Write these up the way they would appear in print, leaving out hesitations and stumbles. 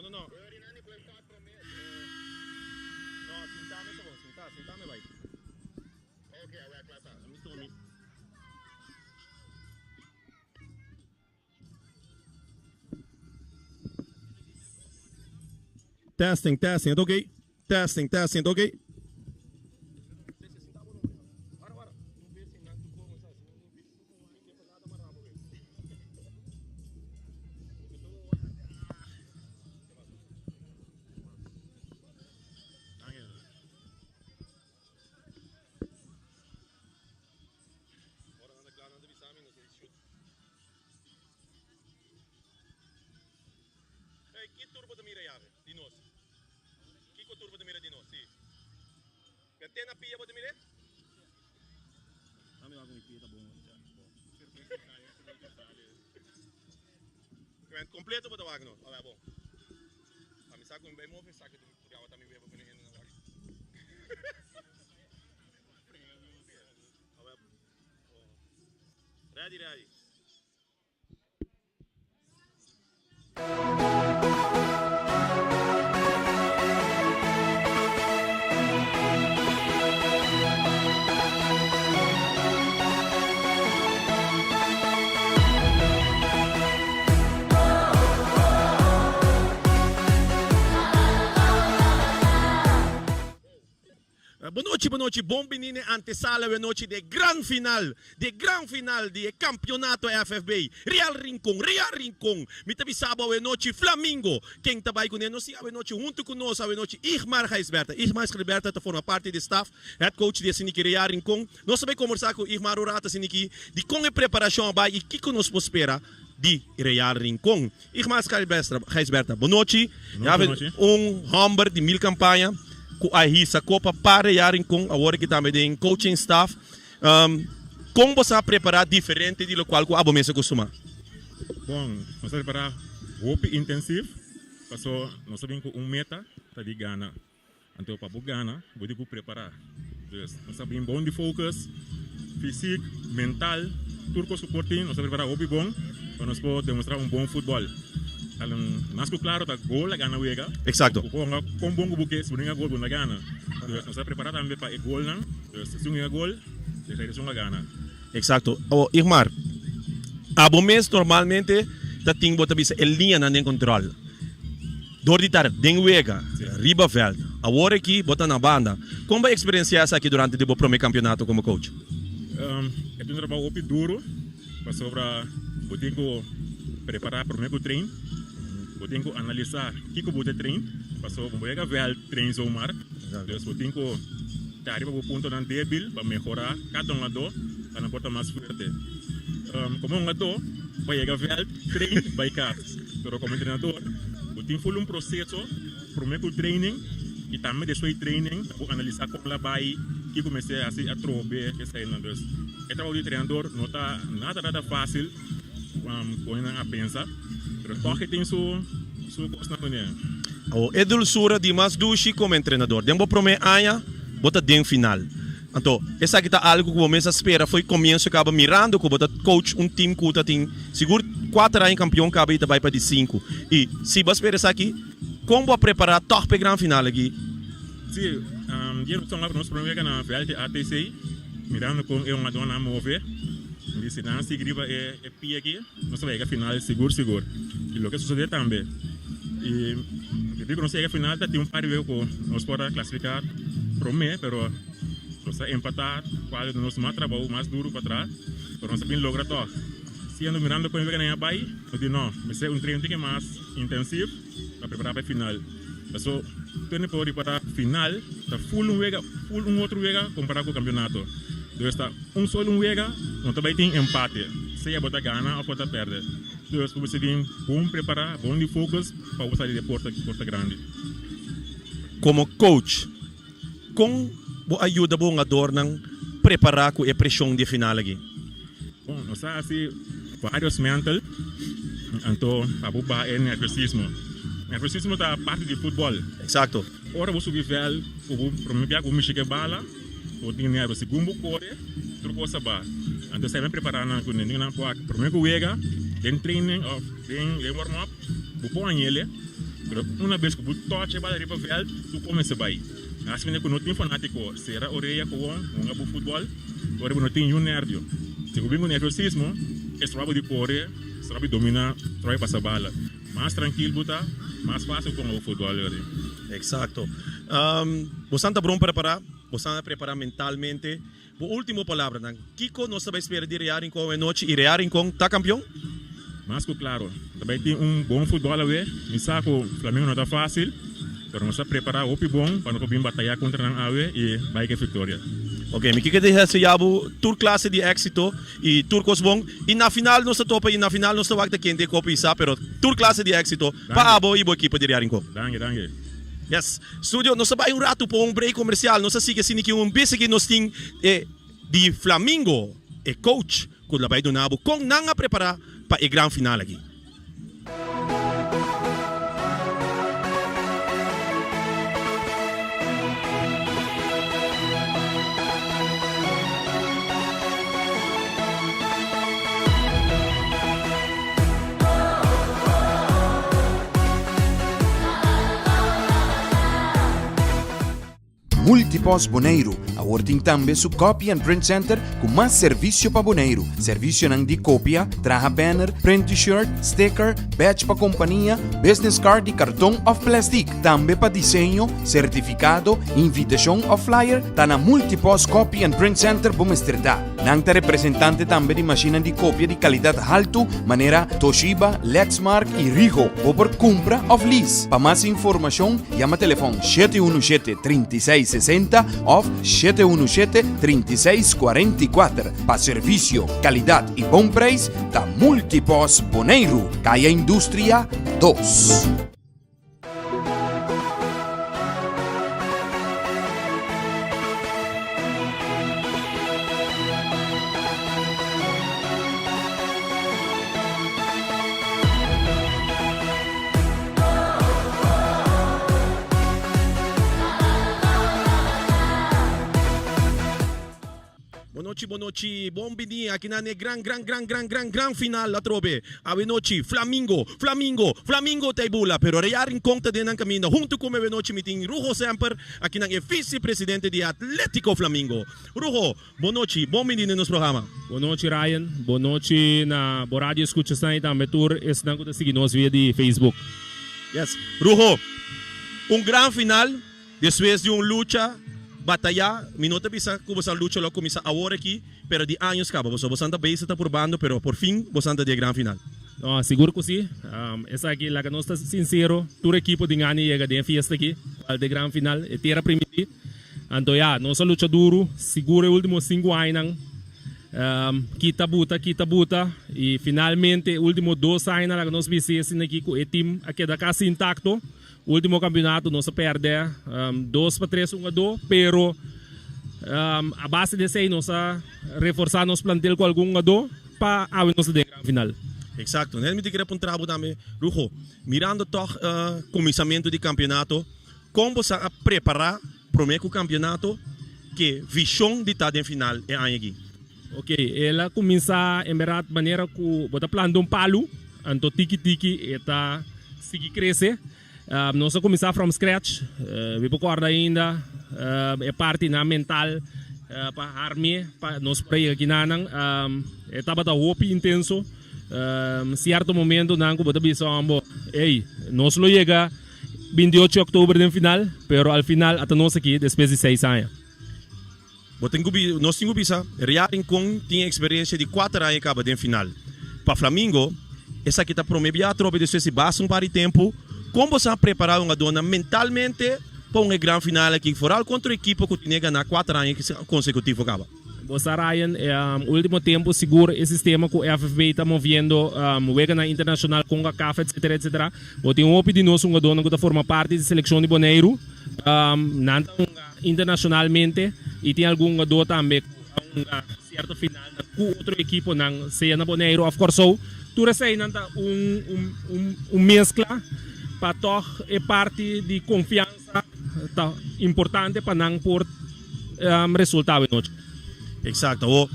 no, no. No, sintame sa bon, sinta, sintame bai. Mi tumi. Testing, testing, het oké? Testing, testing, het oké? Hey, ki tur bo ta mira yawe di nos? Kiko tur bo ta mira di nos? Si. Pe te na pia bo ta mira? Dame wak mi pia ta bon. Kwen completo bo ta wak no? Alright, bon. Pa mi sa ku mi bai move, sa ku yawa ta mi webo ku ni hende na wak. Alright. Ready, ready. Bon nochi, bon nochi, bon bini n'e antesala awe nochi di e gran final, di e gran final di e kampionato FFB. Real Rincon, Real Rincon, mi ta bisa bo awe nochi Flamingo, ken ta bai kuné? Nos tin awe nochi huntu ku nos awe nochi Igmar Gijsbertha. Igmar Gijsbertha ta forma parti di e staf, head coach di e siniki Real Rincon. Nos ta bai kombersá ku Igmar un rato asiniki di kon e preparashon a bai i kiko nos por spera di Real Rincon. Igmar Gijsbertha, bon nochi. Un homber di mil campaña cu a hisa copa pa Real Rincon, awor aki tambe den coaching staff. Con bo sa prepara diferente di locual cu abo mes a costuma? Bon, nos a prepara hopi intensief, paso nos a bin cu un meta ta di gana. Anto pa bo gana bo di ku prepará. Dus nos ta bin bon di focus, fysiek, mental, tur kos ku por tin nos ta prepará hopi bon pa nos por demostrá un bon futbòl. Mas ku klaro ta gol a gana wega. Exacto. Bo por hunga kon bon ku bo ke, si bo no hinga gol bo no ta gana. Dus nos ta prepará tambe pa e golnan. Dus si un hinga gol, e registracion a gana. Exacto. Awor Igmar, abo mes normalmente ta tin bo ta bisa e liñanan den control. Dor di ta den wega, riba veld. Awor aki bo ta na banda. Kon bo a experiencia esaki durante di bo prome campeonato como coach? E ta un trabao hopi duro pasobra bo tin cu prepara prome cu train, bo tin cu analisa kico bo ta train pasobra bo no yega veld train zomaar. Dus bo tin cu ta riba bo puntonan debil pa mehora cada hungador pa nan por ta mas fuerte. Como hungador bo a yega veld train bay cas. Pero como entrenador bo tin full un proceso prome cu training y tambe despues di training bo analisa con la bay, kico mester haci atrobe, eseinan. Dus e trabao di entrenador no ta nada nada facil con nan a pensa, pero toch e tin su su cosnan cune. Awor e dulsura di mas dushi como entrenador. Den bo prome aña bo ta den final. Anto, esaki ta algu ku bo mes a spera fo'i komienso kaba mirando ku bo ta coach un team ku ta tin sigur kuater aña kampion kaba i ta bai pa di sinku. I si bo a spera esaki, kon bo a prepará tòg pa e gran final aki? Sí, dje nos a nos prome wega na vèlt di ATC, mirando kon e hungadónan a move, mi di si nan sigui riba e pia aki, nos ta bai yega final sigur sigur. I loke a sosodé tambe. I debí ku nos a yega final ta tin un par di wega ku nos por a klasifiká promé, pero. Nos a empatá kual di nos mas trabou mas duru pa tra, pero nos a bin logra tòg. Siendo mirando kon e wega nan a bai, nos di no, mester un training tiki mas intensiv pa prepará pa e final. Paso tur por ripará final ta full un wega, full un otro wega kompará ku kampionato. Dus ta un solo un wega, no ta bai tin empate, sea bo ta gana òf bo ta pèrdè. Dus bo mester bin bon prepará, bon di focus pa bo sali di e porta porta grandi. Komo coach, Kon bo a yuda bo hungadornan prepará ku e preshon di e final aki? Bon, nos a hasi varios mental, anto pa bo baha e nerviosismo. Nerviosismo ta parti di futbòl. Eksakto. Ora bo subi vèld ku bo promé bia ku bo mishi ku e bala, bo tin nervio. Segun bo kore, tur kos a baha. Anto esei men prepará nan ku nan nan por promé ku wega, den training òf den warm up, bo por hañ'el. Pero una bes ku bo touch e bala riba vèlt, tur kos mester bai. Asina manera ku no tin fanátiko, sera orea ku won, hunga bo futbòl, ora bo no tin niun nervio. Si bo bin ku nerviosismo, e stroba bo di kore, stroba di dominá, stroba di pasa bala. Mas trankil bo ta, mas fásil bo hunga bo futbòl. Eksakto. Bo san ta bon prepará, bo san a prepará mentalmente. Bo ultimo palabranan, Kiko nos ta bai spera di Real Rincon awe nochi i Real Rincon ta kampion? Mas ku klaro, ta bai tin un bon futbòl awe. Mi sa ku Flamengo no ta fásil, pero nos a prepará hopi bon pa nos por bin batayá kontra nan awe i bai ku e viktoria. Ok, mi kiko deseá bo tur klase di éksito i tur kos bon. I na final nos ta topa i na final nos ta wak ta kende e kopa i sa, pero tur klase di éksito pa abo i bo ekipo di Real Rincon. Danki, danki. Yes. Studio, nos ta bai un ratu pa un break comercial. Nos ta sigui asina ki un bes aki nos tin e di Flamingo, e coach cu lo bai duna bo con nan a prepara pa e gran final aki. Multipos Boneiru awor tin tambe su Copy and Print Center ku mas servisio pa Boneiru. Servisionan di kopia, traha banner, print t-shirt, sticker, badge pa kompania, business card di karton òf plèstik. Tambe pa diseño, sertifikado, invitashon òf flyer, ta na Multipos Copy and Print Center bo mester ta. Nan ta representante tambe di mashinnan di kopia di kalidat haltu manera Toshiba, Lexmark i Rigo. Bo por kumpra òf lease. Pa mas informashon yama telefòn 717 36 60 òf 717 36 44. Pa servisio, kalidat i bon preis ta Multipos Boneiru, Kaya Industria 2. Bonochi bonochi bon bini aki nan e gran gran gran gran gran gran final atrobe awe nochi Flamingo Flamingo Flamingo ta e bula pero Real Rincon ta den nan caminda hunto cu mi awe nochi mi tin Ruho Semper aki nan e vice presidente di Atletico Flamingo Ruho bonochi bon bini den nos programa. Bonochi Ryan bonochi na bo radio escuchasnan y tambe tur esnan cu ta sigui nos via di Facebook. Yes Ruho un gran final. Despues di un lucha, batayá, mi no ta bisa ku bosan lucha lo a kuminsá awor aki, pero di años kaba. Boso bosan ta bezig ta purbando, pero por fin bosan ta di e gran final. No, sigur ku si. Esaki, laga nos ta sinsero, tur ekipo tin gana di yega den e fiesta aki, kual ta e gran final, e tera primintí. Anto ya, nos a lucha duru, sigur e ultimo sinku añanan, kita buta, kita buta, i finalmente e ultimo dos añanan laga nos bisa esina aki ku e tim a keda kasi intakto. Ultimo campeonato nos a perde dos pa tres hungador, pero a base di esey nos a reforsa nos plantel cu algun hungador pa awe nos ta den gran final. Exacto. Net mi ta kere puntra bo tambe, Rugo, mirando toch cuminsamento di campeonato, con bo sa a prepara prome cu campeonato ke vision di ta den final e aña aki? Ok, el a cuminsa en berdad manera cu bo ta planta un palu, anto tiki tiki e ta sigui crece. Nos a cuminsa from scratch, mi por corda ainda e partinan mental pa harm'e pa nos por a yega kinanan. E tabata hopi intenso, cierto momentonan cu bo ta bisa hombo, ey, nos lo yega 28 october den final, pero al final ata nos aki despues di seis aña. Bo tin ku bi, nos tin ku bisa, Real Rincon tin eksperensia di kuater aña kaba den final. Pa Flamingo, esaki ta prome bia atrobe despues di basta un par di tempu. Kon bo sa prepará hungadónan mentalmente pa un e gran final aki, foral kontra un ekipo ku tine ganá kuater aña konsekutivo kaba? Bo sa Ryan, e ultimo tempu sigur e sistema ku FFB ta moviendo, weganan internashonal, Concacaf etcetera etcetera, bo tin hopi di nos hungadónan ku ta forma parti di selekshon di Boneiru, nan ta hunga. Internacionalmente y tin algun hungador tambe cu a hunga cierto finalnan cu otro equiponan sea na Boneiru of Corsou. Tur eseinan ta un un un mezcla pa tog e parti di confiansa ta importante pa nan por resulta awe nochi. Exacto. Awo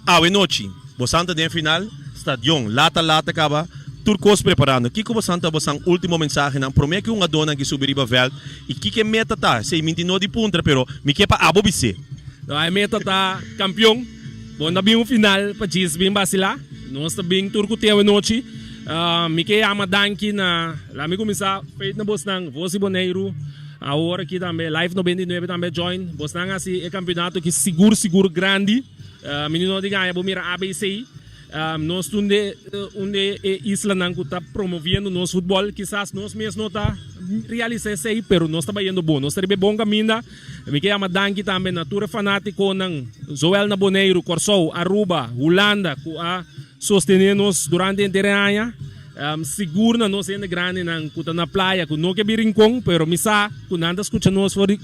awe nochi bo santa den final, stadion lata lata caba. Tur kos preparando. Kiko bosan ta bosan ultimo mensahenan prome ku hungadónan ki subi riba vèlt i kiko e meta ta? Esei mi tin no di puntra pero mi ke pa abo bis'é. No, e meta ta kampion. Bo no ta bin un final pa djis bin basilá. Nos ta bin tur ku te awenochi. Mi ke yama danki na, laat mi kuminsá feit na bosnan, Vos di Boneiru, awor aki tambe Live 99 tambe a join. Bosnan hasi e kampionato aki sigur sigur grandi. Mi no di gaña bo mira ABC. Nos ta un de un de e islanan ku ta promoviendo nos futbòl. Kisas nos mes no ta realisa esei, pero nos ta bayendo bon. Nos ta riba e bon kaminda. Mi ke yama danki tambe na tur e fanatikonan, zowel na Boneiru, Kòrsou, Aruba, Hulanda ku a sostené nos durante henter e aña. Sigur na nos hende grandinan ku ta na playa ku no ke bin Rincon, pero mi sa ku nan ta skucha nos for di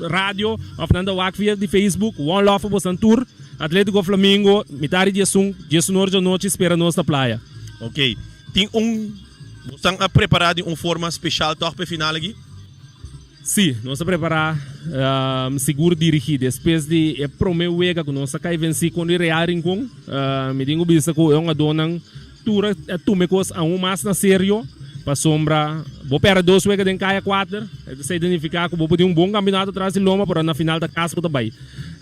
radio òf nan ta wak via di Facebook. One love pa bosan tur. Atletico Flamingo, mitad di diesun, diesun or djanochi spera nos na playa. Ok, tin un bosan a prepara di un forma special tog pa e final aki? Sí, nos a prepara sigur dirigi. Despues di e prome wega ku nos a kai vensi kontra di Real Rincon, mi tin ku bisa ku e hungadónan tur a tuma e kos aun mas na serio, pasobra bo pèrdè dos wega den kaya kuater, esei ta nifiká ku bo por tin un bon kampionato tras di loma, pero na final ta kas bo ta bai.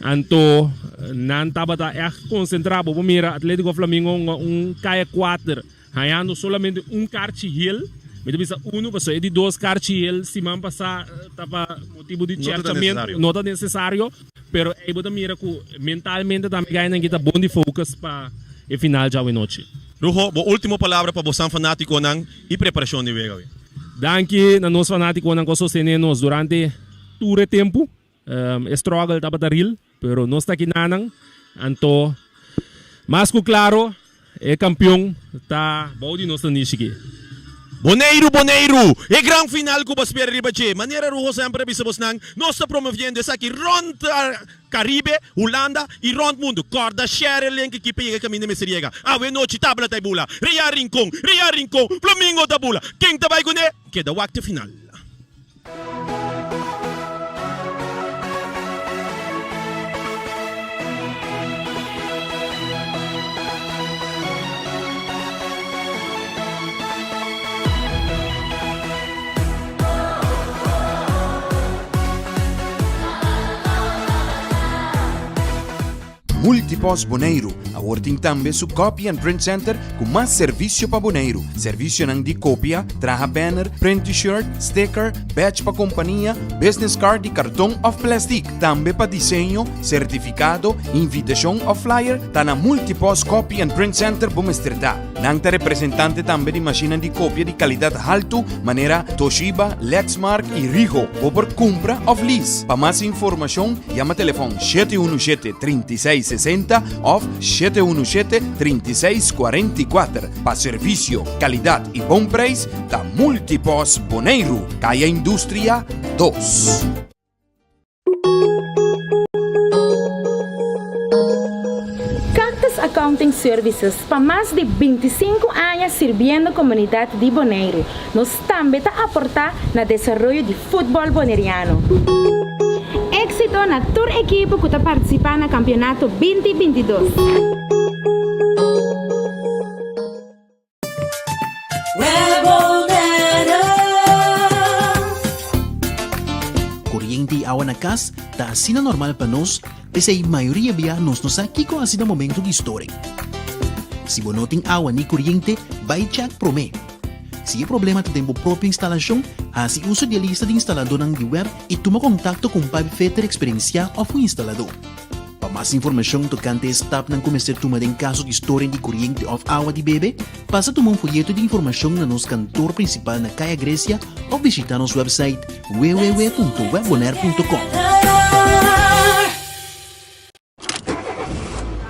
Anto nan tabata ègt konsentrá. Bo por mira Atlético Flamingo hunga un kaya kuater. Hañando solamente un karchi hel, mi ta bisa unu pasobra e di dos karchi hel siman pasá ta pa motibu di cherchamentu, no ta nesesario, pero ei bo ta mira ku mentalmente tambe gainan ki ta bon di focus pa e final djawe nochi. Ruho, bo ultimo palabra pa bo san fanatikonan i preparashon di wega awe. Danki na nos fanatikonan ku a sostené nos durante tur e tempu. E struggle tabata real, pero nos ta kinanan, anto mas ku klaro e kampion ta bou di nos nanishi ki. Boneiru, Boneiru! E gran final ku bo a spera riba dje. Manera Ruho semper a bisa bosnan, nos ta promoviendo esaki rond Caribe, Hulanda i rond mundu. Kòrda share e link aki pa yega kaminda mester yega. Awe nochi tabla ta e bula. Real Rincon, Real Rincon, Flamingo ta bula. Ken ta bai kuné? Keda wak te final. Multipost Boneiru awor tin tambe su Copy and Print Center ku mas servisio pa Boneiru. Servisionan di kopia, traha banner, print t-shirt, sticker, badge pa kompania, business card di karton òf plèstik. Tambe pa diseño, sertifikado, invitashon òf flyer, ta na Multipost Copy and Print Center bo mester ta. Nan ta representante tambe di mashinnan di kopia di kalidat haltu manera Toshiba, Lexmark i Ricoh. Bo por kumpra òf lease. Pa mas informashon yama telefòn 717 36 60 òf 717 36 44. Pa servisio, kalidat i bon preis ta Multipost Boneiru, Kaya Industria 2. Cactus Accounting Services pa mas di 25 aña sirbiendo komunidat di Boneiru. Nos tambe ta aportá na desaroyo di futbòl boneriano. Éksito na tur ekipo ku ta partisipá na kampionato 20 22. Koriente i awa na kas ta asina normal pa nos, p'esei mayoria bia nos no sa kiko hasi na momento di storing. Si bo no tin awa ni koriente, bai chèk promé. Si e problema ta den bo propio instalashon, hasi uso di e lista di instaladónan di web i tuma kontakto ku un pipefitter eksperensiá òf un instaladó. Pa mas informashon tokante e stapnan ku mester tuma den kaso di storing di koriente òf awa di bebe, pasa tuma un foyeto di informashon na nos kantor prinsipal na Kaya Grecia òf bishitá nos wèpsait www.webbonaire.com.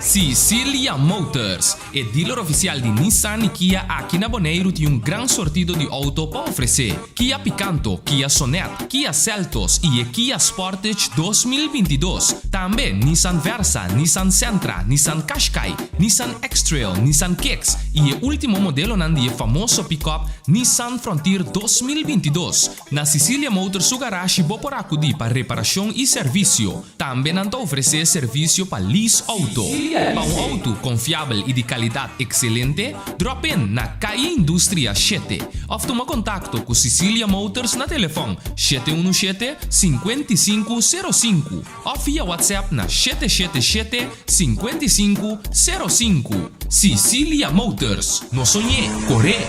Sicilia Motors, e dealer ofisial di Nissan i Kia aki na Boneiru tin un gran sortido di outo pa ofresé. Kia Picanto, Kia Sonet, Kia Seltos i e Kia Sportage 2022. Tambe Nissan Versa, Nissan Sentra, Nissan Qashqai, Nissan X-Trail, Nissan Kicks i e último modelonan di e famoso pickup Nissan Frontier 2022. Na Sicilia Motors su garashi bo por akudí pa reparashon i servisio. Tambe nan ta ofresé servisio pa lease outo. Pa un outo konfiabel i di kalidat ekselente, drop in na Kaya Industria shete òf tuma kontakto ku Cicilia Motors na telefòn 717 55 05 òf via WhatsApp na 777 55 05. Cicilia Motors, no soñ'é, kor'é!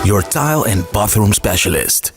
Your tile and bathroom specialist.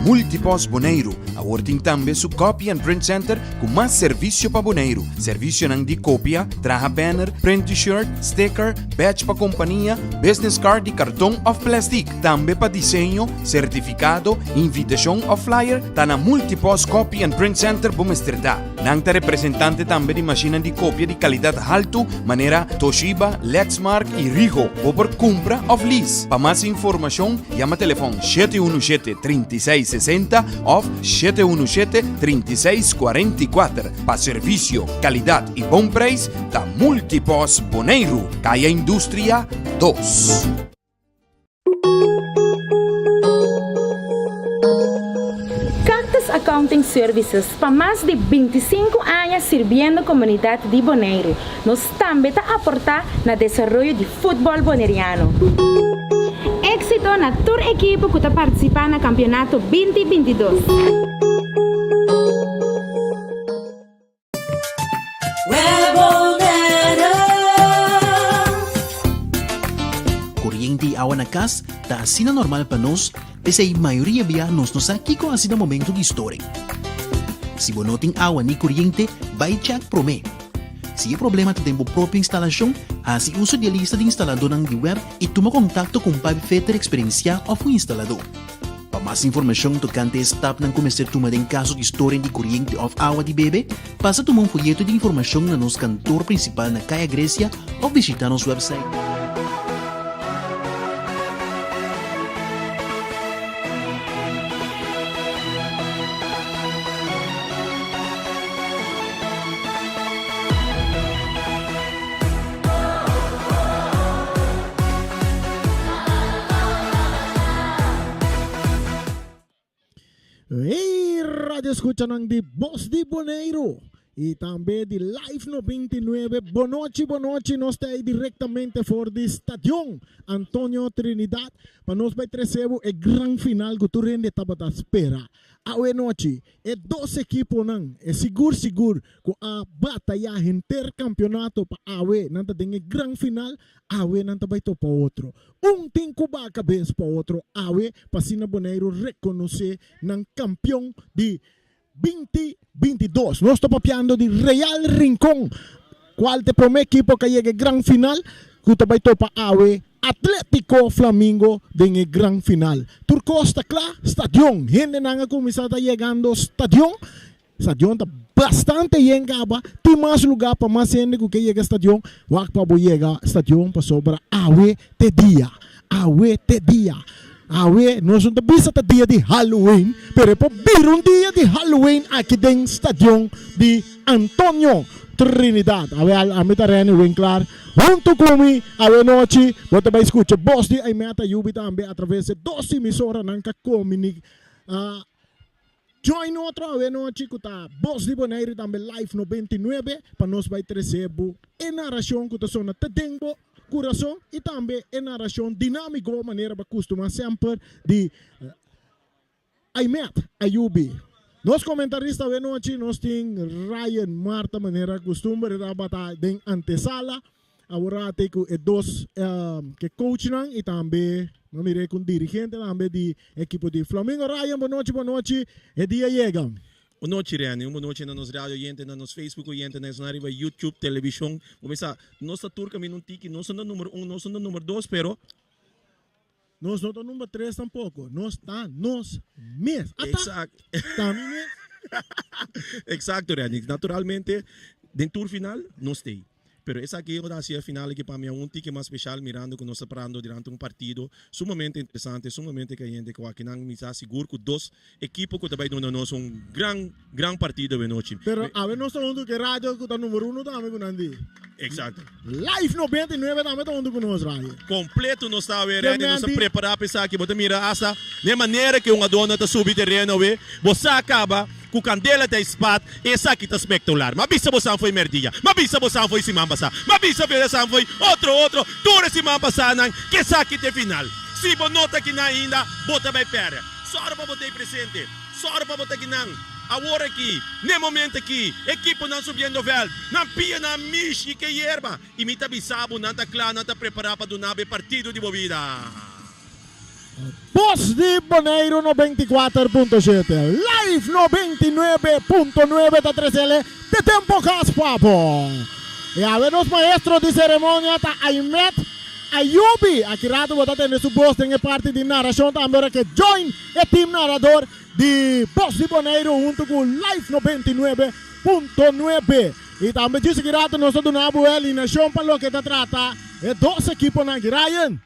Multipost Boneiru awor tin tambe su Copy and Print Center ku mas servisio pa Boneiru. Servisionan di kopia, traha banner, print t-shirt, sticker, badge pa kompania, business card di karton òf plèstik. Tambe pa diseño, sertifikado, invitashon òf flyer, ta na Multipost Copy and Print Center bo mester ta. Nan ta representante tambe di mashinnan di kopia di kalidat haltu manera Toshiba, Lexmark i Ricoh. Bo por kumpra òf lease. Pa mas informashon yama telefòn 717 36 60 òf 717 36 44. Pa servisio, kalidat i bon preis ta Multipost Boneiru, Kaya Industria dos. Cactus Accounting Services pa mas di 25 aña sirbiendo komunidat di Boneiru. Nos tambe ta aportá na desaroyo di futbòl boneriano. Éksito na tur ekipo ku ta partisipá na kampionato 2022. Koriente i awa na kas ta asina normal pa nos, p'esei mayoria bia nos no sa kiko hasi na momento di storing. Si bo no tin awa ni koriente, bai chèk promé. Si e problema ta den bo propio instalashon, hasi uso di e lista di instaladónan di web i tuma kontakto ku un pipefitter eksperensiá òf un instaladó. Pa mas informashon tokante e stapnan ku mester tuma den kaso di storing di koriente òf awa di bebe, pasa tuma un foyeto di informashon na nos kantor prinsipal na Kaya Grecia òf bishitá nos wèpsait. Hey radio escuchanan di Bos di Boneiru y tambe di Live 99. Bonochi, bonochi, nos ta ahí directamente for di Stadion Antonio Trinidad pa nos bai trece bo e gran final cu tur hende tabata spera. Awe nochi e dos ekiponan e sigur sigur cu a bataya henter campeonato pa awe nan ta den e gran final, awe nan ta bai topa otro. Un tin ku baha kabes pa otro awe pa asina Boneiru rekonosé nan kampion di 2022. Nos ta papiando di Real Rincon, kual ta e promé ekipo ku a yega e gran final ku ta bai topa awe Atletico Flamingo den e gran final. Tur kos ta kla, stadion, hendenan a kuminsá ta yegando stadion. Stadion ta bastante yen kaba, tin mas luga pa mas hende ku ke yega stadion, wak pa bo yega stadion pasobra awe t'e dia, awe t'e dia. Awe nos no ta bisa ta dia di Halloween, pero e por bira un dia di Halloween aki den stadion di Antonio Trinidad. Awe ami ta Renny Winklaar, huntu ku mi awe nochi bo ta bai skucha bos di Aimeta Yubi tambe atraves e dos emisoranan ka komunika. Join otro awenochi ku ta Bos di Boneiru tambe Live 99 pa nos bai trese bo e narashon ku ta sona te den bo kurason i tambe e narashon dinámiko manera bo a kustumá semper di Aimet Ayubi. Nos komentarista awenochi nos tin Ryan Marta manera kustumber e tabata den antesala. Awor a te ku e dos ke coachnan i tambe no mir'é ku un dirigente tambe di ekipo di Flamingo. Ryan, bonochi, bonochi, e dia yega. Un nochi Renny, un bonochi na nos radio oyente, na nos Facebook oyente, na esnan riba YouTube, televishon. Bo mester sa, nos ta tur kaminda un tiki, nos no ta number un, nos no ta number dos, pero. Nos no ta number tres tampoko, nos ta nos mes. Ata, Exacto. ta mi mes. Exacto, Renny. Naturalmente, den tur final, nos t'ei. Pero esaki ta haci e final aki pa mi un tiki mas special, mirando cu nos ta parando durante un partido sumamente interesante, sumamente cayente, cu akinan mi sa sigur cu dos ekipo cu ta bay duna nos un gran, gran partido awe nochi. Pero awe nos ta hunto cu e radio cu ta numero uno tambe cu nan di. Exacto. Live 99 tambe ta hunto cu nos, Ryan. Completo nos ta awe, Randy. Nos ta prepara pa esaki. Bo ta mira hasta den manera cu e hungadornan ta subi tereno awe. Bo sa caba cu candela ta spat. Esaki ta spectacular. M'a bisa bo san fo'i merdia. M'a bisa bo san fo'i siman pasá. M'a bisa bo san fo'i otro otro. Tur e siman pasánan cu esaki ta e final. Si bo no ta akinan ainda, bo ta bay perde. Sòru pa bo ta ei presente. Sòru pa bo ta akinan. Awor aki, n'e momento aki, ekiponan subiendo vèlt. Nan pianan mishi ke yerba. I mi ta bisa bo, nan ta kla, nan ta prepará pa duna bo e partido di bo bida. Bos di Boneiru 94.7, Live 99.9 ta tresele de tempo kas pa bo. I awe nos maestro di seremonia ta Aimet Ayubi. Aki rato bo ta tende su bos den e parti di narashon tambe ora ke join e team narador di Bos di Boneiru huntu ku Live 99.9. I tambe djis aki rato nos ta duna bo e alineashon pa loke ta trata e dos ekiponan aki. Ryan.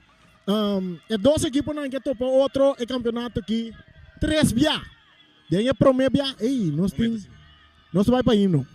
E dos ekiponan ke topa otro e kampeonato aki tres bia. Den e prome bia, ey, nos tin, nos ta bai pa himno.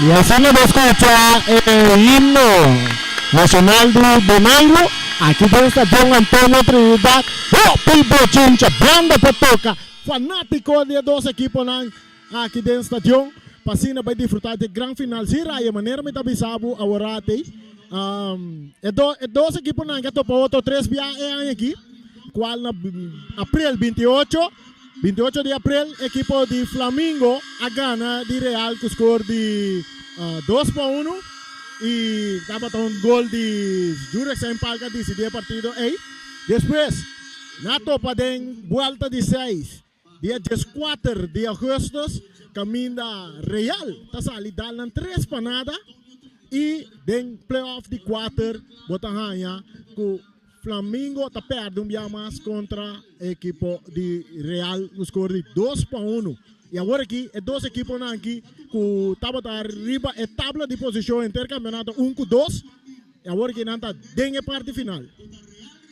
Y asina bo scucha e himno nacional di Boneiru aki den Stadion Antonio Trinidad. Hopi bochincha banda pa toca fanatico di e dos equiponan aki den stadion pa asina bay disfruta di e gran final. Si Raya, manera mi ta bisa bo aworati, e dos equiponan ke a topa otro tres bia e aña aki, cual na april 28, 28 di april ekipo di Flamingo a gana di Real ku skor di dos pa unu i tabata un gol di Jurek Palka a disidí e partido ei. Despues nan a topa den buelta di seis dia dieskuater di augustus kaminda Real ta sali dal nan tres pa nada i den playoff di kuater bo ta haña ku Flamingo ta perde un bia mas kontra e ekipo di Real ku skor di dos pa unu. I awor aki e dos ekiponan aki ku tabata riba e tabla di posishon henter kampeonato un ku dos, i awor aki nan ta den e parti final.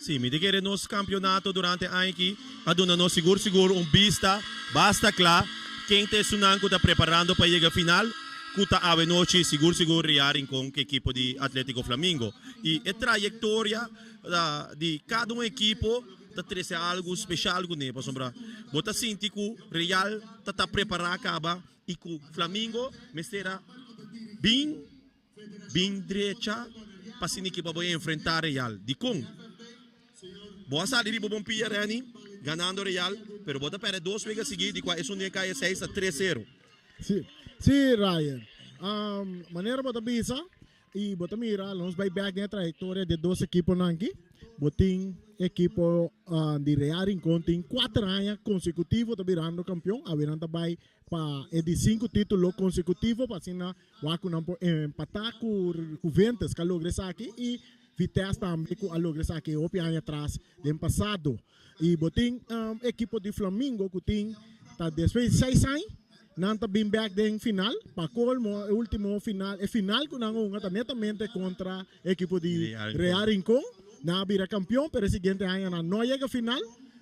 Sí, mi ta kere nos kampionato durante aña aki a duna nos sigur sigur un bista basta kla ken ta esunnan ku ta preparando pa yega final ku ta awe nochi sigur sigur Real Rincon ku ekipo di Atletico Flamingo. I e trayektoria di kada un ekipo ta trese algu speshal kuné pasobra bo ta sinti ku Real ta ta prepará kaba i ku Flamingo mester a bin bin drecha pa asina ekipo a bo enfrentá Real. Dikon? Bo a sali riba bon pia Renny ganando Real pero bo ta pèrdè dos wega sigui di kua esun den kaya seis a tres sero. Sí, sí Ryan. Manera bo ta bisa. I bo ta mira, nos bai bek den e trayektoria di e dos ekiponan aki. Bo tin ekipo di Real Rincon tin kuater aña konsekutivo ta birando kampion. Awe nan ta bai pa e di sinku titulo konsekutivo pa asina wak ku nan por empatá ku Juventus ku a logra esaki i Vitesse tambe ku a logra esaki hopi aña atras den pasado. I bo tin ekipo di Flamingo ku tin ta despues di seis aña nan ta bin bek den final. Pa kolmo e ultimo final, e final ku nan a hunga ta netamente kontra ekipo di Real Rincon. Nan a bira kampion pero e siguiente aña nan no a yega final.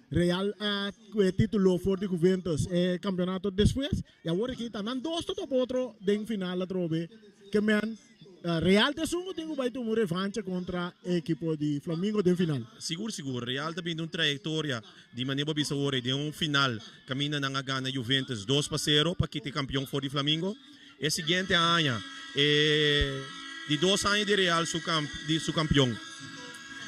Real a kue titulo for di Juventus e kampeonato despues. I awor aki ta nan dos ta topa otro den final atrobe. Ke men Real ta esun ku tin ku bai tuma un revancha kontra e ekipo di Flamingo den final. Sigur sigur, Real ta bini un trayektoria di manera bo a bisa awor den un final kaminda nan a gana Juventus dos pa sero pa kita e kampion for di Flamingo. E siguiente aña e di dos aña di Real su di su kampion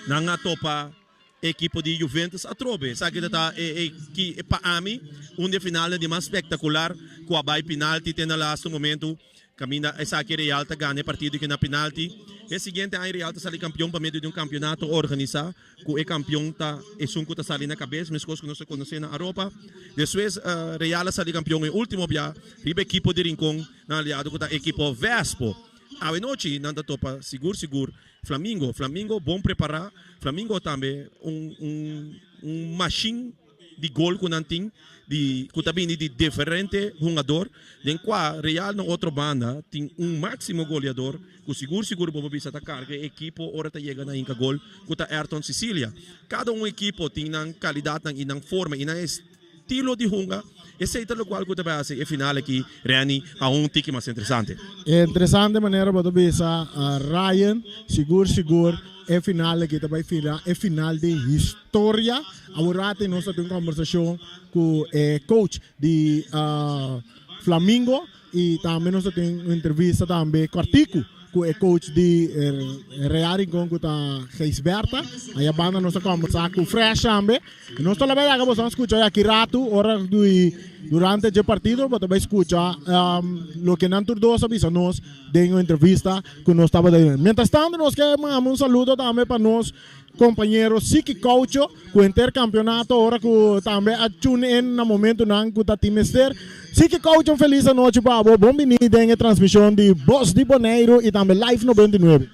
nan a topa Ekipo di Juventus atrobe. Esaki ta ta e e pa ami un di e finalnan di mas spektakular ku a bai pinalti te na lastu momentu kaminda esaki Real ta gana e partido aki na pinalti. E siguiente aña Real ta sali kampion pa medio di un kampionato organisá ku e kampion ta esun ku ta sali na kabes meskos ku nos ta konosé na Aropa. Despues Real a sali kampion e ultimo bia riba ekipo di Rincon nan aliado ku ta ekipo Vespo. Awe nochi nan ta topa sigur sigur Flamingo. Flamingo bon prepara. Flamingo tambe un un un machine di gol ku nan tin di ku ta bini di diferente hungador den kua Real na otro banda tin un maximo goleador ku sigur sigur bo por bisa ta karga e ekipo ora ta yega na hinka gol ku ta Ayrton Cicilia. Kada un ekipo tin nan kalidatnan i nan forma i nan Tilo di hunga, esey ta locual cu ta bay haci e final aki, Renny, aun tiki mas interesante. Interesante manera bo ta bisa Ryan, sigur sigur e final aki ta bay fira e final di historia. Awor rati nos ta tin un combersacion cu e coach di Flamingo y tambe nos ta tin un entrevista tambe cortico cu e coach di Real Rincon cu ta Gijsberta. Aya banda nos ta combersa cu Fresh tambe. Nos ta la bai laga boso scucha aki ratu ora durante dje partido bo ta bai scucha loke nan tur dos a bisa nos den un entrevista cu nos tabata duna. Mientras tanto nos ke manda un saludo tambe pa nos compañero Siki Caucho cu henter campeonato ora cu tambe a tune in na momentonan cu ta tin mester. Siki Caucho un feliz anochi pa bo. Bon bini den e transmision di Bos di Boneiru y tambe Live 99.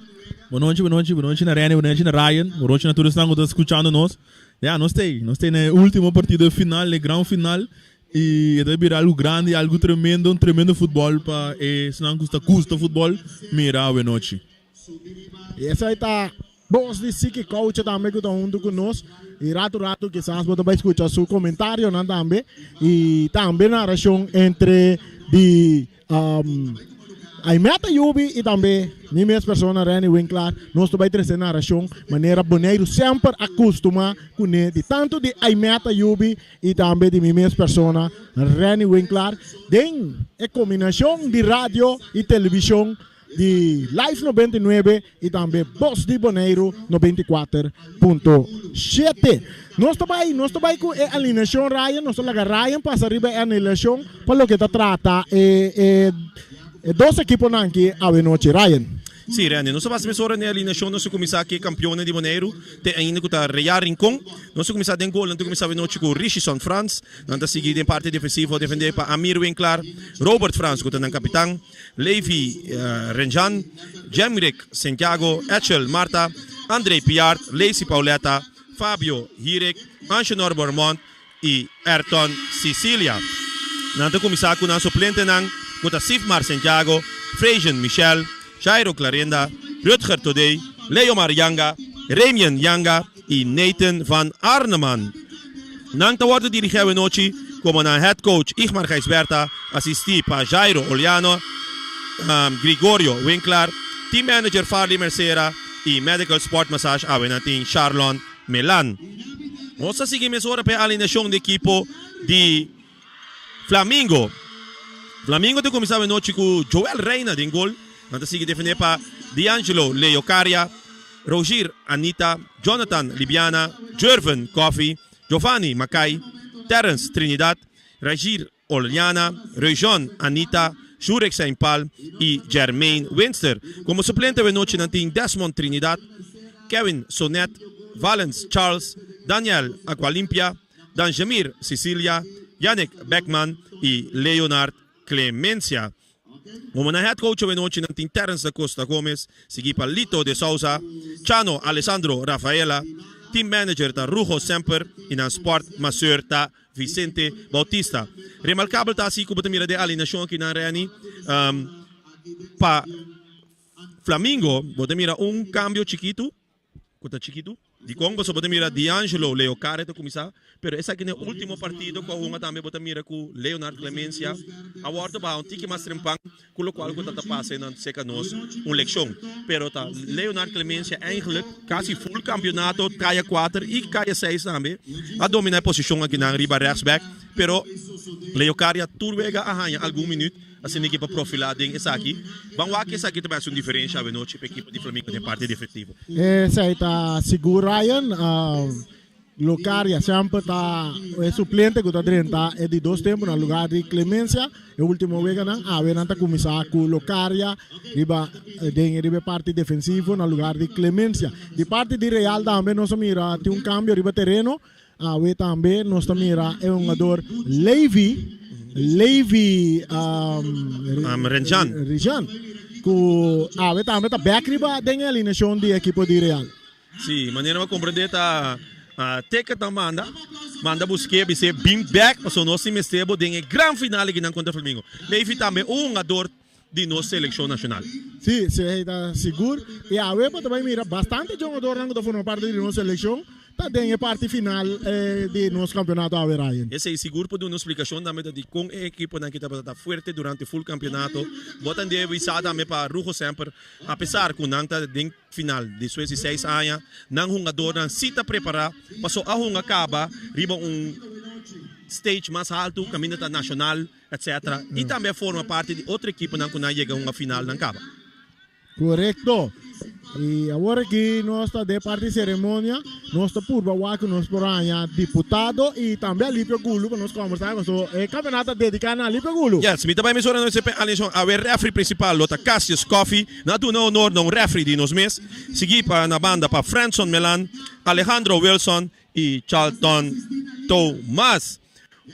Bonochi, bonochi, bonochi na Renny, bonochi na Ryan, bonochi na tur esnan cu ta scuchando nos. Ya, nos ta ei. Nos ta ei na e ultimo partido, e final, e gran final. Y e ta bira algo grandi, algo tremendo, un tremendo futbol pa esnan cu ta gusta futbol mira awenochi. Y esai ta bos di Siki Coucha tambe cu ta hunto cu nos. Y rato rato kisas bo ta bay scucha su comentarionan tambe. Y tambe narracion entre di Aimee Yubi y tambe mi mes persona Renny Winklaar nos ta bay trece narracion manera Boneiru semper a custuma cune di tanto di Aimee Yubi y tambe di mi mes persona Renny Winklaar den e combinacion di radio y television di Live 99 y tambe Bos di Boneiru 94.7. Nos ta bai, nos ta bai cu e alineacion Ryan, nos ta laga Ryan pasa riba e alineacion pa loke ta trata e e e dos ekiponan aki awe nochi. Ryan. Sí, Randy, nos ta basa mesora na e alineacion, nos ta cuminsa cu e campeonnan di Boneiru, te ainda cu ta Real Rincon. Nos ta cuminsa den gol, nan ta cuminsa awe nochi cu Richison Frans, nan ta sigui den parti defensivo defende pa Amir Winklaar, Robert Frans cu ta nan capitan. Levi Renjan, Jemrick Santiago, Etchel Marta, André Piart, Lacey Pauletta, Fabio Hirik, Angenor Bormont y Ayrton Cicilia. Nan ta cuminsa cu nan suplentenan cu ta Sifmar Santiago, Frasian Michel, Jairo Clarenda, Rutger Todey, Leomar Yanga, Remien Yanga y Nathan van Arneman. Nan ta wordo dirigi awenochi como nan head coach Igmar Gijsbertha, asisti pa Jairo Oliano, Grigorio Winklaar, team manager Farley Mercera y medical sport massage awe nan tin Sharlon Melan. Nos ta sigui mesora pa e alineacion di ekipo di Flamingo. Flamingo ta kuminsá awenochi ku Joel Reina den gol. Nan ta sigui defendé pa D'Angelo Leocaria, Rogier Anita, Jonathan Libiana, Jervin Coffie, Giovanni Mackay, Terrence Trinidad, Rajir Oliana, Reujon Anita, Jurek Sainpal i Jermaine Winster. Komo suplente awenochi nan tin Desmond Trinidad, Kevin Sonet, Valens Charles, Daniel Aqualimpia, Danjemir Cicilia, Yannick Beckman i Leonard Clemencia. Komo nan head coach awenochi nan tin Terence da Costa Gomez, sigui pa Lito de Souza, Chano Alessandro Rafaela, team manager ta Rugo Semper i nan sport masseur ta Vicente Bautista. Remarkabel ta asi ku bo ta mira den alineashon akinan Renny, pa Flamingo bo ta mira un kambio chikitu, ku ta chikitu. Dikon? Pasobra bo ta mira D'Angelo Leocare ta kuminsá, pero esaki na e último partido ku a hunga tambe bo ta mira ku Leonard Clemencia a wòrdu baha un tiki mas trempan ku lokual ku ta ta pasa nan seka nos un lekshon. Pero ta Leonard Clemencia eigenlijk kasi full kampionato kaya kuater i kaya seis tambe a dominá e posishon akinan riba rechtsback, pero Leocaria tur wega a haña algun minüt. Asina ekipo a profilá den esaki. Ban wak esaki ta bai hasi un diferensha awenochi pa ekipo di Flamingo den parti defensivo. Esei ta sigur Ryan. Locaria semper ta e suplente ku ta drenta e di dos tempu na lugar di Clemencia. E ultimo weganan awe nan ta kuminsá ku Locaria riba den riba e parti defensivo na lugar di Clemencia. Di parti di Real tambe nos a mira tin un kambio riba tereno. Awe tambe nos ta mira e hungador Levi, Levi um, Renjan. Renjan, ku awe tambe ta bek riba den e alineacion di ekipo di Real. Si, manera mi a comprende ta uh, Teke ta manda, manda buske bis'é bin bek pasobra nos tin mester bo den e gran final aki nan kontra Flamingo. Levi tambe un hungador di nos seleccion nacional. Si, si ei ta sigur. I awe bo ta bai mira bastante jongadornan ku ta forma parti di nos seleccion ta den e parti final di nos campeonato awe, Ryan. Esei sigur por duna un splicacion tambe ta di con e ekiponan ki tabata ta fuerte durante full campeonato. Bo ta debe bisa tambe pa Rugo semper, apesar cu nan ta den final despues di seis aña, nan hungadornan si ta prepara paso a hunga caba riba un stage mas halto caminda ta nacional. Etc. Y tambe a forma parti di otro ekiponan cu nan a yega hunga final nan caba. Corecto. Y awor aki nos ta den parti ceremonia. Nos ta purba wak cu nos por haña diputado y tambe Alipio Gulu pa nos combersa paso e campeonato ta dedica na Alipio Gulu. Yes, mi ta bay mesora nos e alineacion. Awe referee principal lo ta Cassius Coffie. Nan a duna honor na un referee di nos mes. Sigui pa na banda pa Franson Melan, Alejandro Wilson y Charlton Thomas.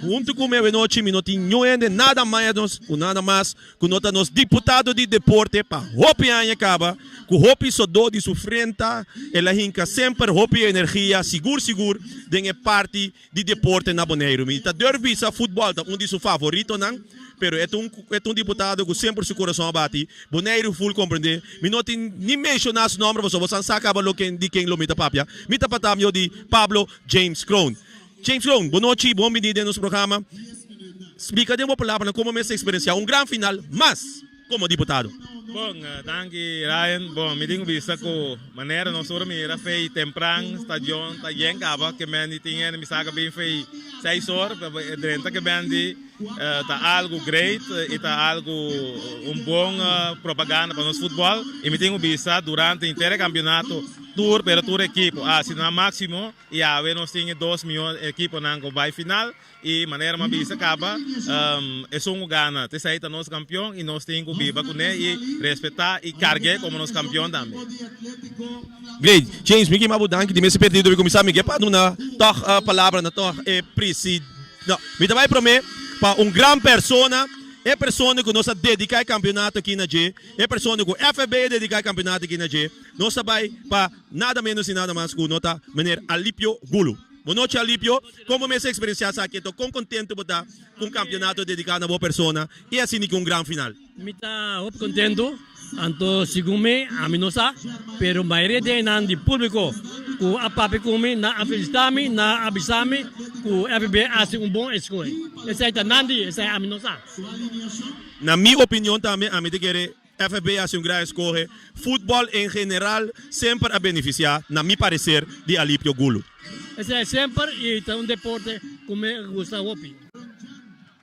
Huntu ku mi awenochi mi no tin niun hende nada menos ku nada mas ku no ta nos diputado di deporte pa hopi aña kaba ku hopi sodó di su frenta el a hinka semper hopi energia sigur sigur den e parti di deporte na Boneiru. Mi ta durf bisa futbòl ta un di su favoritonan pero e ta un e ta un diputado ku semper su kurason a bati Boneiru ful komprendé. Mi no tin ni menshoná su nòmber pasobra boso a sa kaba loke di ken lo mi ta papia. Mi ta patamio di Pablo James Kroon. James Kroon, bo nochi, bon bini den nos programa. Splika den bo palabranan komo mester eksperensiá un gran final mas komo diputado. Bon, danki Ryan. Bon, mi tin ku bisa ku manera nos tur a mira fei tempran stadion ta yen kaba ke men di tin hende mi sa ka bin fei seis or pero e drenta ke men di ta algu great i ta algu un bon propaganda pa nos futbòl i mi tin ku bisa durante henter e kampionato tur pero tur ekipo a hasi nan máksimo. I awe nos tin e dos mihó ekiponan ku bai final i manera mi a bisa kaba esun ku gana ta esei ta nos kampion i nos tin ku biba kuné i respetá i karg'é komo nos kampion tambe. Great. James, mi kima bo danki di mester perdido mi kuminsá mi ke pa duna tòg palabra na tòg e presi no mi ta bai promé pa un gran persona e persona ku nos a dediká e kampionato aki na dje e persona ku FFB a dediká e kampionato aki na dje nos ta bai pa Nada menos y nada mas cu no ta meneer Alipio Gulu. Bo nochi Alipio, como mester experiencia esaki anto? Con contento bo ta cu un campeonato dedica na bo persona y asina cu un gran final? Mi ta hopi contento, anto segun mi, ami no sa, pero mayoria di einan di publico cu a papia cu mi, nan a felicita mi, nan a bisa mi cu FB a haci un bon escohe. Esey ta nan di, esey ami no sa. Na mi opinion tambe ami ta kere FFB a hasi un gran eskohe. Futbòl en general semper a benefisiá, na mi pareser, di Alipio Gulu. Esei semper i ta un deporte ku mi gusta hopi.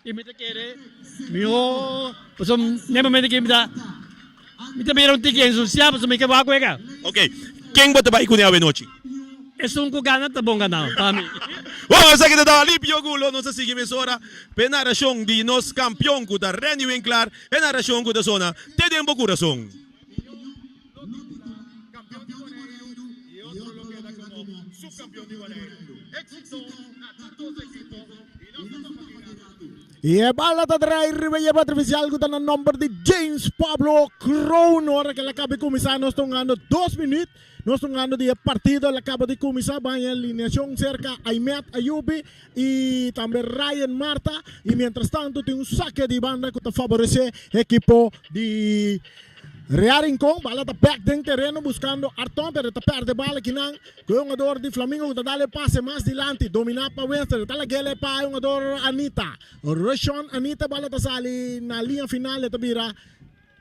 I mi ta kere mihó pasobra n'e momento aki mi ta mi ta bira un tiki ensusiá pasobra mi ke wak wega. Ok, ken bo ta bai kuné awenochi? Esun ku gana ta bon ganado pa mi. Bon, esaki ta ta Alipio Gulo. Nos a sigui mesora p'e narashon di nos kampion ku ta Randy Winklaar, e narashon ku ta sona te den bo kurason. Y e bala ta draai riba e artificial cu ta na nomber di James Pablo Kroon. Ora cu el a caba di cuminsa nos ta hungando dos minuut. Nos ta hungando di e partido el a caba di cuminsa baña alineacion cerca Aymet Ayubi y tambe Ryan Marta. Y mientras tanto tin un saque di banda cu ta favorece e ekipo di Real Rincon. Bala ta bek den tereno buscando Arton pero e ta perde bala kinan. Ku e hungador di Flamingo ku ta dal e pase mas dilanti, dominá pa Winston. E ta lag'el e pa e hungador Anita. Reshon Anita bala ta sali na liña final e ta bira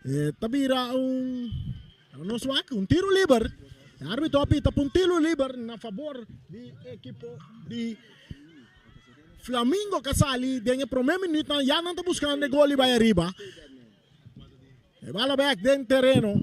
e ta bira un nos wak un tiro liber. E arbitro a pita pa un tiro liber na fabor di ekipo di Flamingo ku a sali den e promé minütnan ya nan ta buskando e gol i bai ariba. E bala bek den tereno.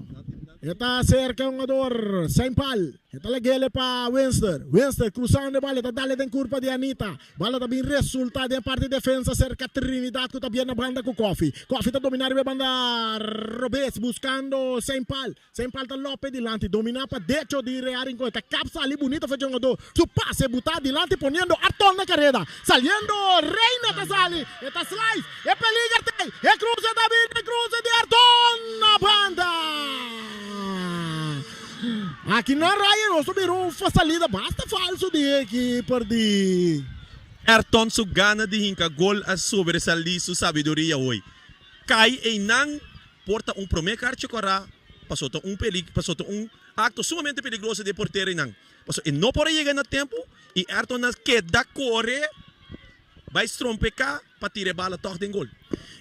E ta acerca e hungador Saint Paul. E ta lagele pa Winster. Winster cruzando e bala. E ta dale den curpa di Anita. Bala ta bin resulta den parti defensa cerca Trinidad cu ta bien na banda cu Koffie. Koffie ta domina riba e banda robes buscando Saint Paul. Saint Paul ta lope dilanti. Domina pa decho di Real Rincon. E ta kap sali bunito for djongador. Su pase buta dilanti poniendo Arton na careda. Saliendo Reina ta sali. E ta slice. E peliger ta ey. E cruze ta bini. E cruze di Arton na banda. Aki na raya nos ta mira un salida basta falso di e keeper di. Ayrton su gana di hinka gol a sobresali su sabiduria hoy. Kai eynan por ta un prome karchi kora paso ta un peli paso ta un acto sumamente peligroso di e portero eynan. Paso e no por a yega na tempo y Ayrton a keda kore bai strompeká pa tira e bala tòg den gol.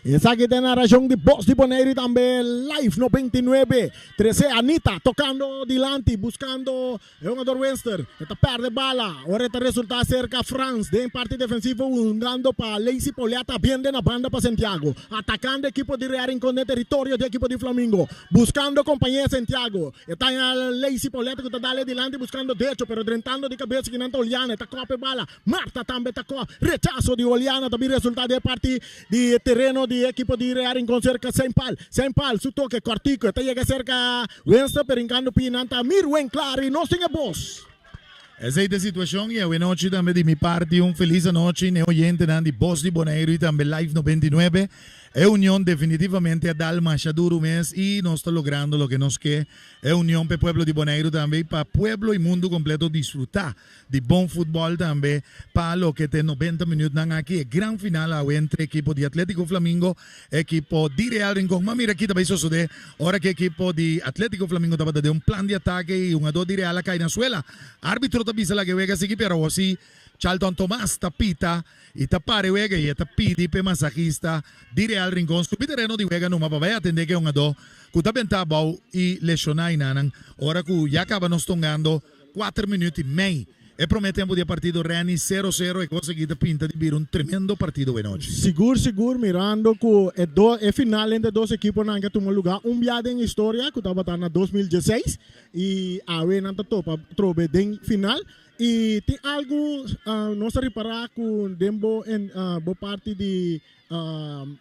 Esaki ta e narashon di Bos di Boneiru y tambe Live 99. Trece Anita tocando dilanti buscando E hungador Winster e ta perde bala ora e ta resulta cerca Frans den parti defensivo hungando pa Lacey Pauletta biende na banda pa Santiago atacando ekipo di Real Rincon den territorio di ekipo di Flamingo buscando compañe Santiago e ta Lacey Pauletta cu ta dale dilanti buscando decho pero drentando di cabeza kinan ta Oliana e ta cop e bala Marta tambe ta cop rechazo di Oliana ta bin resulta den parti di tereno di ekipo di Real Rincon cerca Sempal Sempal su toke cortico e ta yega cerca Winston perincando pi nan ta mir wen clar y nos tin e bos. Esey ta e situacion y awenochi tambe di mi parti un feliz anochi n'e oyentenan di Bos di Boneiru y tambe Live 99. E union definitivamente a dal masha duru mes y nos ta logrando loke nos ke. E union p'e pueblo di Boneiru tambe y pa pueblo y mundu completo disfruta di bon futbol tambe pa loke t'e 90 minuutnan aki e gran final awe entre ekipo di Atletico Flamingo Ekipo di Real Rincon. Ma mira ki ta bay sosode ora ki ekipo di Atletico Flamingo tabata den un plan di atake y hungador di Real a cay na suela. Arbitro ta bisa laga e wega sigui pero awor si Charlton Tomas ta pita y ta para e wega y e ta pidi p'e masahista di Real Rincon subi tereno di wega numa pa bay atende cu e hungador cu ta benta abao y lesiona aynanan ora cu ya caba nos tongando Cuater minuut y mei. E prome tempo di e partido Renny sero sero e cos aki ta pinta di bira un tremendo partido awe nochi. Sigur sigur mirando cu e do e final entre dos ekiponan ke tuma lugar un bia den historia cu tabata na 2016 y awe nan ta topa trobe den final y tin algo nos a ripara cu den bo en bo parti di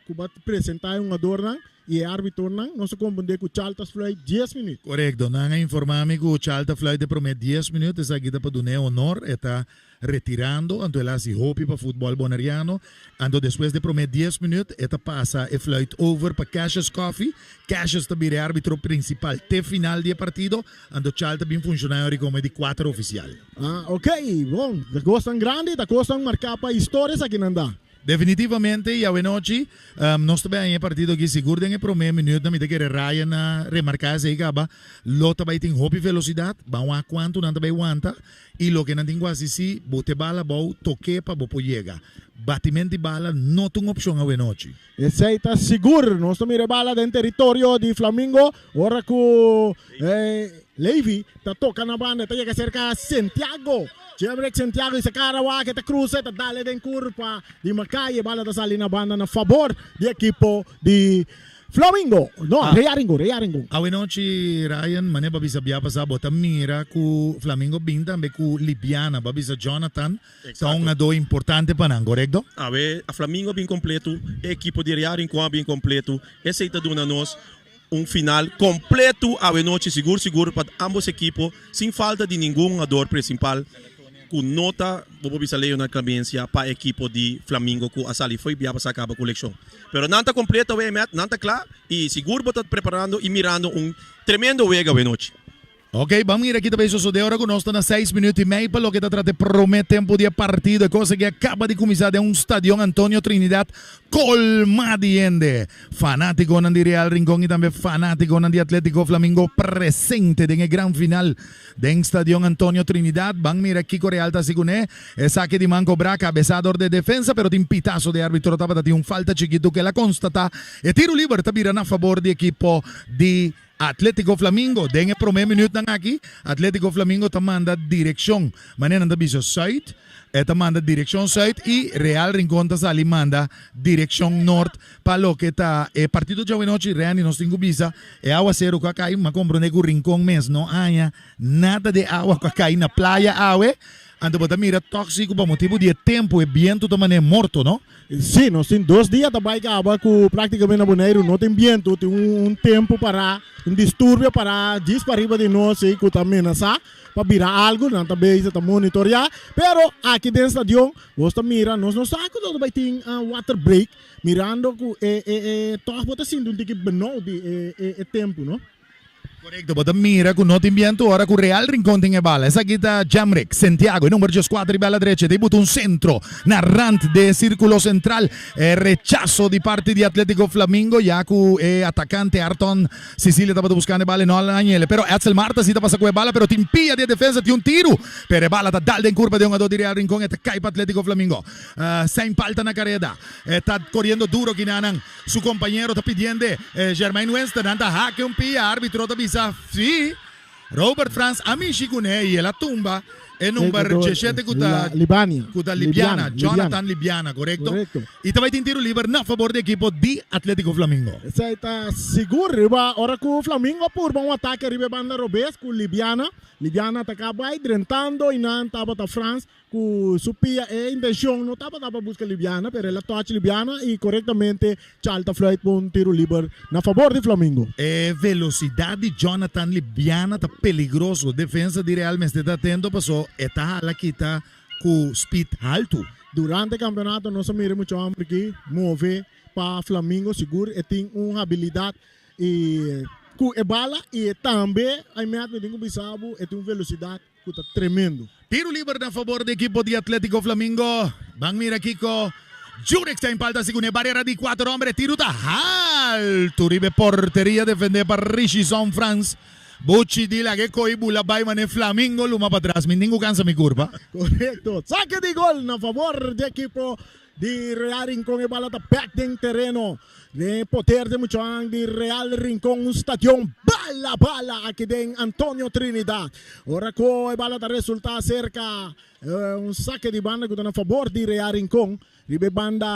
Cu bo a presenta e hungadornan y e arbitornan, nos a comprende cu Charl ta fluit dies minuut. Corecto, nan a informa mi cu Charl ta fluit e prome dies minuut, esaki ta pa dun'e honor, e ta retirando, anto el a haci hopi pa futbol Boneriano, anto despues di e prome dies minuut e ta pasa e fluit over pa Cassius Coffie, Cassius ta bira e arbitro principal te final di e partido, anto Charl ta bin funciona ahora como e di cuater oficial. Ah, ok, bon, ta cosnan grandi, ta cosnan marca pa historia esaki nan da. Definitivamente y awenochi nos ta bay haña e partido aki sigur den e prome minuutnan mi ta kere Ryan a remarca esey caba lo ta bay tin hopi velocidad ban wak cuanto nan ta bay wanta y loke nan tin cu haci si bo te bala abou toke pa bo por yega batiment di bala no ta un opcion awenochi. Esey ta sigur nos ta mira e bala den teritorio di Flamingo ora cu Levy ta toca na banda e ta yega cerca Santiago. Jemrick Santiago y Sacara wak ta cruza ta dale den curpa di Macaye. Bala ta sali na banda na fabor di ekipo di Flamingo, no, Real Rincon, Real Rincon. Awe nochi Ryan, mane bo a bisa bia pasa bo ta mira ku Flamingo bin tambe ku Libiana, bo a bisa Jonathan ta un hungadó importante pa nan, korekto? Awe Flamingo a bin kompleto, e ekipo di Real Rincon a bin kompleto, esei ta duna nos un final kompleto awe nochi sigur sigur pa ambos ekipo sin falta di ningun hungador principal ku no ta bo por bisa Leonard Clemencia pa ekipo di Flamingo ku a sali fo'i bia pa sa kaba ku lekshon. Pero nan ta kompleto awe Emet, nan ta kla i sigur bo ta preparando i mirando un tremendo wega awe nochi. Ok, ban mira ki ta bay sosode ora ku nos ta na seis minuut i mei pa loke ta trata e prome tempu di e partido. E kos aki a kaba di kuminsá den un stadion Antonio Trinidad kolmá di hende. Fanátikonan di Real Rincon i tambe fanátikonan di Atlético Flamingo presente den e gran final den stadion Antonio Trinidad. Ban mira kiko Real ta hasi kuné. Esaki di man kobrá kabesá dor di e defensa pero tin pitaso di árbitro tabata tin un falta chikitu ku el a konstatá. E tiru liber ta bira na fabor di ekipo di Atletico Flamingo. Den e promé minütnan aki, Atletico Flamingo ta manda direkshon, manera nan ta bisa sùit, e ta manda direkshon sùit i Real Rincon ta sali manda direkshon nort pa loke ta e partido djawe nochi. Randy, nos tin ku bisa e awaseru ku a kai, m'a komprondé ku Rincon mes no haña nada di awa ku a kai na playa awe, anto bo ta mira tòg si ku pa motibu di e tempu e bientu ta manera morto, no? Sí, nos tin dos dia ta bai kaba ku práktikamente na Boneiru no tin bientu, tin un tempu pará, un disturbio pará djis pariba di nos sí ku ta menasá pa bira algu, nan ta bezig ta monitoreá, pero aki den stadion bos ta mira nos no sa ku nos ta bai tin water break mirando ku e e e tòg bo ta sinti un tiki benou di e e tempu no. Korekto, bo ta mira ku no tin bientu ora ku Real Rincon tin e bala. Esaki ta Jamrick Santiago, e number dieskuater riba ala drecha. Ta buta un sentro na rant de e sirkulo sentral. E rechaso di parti di Atletico Flamingo ya ku e atakante Arton Cecilia tabata buskando e bala e no a hañ'el. Pero Edsel Marta si ta pasa ku e bala pero tin pia di e defensa, tin un tiru. Pero e bala ta dal den kurpa di e hungadó di Real Rincon e ta kai pa Atletico Flamingo. Sein palta na kareda. E ta koriendo duro kinanan. Su compañero ta pidiende Jermaine Winston, nan ta hake un pia, arbitro ta bisa si. Robert Frans a mishi cune y el a tumba e number diesshete cu ta cu ta Libiana, Jonathan Libiana, corecto? Y ta bay tin tiro liber na favor di ekipo di Atletico Flamingo. Esey ta sigur riba ora cu Flamingo a purba un atake riba e banda robes cu Libiana. Libiana ta caba bay drentando y nan tabata Frans Ku su pia e intencion no tabata pa busca Libiana, pero el a touch Libiana y corectamente Chal ta fluit pa un tiro liber na favor di Flamingo. E velocidad di Jonathan Libiana ta peligroso, defensa di Real mester ta atento paso e ta hala kita ku speed haltu. Durante campeonato nos a mira mucho homber aki move pa Flamingo, sigur e tin un habilidad y ku e bala y tambe Aymet mi tin ku bisa bo e tin un velocidad ku ta tremendo. Tiro liber na fabor di ekipo di Atletico Flamingo. Ban mira kiko Jurek ta impalta segun e barera di kuater homber. E tiro ta haltu riba e porteria defende pa Richison Frans. Buchi di laga e koi bula bai mane Flamingo luma patras. Mi tin ku kansa mi kurpa. Korekto. Sake di gol na fabor di ekipo di Real Rincon. E bala ta bek den tereno. Den e poder di muchanan di Real Rincon un stadion bala bala aki den Antonio Trinidad. Ora cu e bala ta resulta cerca un saque di banda cu ta na fabor di Real Rincon. Riba e banda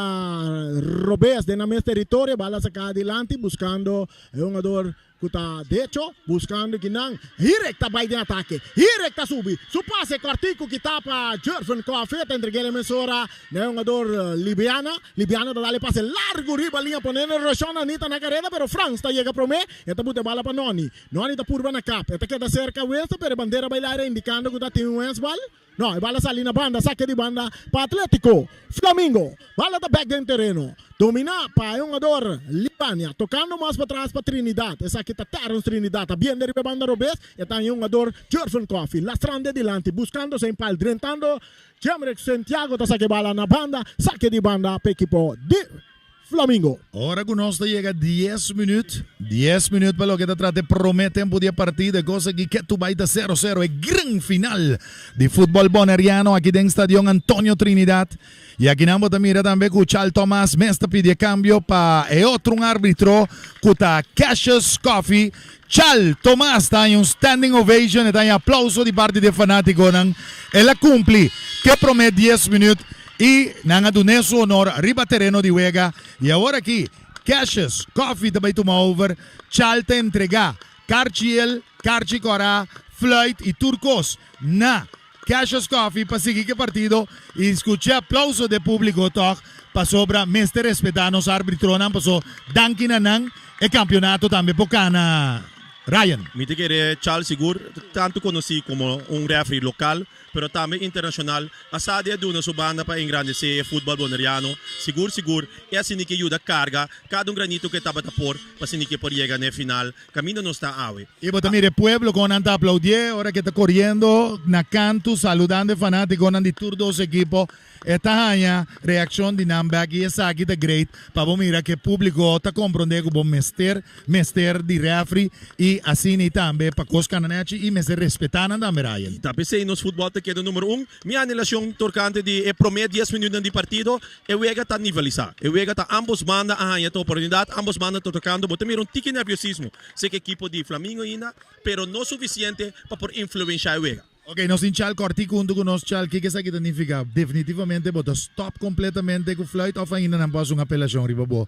robes den nan mes territorio e bala saca adilanti buscando e hungador Ku ta decho buskando kinan. Hirek ta bai den atake. Hirek ta subi. Su pase kòrtiku kita pa Jurven Coffee. Ta entreg'é mesora na e hungador Libiana. Libiana ta dal e pase largu riba liña ponendo Roshon Anita na kareda pero Frans ta yega promé. E ta buta e bala pa Noni. Noni ta purba na kap. E ta keda serka Winston pero e bandera bai laira indikando ku ta tin un hensbal. No, e bala sali na banda, sake di banda pa Atletico. Flamingo, bala ta bek den tereno. Domina pa e hungador Libania, tocando mas patras pa Trinidad. Esaki ta Terence Trinidad, ta biende riba e banda robes. E ta e hungador Jurven Coffie, lastrando e dilanti, buscando zijn pal, drentando Jemrick Santiago ta saka e bala na banda, sake di banda pa ekipo di Flamingo. Ora ku nos ta yega dies minüt, dies minüt pa loke ta trata e promé tempu di e partido, e kos aki ketu bai ta sero sero, e gran final di futbòl boneriano aki den Stadion Antonio Trinidad. I akinan bo ta mira tambe ku Chal Thomas mes ta pidi e kambio pa e otro un arbitro ku ta Cassius Coffie. Chal Thomas ta haña un standing ovation, e ta haña aplauso di parti di e fanátikonan. El a kumpli ku e promé dies minüt. I nan a dun'é su honor riba tereno di wega. I awor aki, Cassius Coffee ta bai tuma over, Chal ta entregá karchi el, karchi kòrá, fluit i tur kos na Cassius Coffee pa sigui ku e partido i skucha aplauso di e públiko tòg pasobra mester respetá nos arbitronan paso danki na nan e kampionato tambe por kana. Ryan. Mi ta kere Charles sigur tantu konosí komo un referee lokal pero tambe internashonal a sa di a duna su banda pa engrandesé e futbòl boneriano. Sigur sigur e asina ke yuda karga kada un granito ku e tabata por pa asina ke por yega na e final kaminda nos ta awe. I bo ta mira e pueblo kon nan ta aplaudié ora ke ta koriendo na kantu saludando e fanátikonan di tur dos ekipo. E ta haña reakshon di nan bek i esaki ta great pa bo mira ku e públiko ta komprondé ku bo mester mester di rèfri i asina i tambe pa kos kana nèchi i mester respetá nan tambe Ryan. Ta p'esei nos futbòl ta keda numero un. Mi anelashon torkante di e promé dies minütnan di partido, e wega ta nivelisá. E wega ta ámbos banda a haña ta oportunidat, ámbos banda ta tokando. Bo ta mira un tiki nerviosismo seka ekipo di Flamingo ainda, pero no sufisiente pa por influenshá e wega. Ok, nos tin Chal kòrtiku huntu ku nos. Chal, kiko esaki ta nifiká? Definitivamente bo ta stòp kompletamente ku fluit òf ainda nan por hasi un apelashon riba bo?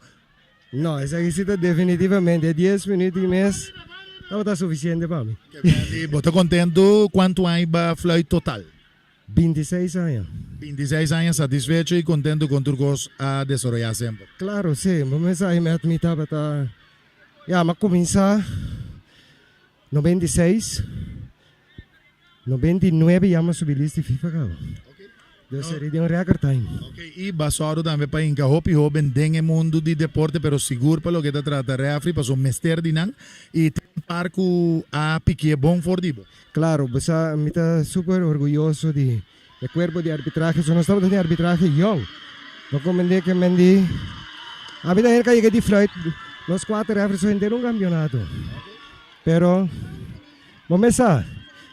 No, esaki si ta definitivamente. E dies minüt i mes tabata sufisiente pa mi. Wendy, bo ta kontentu? Kuantu aña bo a fluit total? Bintiseis aña. Bintiseis aña satisfecho i kontentu kon tur kos a desaroyá semper? Klaro, si. Bo mensahe mi a mi tabata, ya, mi a kuminsá. 96, 99 ya mi a subi list di FIFA caba. Dus seria di un record time. Ok, y Basoro tambe pa hinca hopi hoben den e mundo di deporte, pero sigur pa loke ta trata refri, paso mester di nan y tin un par cu a pikie bon for di bo. Claro, bo sa mi ta super orguyoso di e cuerpo di arbitrahe, so nos tabata tin arbitrahe yong. Bo comprende ke men di ami ta hende ka yega di fluit nos cuater refri so henter un campeonato. Pero bo mes sa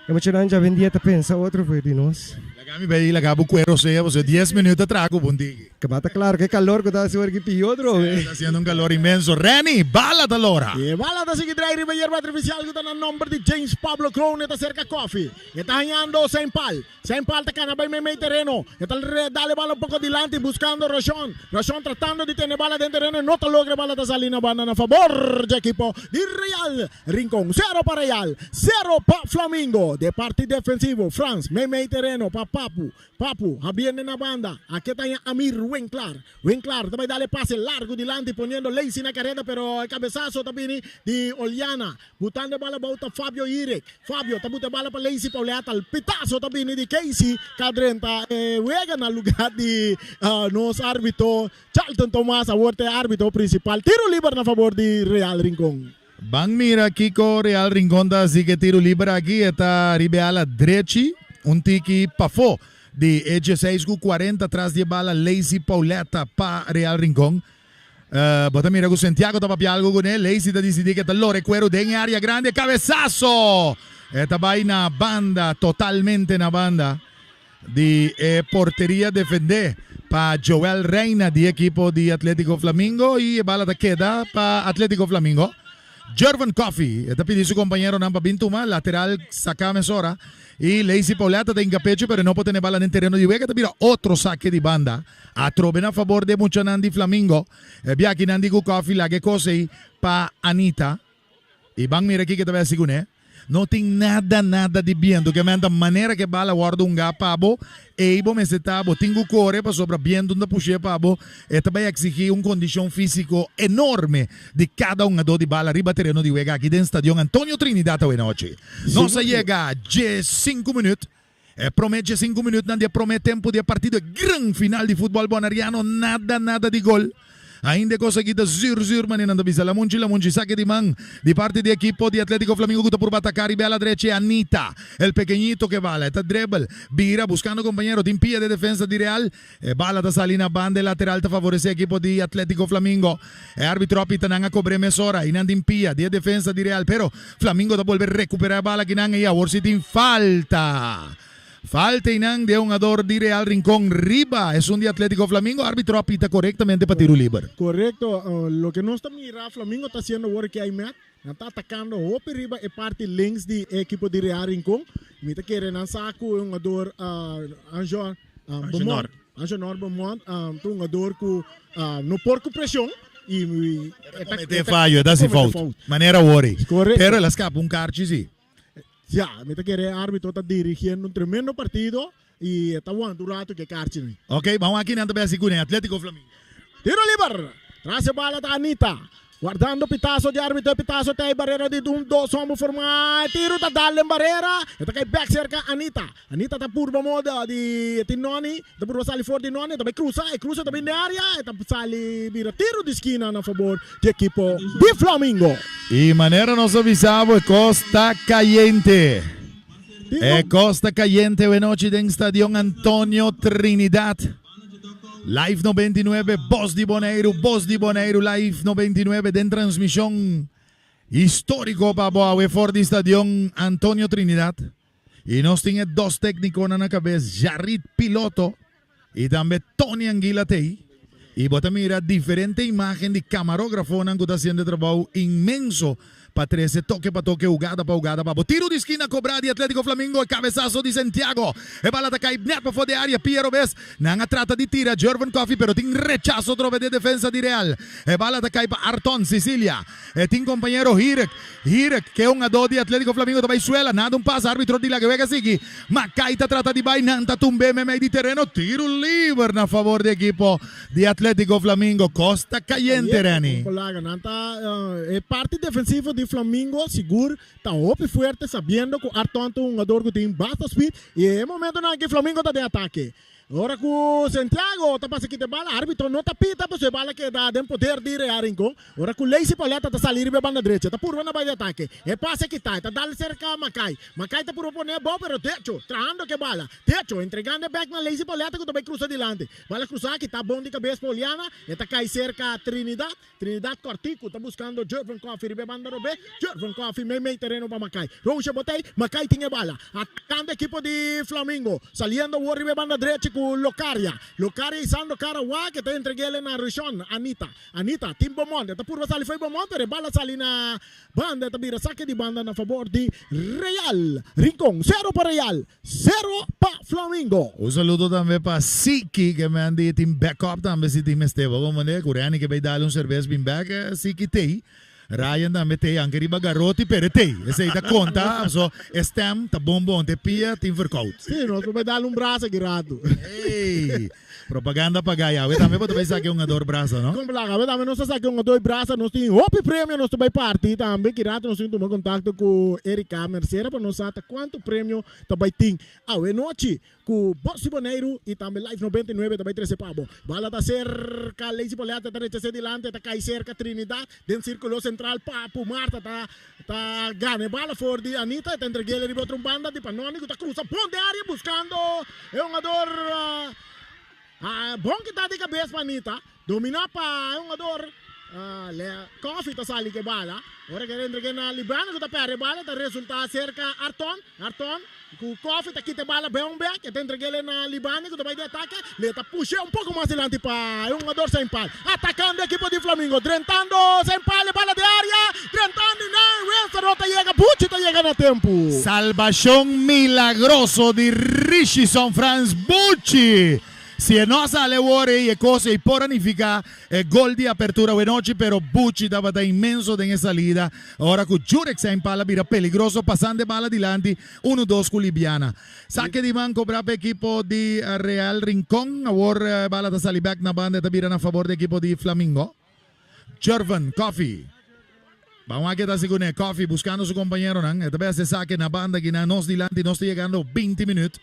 e muchanan djawendia ta pensa otro for di nos. Laga mi bay laga bo cuero sea pasobra dies minuut ta traha cu bo un tiki. Ke bata claro ke calor cu ta haci ora ki pio drobe. Ta haciendo un calor inmenso. Renny, bala ta lora. E bala ta sigui drai riba yerba artificial cu ta na nomber di James Pablo Kroon. E ta cerca Koffie. E ta hañando Saint Paul. Saint Paul ta kana bai meimei tereno. E ta dal e bala un poko dilanti buskando Rashon. Rashon tratando di tene bala den tereno e no ta logra e bala ta sali na banda na fabor dje ekipo di Real Rincon. Sero pa Real, sero pa Flamingo. De parti defensivo Frans meimei tereno pa Papu. Papu habriendo na banda. Aki ta haña Amir Winklar. Winklar ta bai dal e pase largu dilanti poniendo Lacey na kareda pero e kabesaso ta bini di Oliana. Butando e bala bou ta Fabio Irek. Fabio ta buta e bala pa Lacey Pauletta. El pitazo ta bini di Casey ka drenta e wega na lugar di nos arbitro Charlton Thomas. Awor ta e arbitro principal. Tiro liber na fabor di Real Rincon. Ban mira kiko Real Rincon ta hasi ku e tiro liber aki. E ta riba e ala drechi. Un tiki pafó di e dieseis ku kuarenta tras di e bala Lacey Pauletta pa Real Rincon. Bo ta mira ku Santiago ta papia algu kuné. Lacey ta disidí ku e ta lora e kueru den e área grandi. E kabesaso! E ta bai na banda, totalmente na banda di e porteria defendé pa Joel Reina di ekipo di Atletico Flamingo i e bala ta keda pa Atletico Flamingo. Jervin Coffey e ta pidi su kompañeronan pa bin tuma lateral saká mesora i Lacey Pauletta ta hinka pechu pero e no por tene bala den tereno di wega ta bira otro sake di banda. Atrobe na fabor di e muchanan di Flamingo. E biakinan di ku Coffey laga e kos ei pa Anita. I ban mira kiko ta bai hasi kuné. No tin nada nada di bientu ke menta manera ke bala wòrdu hungá pa bo, ei bo mester ta, bo tin ku kore pasobra bientu ta push'é pa bo, e ta bai eksigí un kondishon físiko enorme di kada hungadó di bala riba tereno di wega aki den Stadion Antonio Trinidad awenochi. Nos a yega diesinku minüt, e promé diesinku minütnan di e promé tempu di e partido, e gran final di futbòl boneriano, nada nada di gol. Ainda e kos aki ta zuur zuur manera nan ta bisa. Lamunchi Lamunchi sake di man di parti di ekipo di Atletico Flamingo ku ta purba ataka riba e ala drechi Anita el pekeñito ke bala e ta dribble bira buskando kompañero tin pia de defensa di Real e bala ta sali na banda e lateral ta favorese ekipo di Atletico Flamingo e arbitro a pita nan a kobre mesora y nan tin pia di e defensa di Real pero Flamingo ta bolbe rekupera e bala kinan y awor si tin falta. Falta einan di e hungador di Real Rincon riba esun di Atletico Flamingo. Arbitro a pita korektamente pa tiru liber. Korekto, loke nos ta mira Flamingo ta hasiendo awor aki Aymet, nan ta atakando hopi riba e parti links di e ekipo di Real Rincon. Mi ta kere nan sa ku e hungador Angenor Beaumont, Angenor Beaumont ta un hungador ku no por ku preshon. I e ta comete fallo, e ta hasi fout. Manera wori. Pero el a scapa un karchi si. Ya, mi ta kere e arbitro ta dirigiendo un tremendo partido y e ta wanta un rato ku e karchi ni. Ok, ban wak kinan ta bay hasi kuné Atletico Flamingo. Tiro liber! Tras e bala ta Anita. Wardando pitazo di arbitro, e pitazo ta e barera di un dos homber forma. E tiro ta dal den barera, e ta kai bek serka Anita. Anita ta purba moda di e tin Noni, e ta purba sali for di Noni, e ta bai krusa, e krusa ta bin den area, e ta sali bira tiro di skina na fabor di ekipo di Flamingo. Y manera nos a bisa bo e cos ta cayente. E cos ta cayente awenochi den Stadion Antonio Trinidad. Live 99, Bos di Boneiru, Bos di Boneiru Live 99 den transmision historico pa bo awe for di Stadion Antonio Trinidad. Y nos tin e dos tecniconan na cabes, Jarid Piloto y tambe Tony Anguila tey. Y bo ta mira diferente imagen di camarografonan cu ta haciendo e trabou inmenso pa trece toke pa toke, hugada pa hugada pa bo. Tiro di skina cobra di Atletico Flamingo, e cabesazo di Santiago. E bala ta cay net pafo di area, Piero bes. Nan a trata di tira Jervin Coffie pero tin rechazo trobe di e defensa di Real. E bala ta cay pa Arton Sicilia. E tin compañero Hirek. Hirek, ke un ado di Atletico Flamingo ta bay suela. Nada un pas, arbitro di laga wega sigui. Makai ta trata di bay, nan ta tumbe memey di tereno. Tiro liber na favor di ekipo di Atletico Flamingo. Costa cayente, Renny. Nan ta e parti defensivo di Flamingo sigur ta hopi fuerte sabiendo cu Arton ta un hungador cu tin basta speed y e momentonan aki Flamingo ta den atake. Ora ku Santiago ta pasa kita e bala, arbitro no ta pita pasobra e bala keda den poder di Real Rincon. Ora ku Lacey Pauletta ta sali riba e banda drecha, ta purba na bai di atake. E pase kita, e ta dal serka Makai. Makai ta purba pone abou pero Techo trahando ku e bala. Techo entregando e bek na Lacey Pauletta ku ta bai krusa dilanti. Bala krusa kita bon di kabes pa Oliana, e ta kai serka Trinidad. Trinidad Cortico ta buscando Jervin Coffee riba e banda robé. Jervin Coffee mei mei tereno pa Makai. Roosje botey, Makai tin e bala. Atacando ekipo di Flamingo. Saliendo awor riba e banda drechi cu Locaria. Locaria isando cara wak e ta entreguele na Rishon Anita. Anita tin Beaumont. E ta purba sali fo'i Beaumont pero e bala sali na banda. E ta bira sake di banda na fabor di Real Rincon. Sero pa Real. Sero pa Flamingo. Un saludo tambe pa Siki ke men di tin backup tambe si tin mester. Bo comprende ku Renny ke bay dal un serbes bin bek Siki tey. Ryan tambe tey anke riba garoti pero e tey. Esey ta konta so e stem ta bon bon te pia tin verkoud. Si nos por bay dal un brasa ki ratu. Ey propaganda paga ya. Awe tambe bo ta bay saki un ador brasa no? Kon plaka awe tambe nos ta saki un ador brasa nos tin hopi premio nos ta bay parti tambe ki ratu nos tin tuma kontakto ku Erika Mercera pa nos sa ta kuantu premio ta bay tin awe nochi ku Bos di Boneiru i tambe Live 99 ta bay trese pa bo. Bala ta serka Lazy Poletta ta rechas'é dilanti ta kai serka Trinidad den sirkulo sentral Papu Marta ta Ta gana e bala for di Anita, e ta entreg'el riba otro un banda di Panoni ku ta krusa bon den area buskando e hungador bon kita di kabes pa Anita, domina pa e hungador Coffee ta sali ku e bala, ora ku e entreg'e na Librano ku ta perde e bala ta resulta serka Arton, Arton ku Coffee ta kita e bala bon bek e ta entreg'el na Libani ku ta bai di atake, le ta push'e un poko mas dilanti pa e hungador Saint Paul. Atacando ekipo di Flamingo, drentando Saint Paul e bala den area, drentando y nan Winston no ta yega, Buchi ta yega na tempo. Salbacion milagroso di Richison Frans Buchi! Si e no a sali awor ei e cos ei por a nifica e gol di apertura awenochi pero Buchi tabata inmenso den e salida ora cu Jurek Saint Paul a bira peligroso pasando e bala dilanti uno dos cu Libiana. Sake di man kobra pa ekipo di Real Rincon. Awor bala ta sali bek na banda e ta bira na fabor di ekipo di Flamingo. Jervin Coffee. Ban wak e ta hasi kuné. Coffee buskando su kompañeronan. E ta bai hasi e sake na banda aki na nos dilanti. Nos ta yegando 20 minüt.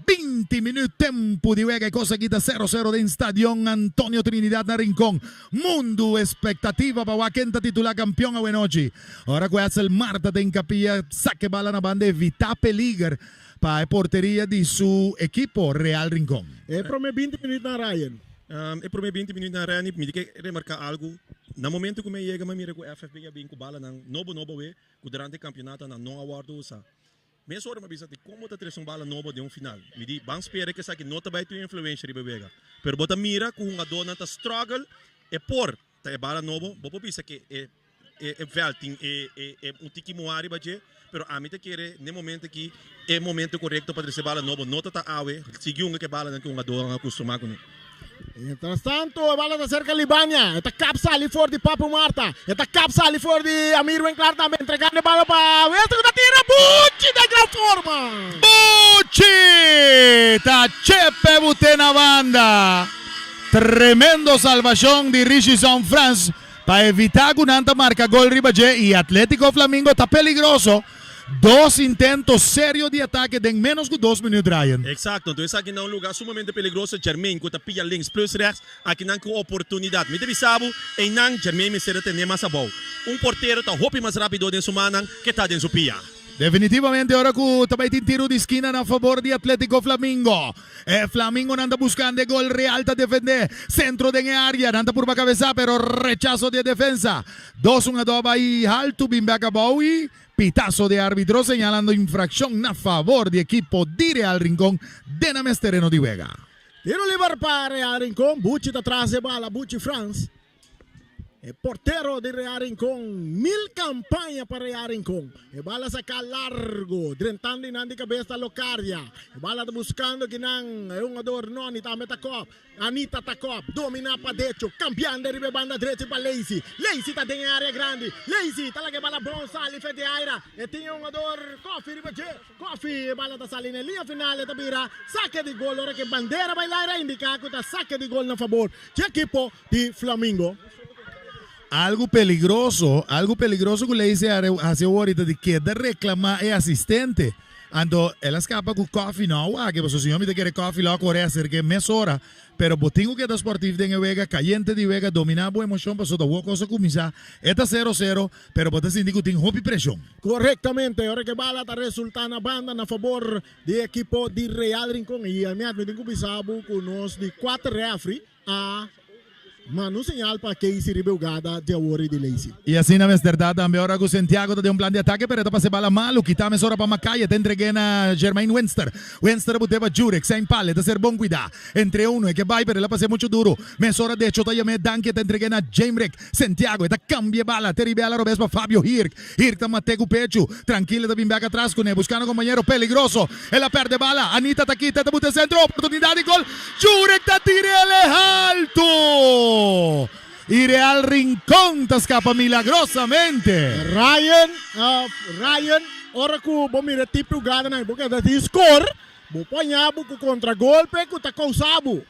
20 minüt tempu di wega. E kos aki ta sero sero den Stadion Antonio Trinidad na Rincon. Mundu espektativa pa wak ken ta titulá kampion awenochi. Ora ku Edsel Marta ta inkapia sake bala na banda evitá peliger pa e porteria di su ekipo Real Rincon. E prome 20 minuutnan Ryan. E prome 20 minuutnan Ryan mi di ke remarka algu. Na momento ku mi a yega mi a mira ku FFB a bin ku balanan nobo nobo awe ku durante e kampionato nan no a wòrdu usa. Mesora mi a bisa di kon bo ta trese un bala nobo den un final. Mi di ban spera ku esaki no ta bai tin un influensha riba e wega. Pero bo ta mira ku hungadónan ta struggle e por ta e bala nobo bo por bisa ke e e veld tin e e un tiki muhá riba dje pero ami ta kere n'e momento aki e momento korekto pa trese bala nobo no ta ta awe sigui hunga ku e balanan ku hungadónan a kustumá kuné. Mientras tanto, e bala ta serka Libania. E ta kap sali for di Papu Marta. E ta kap sali for di Amir Winklaar tambe. Entregando e bala pa Wilson ku ta tira Buchi den gran forma. Buchi ta chepe bute na banda. Tremendo salvashon di Richison Frans pa evita ku nan ta marka gol riba dje i Atletico Flamingo ta peligroso. Dos intento serio di atake den menos ku dos minuut Ryan. Exacto, enton esaki na un lugar sumamente peligroso, Jermaine cu ta pilla links plus rechts, akinan cu oportunidad. Mi ta bisa bo, eynan Jermaine mester a tene mas abou. Un portero ta hopi mas rapido den su mannan ke ta den su pia. Definitivamente ora cu ta bay tin tiro di skina na favor di Atletico Flamingo. E Flamingonan ta buscando e gol, Real ta defende. Centro den e area, nan ta purba cabeza pero rechazo di e defensa. Dos un a bay halto bin bek abou y Pitazo di arbitro señalando infraccion na favor di ekipo di Real Rincon den a mes tereno di wega. Tiro liber pa Real Rincon, Buchi ta tras e bala, Buchi Frans, e portero di Real Rincon, mil campaña pa Real Rincon, e bala saca largo, drentando y nan di cabes ta Locadia, e bala ta buscando kinan e hungador Noni tambe ta cop. Anita ta kòp, dominá pa decho, kambiando riba e banda drechi pa Lacey. Lacey ta den e área grandi. Lacey ta laga e bala bon sali feti aira. E tin e hungador Koffie riba dje. Koffie, e bala ta sali na e liña final, e ta bira sake di gol ora ku e bandera bai laira a indiká ku ta sake di gol na fabor dje ekipo di Flamingo. Algu peligroso, algu peligroso ku Lacey a hasi awor ta di keda reklamá e asistente. Anto el a skapa ku kòfi no a wak pasobra si mi ta kere kòfi lo a kore aserk'é mesora. Pero bo tin ku keda sportif den e wega, kayente di wega, dominá bo emoshon pasobra ta wou kos a kuminsá. E ta sero sero, pero bo ta sinti ku tin hopi preshon. Korektamente, ora ku e bala ta resultá na banda na fabor di e ekipo di Real Rincon. I mi tin ku bisa bo ku nos di kuater rèfri a manda un señal pa Casey riba e hugada di awor i di Lacey. I asina mester ta tambe ora ku Santiago ta den un plan di atake pero e ta pasa e bala malu kita mesora pa Macaya ta entreg'é na Jermaine Winster. Winster a but'é pa Jurek Saint Paul e ta ser bon kuidá. Entre uno e ke bai pero el a pas'é muchu duru. Mesora Decho ta yam'é danki e ta entreg'é na Jamrick Santiago e ta kambia e bala te riba e ala robes pa Fabio Hirk. Hirk ta mat'é ku pechu. Trankil e ta bin bèk atras kuné buskando kompañero peligroso. El a pèrdè bala. Anita ta kita e ta but'é sentro. Oportunidat di gol. Jurek ta tir'el e haltu! I Real Rincon ta skapa milagrosamente. Ryan, Ryan, ora ku bo mira e tipo hugadanan bo keda tin skor, bo por haña bo ku kontragolpe ku ta kousa bo.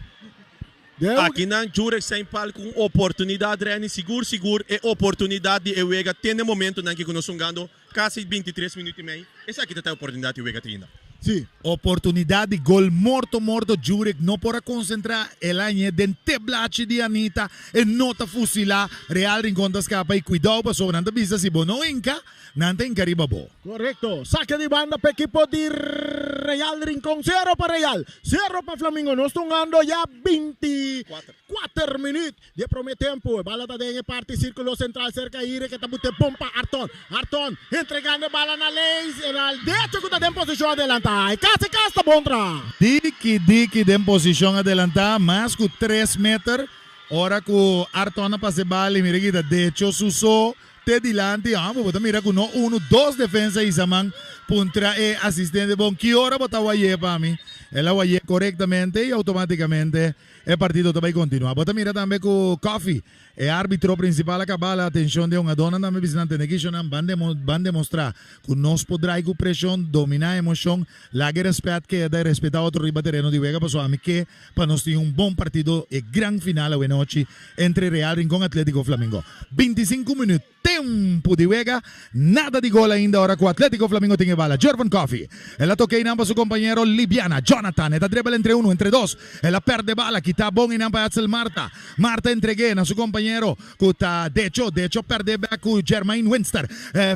Akinan Jurek Saint-Paul ku un oportunidat Renny, sigur sigur e oportunidat di e wega te na e momentonan ki ku nos hungando kasi bintitres minuut i mei, esaki ta ta e oportunidat di wega te ainda. Sí, oportunidat di gol morto morto Jurek no por a konsentrá, el a hañ'é den te blachi di Anita, e no ta fusilá, Real Rincon ta skapa i kuidou pasobra nan ta bisa si bo no hinka, nan ta hinka riba bo. Korekto, sake di banda pa ekipo di Real Rincon, sero pa Real, sero pa Flamingo, nos ta hungando ya 24 minuut di e prome tempu, e bala ta den e parti sirkulo sentral serka Ire ke ta bute bon pa Arton, Arton entregando e bala na Leis, na derecho ku ta den posishon adelantá, e kasi kas ta bon tra. Diki diki den posishon adelantá mas ku tres meter, ora ku Arton a pasa e bala i mira kita decho su so Te dilanti, ah, bo ta mira ku no unu, dos defensa hisa man puntra e asistente, Bon, ki ora bo ta wayé pa mi? El a wayé korektamente i outomátikamente e partido ta bai kontinuá. Bo ta mira tambe ku Coffey, e árbitro prinsipal a kabá la atenshon di e hungadónan tambe bisa nan tende kishonan ban ban demostrá ku nos por drai ku preshon, dominá emoshon, laga e rèspèt keda i respetá otro riba tereno di wega pasobra ami ke pa nos tin un bon partido e gran final awenochi entre Real Rincon Atletico Flamingo. 25 minuut tempo di wega, nada di gol ainda ora cu Atletico Flamingo tin e bala. Jervin Coffey, el a toca einan pa su compañero Libiana, Jonathan, e ta dribble entre uno, entre dos, el a perde bala, kita bon einan pa Edsel Marta, Marta entregue na su compañero cu ta Decho, Decho perde bek cu Jermaine Winster,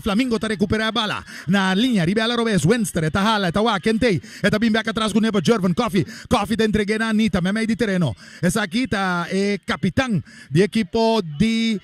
Flamingo ta recupera e bala na liña riba e ala robes, Winster e ta hala, e ta wak, kentey, e ta bin bek atras cu ne pa Jervin Coffey, Coffey ta entregue na Anita, memey di tereno. Esaki ta e kapitan di ekipo di.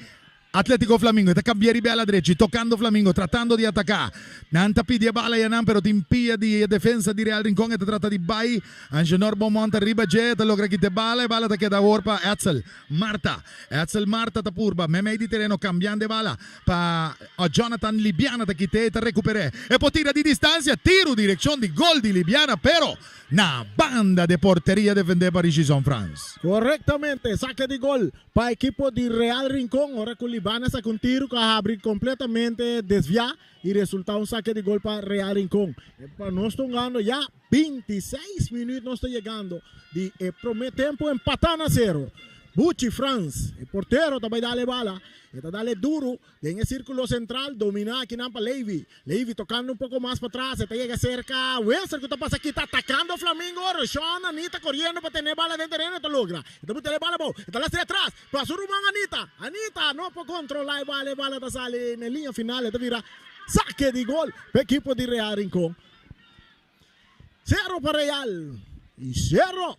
Atletico Flamingo ta cambia riba ala drechi, tocando Flamingo, tratando di ataca. Nan ta pidi e bala ya nan, pero tin pia di e defensa di Real Rincon. E ta trata di bay. Angenor Beaumont riba dje, ta logra kita e bala. E bala ta keda awor pa Edsel Marta. Edsel Marta ta purba memey di tereno, cambiando e bala pa Jonathan Libiana ta kit'e, e ta recuper'e. E por tira di distancia, tiro direccion di gol di Libiana, pero na banda de porteria defende pa Richison Frans. Correctamente, saque di gol Pa ekipo di Real Rincon ora ku Libana saka un tiru ku a habri kompletamente desviá i resultá un sake di gol pa Real Rincon. E pa nos ta hungando ya 26 minüt nos ta yegando di e promé tempu empatá na sero. Buchi Frans, e portero ta bai dal e bala, e ta dal e duru. Den e sirkulo sentral, dominá akinan pa Levy. Levy tokando un poko mas patras, e ta yega serka Wilson ku ta pasa kita atakando Flamingo. Roshon Anita koriendo pa tene e bala den tereno, e ta logra. E ta buta e bala abou, e ta lastra atras pa su ruman Anita. Anita no por kontrolá e bala, e bala ta sali na e liña final, e ta bira sake di gol pa ekipo di Real Rincon. Sero pa Real i sero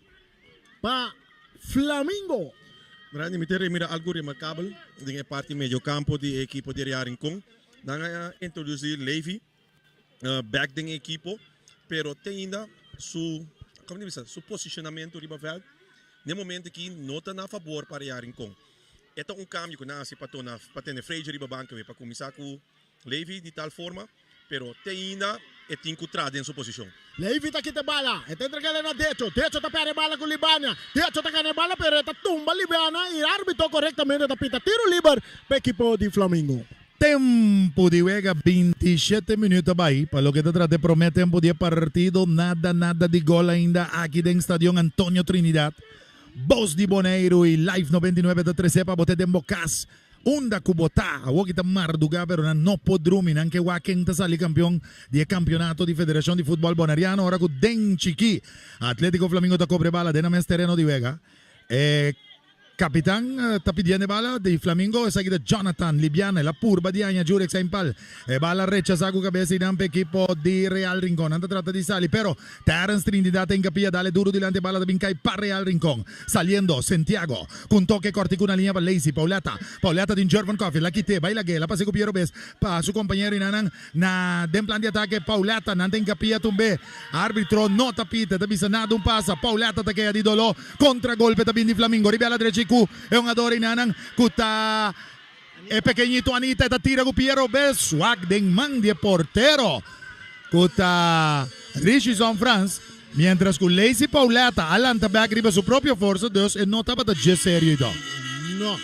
pa Flamingo. Randy, mi ta remira algu remarkabel den e parti mediokampo di e ekipo di Real Rincon. Nan a introdusi Levy bek den e ekipo, pero te ainda su, komo ta bisa, su posishonamentu riba vèlt den momento aki no ta na fabor pa Real Rincon. E ta un kambio ku nan a hasi pa tona, pa tene Frazier riba banka pa kuminsá ku Levy di tal forma, pero te ainda e tin cu tra den su posicion. Levy ta kita e bala, e ta entreg'el na Decho, Decho ta perde e bala cu Libania, Decho ta gana e bala pero e ta tumba Libana y arbitro corectamente ta pita tiro liber pa ekipo di Flamingo. Tempo di wega 27 minuut a bai pa loke ta trata e prome tempo di e partido nada nada di gol ainda aki den Stadion Antonio Trinidad. Bos di Boneiru y Live 99 ta trece pa bo te den bo cas. Unda ku bo ta? Awor ki ta mardugá pero nan no por drumi. Nan ke wak ken ta sali kampion di e kampeonato di Federashon di Futbòl Boneriano ora ku den chikí Atlétiko Flamingo ta kobre bala den nan mes tereno di wega. E kapitan ta pidiendo e bala di Flamingo, esaki ta Jonathan Libiana. El a purba di haña Jurek Sainpal. E bala rechasá ku kabesa i nan pa ekipo di Real Rincon. Nan ta trata di sali pero Terence Trinidad ta hinkapia dale duru dilanti e bala ta bin kai pa Real Rincon. Saliendo Santiago ku un toke kòrtiku na liña pa Lacy Pauletta. Pauletta tin Jervon Coffie. La kit'é, bai lag'é, la pas'é ku Piero Bes pa su kompañero i nan na den plan di atake. Pauletta nan ta hinkapia tumb'é. Arbitro no ta pita, ta bisa nada un pasa. Pauletta ta kea di doló. Kontra golpe ta bin di Flamingo riba ala drechi ku e hungador i nan ku ta e pekeñito Anita. E ta tira ku Piero Bes. Swak den man di e portero ku ta Richison Frans. Mientras cu Lacey Pauletta a lanta bek riba su propio forsa, dus e no tabata dje serio y dòk. No.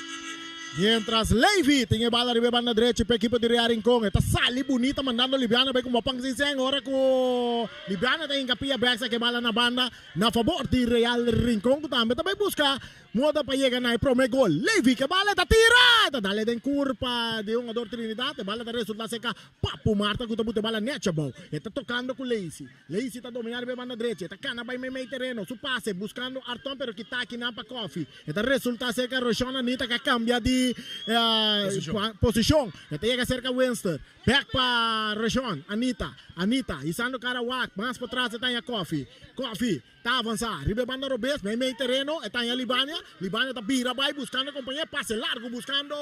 Mientras Levy tin e bala riba e banda drechi p'e ekipo di Real Rincon, e ta sali bunita mandando Libiana bay como pan sin sen ora cu Libiana ta hinca pia bek sa ke bala na banda na fabor di Real Rincon cu tambe ta bay busca Moda pa yega na e prome gol. Levy ke bala e ta tira! E ta dale den kurpa di hungador Trinidad. E bala ta resulta seka Papu Marta ku ta buta e bala nèchi abou. E ta tokando ku Lacey. Lacey ta dominá riba e banda drechi. E ta kana bai meimei tereno. Su pase buskando Arton pero kita akinan pa Koffie. E ta resulta serka Roshon Anita ku a kambia di posishon. E ta yega serka Winster. Bek pa Roshon Anita. Anita hisando kara wak. Mas patras e ta haña Koffie. Koffie. Ta avansá riba e banda robes, meimei tereno, e ta haña Libania. Libania ta bira bai buskando kompañé, pase largu buskando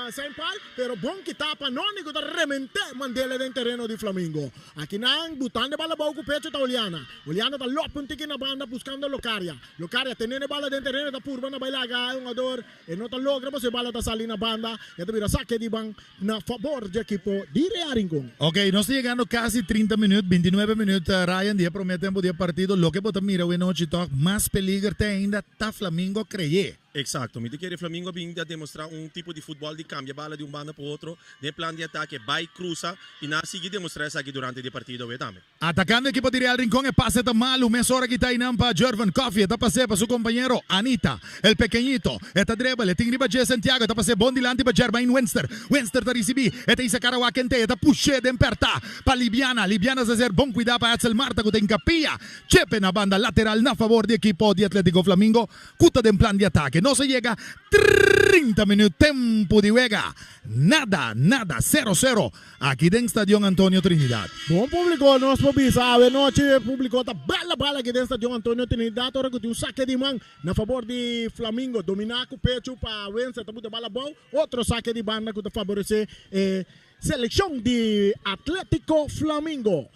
Saint Paul, pero bon kitá pa Noni ku ta rement'é Mandela den tereno di Flamingo. Akinan butando e bala abou ku pecho ta Oliana. Oliana ta lòp un tiki na banda buskando Locaria. Locaria tenendo e bala den tereno ta purba na bai laga e hungador. E no ta logra pasobra e bala ta sali na banda y a ta bira sake di ban na fabor dje ekipo di Real Rincon. Ok, nos ta yegando casi 30 minuut, 29 minuut, Ryan, di e prome tempo di e partido. Loke bo ta mira awe nochi toch, mas peliger te ainda ta Flamingo creye. Exacto, mi ta kere Flamingo a bin a demostra un tipo di futbol di cambia bala di un banda pa otro den e plan di atake, bay, cruza y nan a sigui demostra esaki durante di e partido awe tambe. Atacando ekipo di Real Rincon e pase ta malu, mesora kita einan pa Jervin Coffie, e ta pas'é pa su compañero Anita, el pequeñito, e ta dribble, e tin riba dje Santiago, e ta pas'é bon dilanti pa Jermaine Winster, Winster ta ricibi, e ta hisa cara wak kente, e ta push'é den perta pa Libiana, Libiana sa ser bon cuida pa Edsel Marta cu ta hincapia, chepe na banda lateral na favor di ekipo di Atletico Flamingo cu ta den plan di atake. Nos a yega 30 minuut tempo di wega. Nada, nada, 0 0 aki den Stadion Antonio Trinidad. Bon publico nos por bisa awe nochi e publico ta bala bala aki den Stadion Antonio Trinidad ora cu tin un saque di man na fabor di Flamingo domina cu pecho pa Wencer ta buta bala abou otro saque di banda cu ta faborece e seleccion di Atletico Flamingo.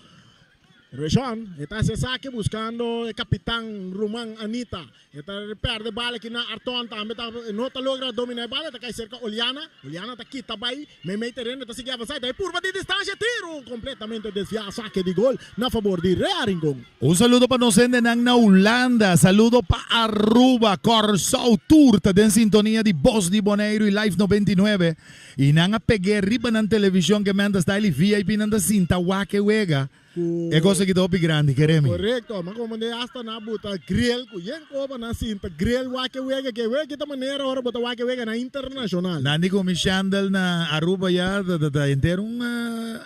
Reshon, e ta hasi esaki buskando e kapitan ruman Anita. E ta pèrdè bala aki na Arton tambe ta no ta logra dominá e bala, e ta kai serka Oliana. Oliana ta kita bai meimei tereno, e ta sigui avansá, e ta e purba di distansha, tiru kompletamente desviá, sake di gol na fabor di Rea Rincon. Un saludo pa nos hendenan na Hulanda, saludo pa Aruba, Kòrsou, tur ta den sintonia di Bos di Boneiru i Live 99 I nan a peg'é riba nan televishon ke menta style i VIP nan ta sinta wak e wega. E kos aki ta hopi grandi, kere mi. Korekto, mi a komprendé hasta nan a buta grill ku yen koba nan sinta grill wak e wega ke wega ki ta manera ora bo ta wak e wega nan internashonal. Nan di ku mi shandel na Aruba ya ta ta henter un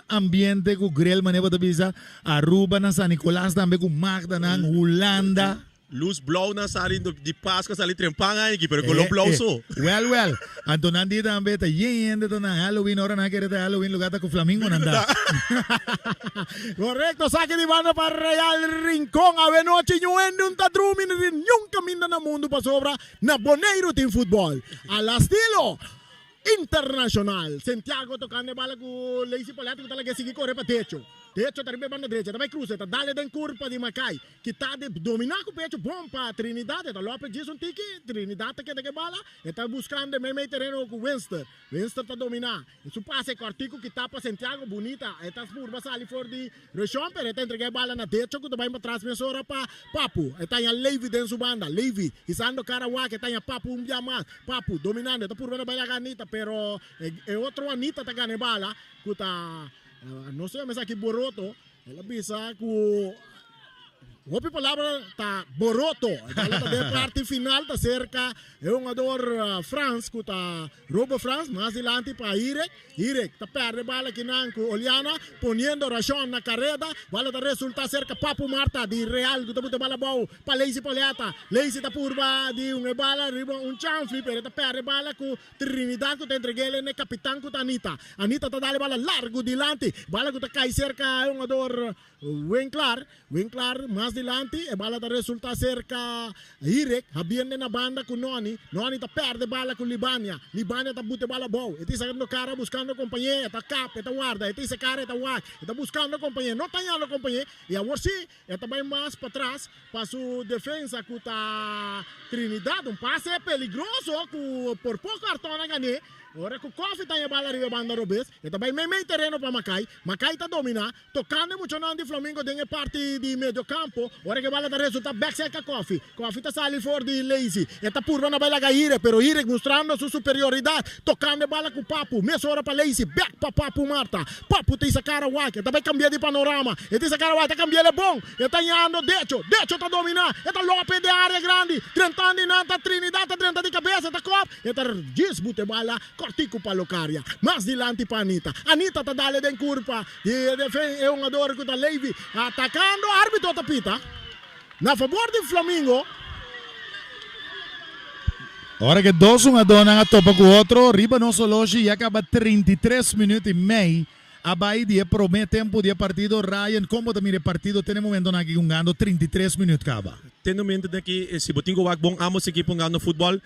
ambiente ku grill manera bo ta bisa Aruba na San Nicolas tambe ku Magda nan Hulanda. Luz blauw nan sali di Pascua sali trempan aiki pero color blauw so. Wel wel. Anto nan di tambe ta yen hende ta na Halloween ora nan kere ta Halloween lugar ta cu flamingo nan ta. Correcto saki di banda pa Real Rincon awe nochi ñu hende un ta drumi ni tin niun caminda na mundo pasobra na Boneiru tin futbol a la stilo Internacional. Santiago tocando e bala cu Lacey Paulette cu ta laga e sigui core pa Techo. Techo ta riba e banda drecha ta bay cruza ta dale den curpa di Mackay. Kita di dominá ku pechu bon pa Trinidad, e ta lope djis un tiki, Trinidad ta keda ku e bala, e ta buskando e meimei tereno ku Winster, Winster ta dominá, e su pase kòrtiku kita pa Santiago bunita, e ta purba sali for di reshon pero e ta entregá e bala na Decho ku ta bai patras mesora pa Papu, e ta haña Levy den su banda, Levy hisando kara wak e ta haña Papu un bia mas, Papu dominando e ta purba na bai laga Anita pero e otro Anita ta gana e bala ku ta no sé esaki Boroto. El a bisa ku hopi palabra ta boroto. E bala ta den parti final ta serka e hungador Frans ku ta Robo Frans mas dilanti pa Irek. Irek ta perde bala kinan ku Oliana poniendo Rashon na kareda. Bala ta resulta serka Papu Marta di Real ku ta buta bala abou pa Leisi Poliata. Leisi ta purba di un e bala riba un chanfli pero e ta perde bala ku Trinidad ku ta entreg'el n'e kapitan ku ta Anita. Anita ta dal e bala largu dilanti. Bala ku ta kai serka e hungador Winklar. Winklar mas dilanti. E bala ta resulta serka Hirek. Habiende na banda ku Noni. Noni ta pèrdè bala ku Libania. Libania ta buta e bala abou. E ta isakando kara buskando kompañé. E ta kap, e ta warda. E ta isa kara, e ta wak. E ta buskando kompañé. No ta hañando kompañé. I awor sí. E ta bai mas patras pa su defensa cu ta Trinidad. Un pase peligroso cu por poco Arton a gané. Ora cu Koffie ta ña bala riba e banda robes, e ta bai meimei tereno pa Mackay. Mackay ta domina, tocando e muchanan di Flamingo den e parti di medio campo. Ora cu e bala ta resulta bek cerca Koffie. Koffie ta sali for di Lazy. E ta purba na bai laga Hirek, pero Hirek mustrando su superioridad, tocando e bala cu Papu. Mesora pa Lazy, bek pa Papu Marta. Papu ta isa cara wak, e ta bai cambia di panorama. E ta isa cara wak, e ta cambia el bon. E ta yando Decho, Decho ta domina, e ta lope den area grandi. Drentando y nan ta Trinidad ta drenta di cabeza, e ta cop, e ta djis bute bala cortico pa Locaria. Mas dilanti pa Anita. Anita ta dale den curpa di e defen e hungador cu ta Levy atacando. Arbitro ta pita na fabor di Flamingo. Ora ke dos hungadónan a topa ku otro riba nos oloshi ya kaba 33 minüt i mei a bai di e promé tempu di e partido. Ryan, kon bo ta mira e partido te na e momentonan aki hungando 33 minüt kaba? Te e momentonan aki si bo tin ku wak bon ambos ekipo hungando futbòl.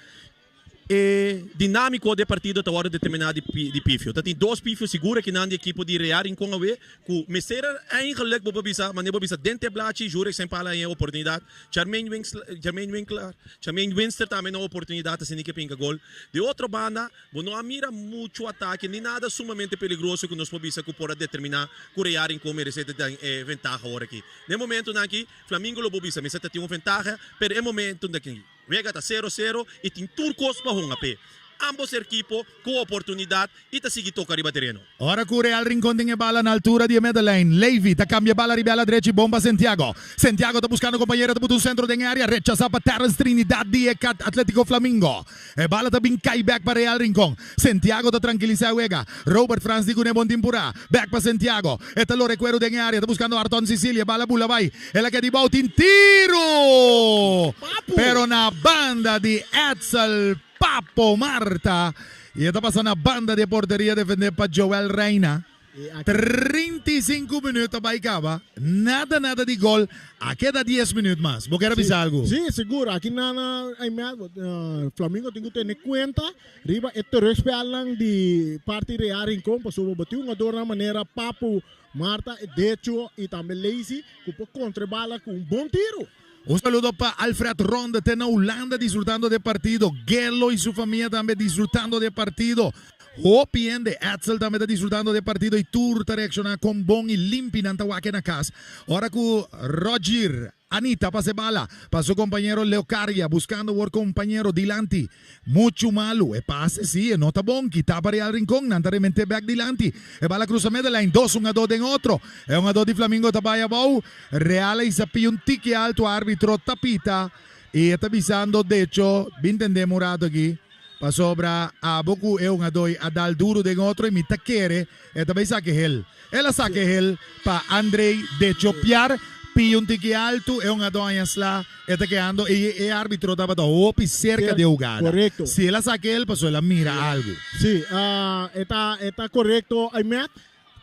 E dinamico di e partido ta wordo determina di di pifio. Ta tin dos pifio sigur akinan di ekipo di Real Rincon awe cu mester eigenlijk bo por bisa manera bo bisa den te blachi Jurek Saint Paul a haña e oportunidad, Charmaine Winksla Charmaine Winkler Charmaine Winster tambe na oportunidad asina ke pinka gol. Di otro banda bo no a mira mucho atake ni nada sumamente peligroso cu nos por bisa cu por a determina cu Real Rincon merece ta den e ventaha awor aki. Den momentonan aki Flamingo lo bo bisa mester ta tin un ventaha pero e momentonan aki. Wega ta sero sero i tin tur kos pa hunga p'e. Ambos ekipo ku oportunidat i ta sigui toka riba tereno. Ora ku Real Rincon den e bala na altura di e middenlijn, Levy ta kambia e bala riba ala drechi bon pa Santiago. Santiago ta buskando kompañero ta buta un sentro den e área rechasá pa Terrence Trinidad di e Atletico Flamingo. E bala ta bin kai bèk pa Real Rincon. Santiago ta trankilisá e wega. Robert Frans di kuné bon tin purá. Bèk pa Santiago. E ta lora e kueru den e área ta buskando Arton Cicilia. E bala bula bai. El a keda di bou tin tiru! Pero na banda di Edsel Papo Marta y e ta pasa na banda di e porteria defende pa Joel Reina. 35 minuut a bay caba, nada nada di gol, a keda dies minuut mas. Bo kier a bisa algo? Si, sigur. Aki na Flamingo tin cu tene cuenta riba e terugspelnan di parti Real Rincon pasobra bo tin hungadornan manera Papo Marta, Decho y tambe Lacy cu por contra e bala cu un bon tiro. Un saludo pa Alfred Ronde te na Hulanda disfrutando di e partido. Gelo y su famia tambe disfrutando di e partido. Hopi hende, Edsel tambe ta disfrutando di e partido y tur ta reacciona con bon y limpi nan ta wak na cas. Ora cu Roger Anita pasa e bala pa su compañero Leocaria buscando wor compañero dilanti. Muchu malu. E pase si e no ta bon. Kita pa Real Rincon. Nan ta remente bek dilanti. E bala crusa middenlijn. Dos un ado den otro. E un ado di Flamingo ta bay abou. Real a hisa pia un tiki alto. Arbitro ta pita. Y e ta bisando decho. Bin tendem un rato aki. Pasobra abo cu e un adoi a dal duro den otro y mi ta kere e ta bay sake hel. El a sake hel pa Andrey Decho Piar. Pia un tiki alto. E un ado aña sla. E ta kehando y e arbitro tabata hopi cerca di e hugada. Correcto. Si el a saca el pasobra el a mira algo. Si, e ta e ta correcto Aymet.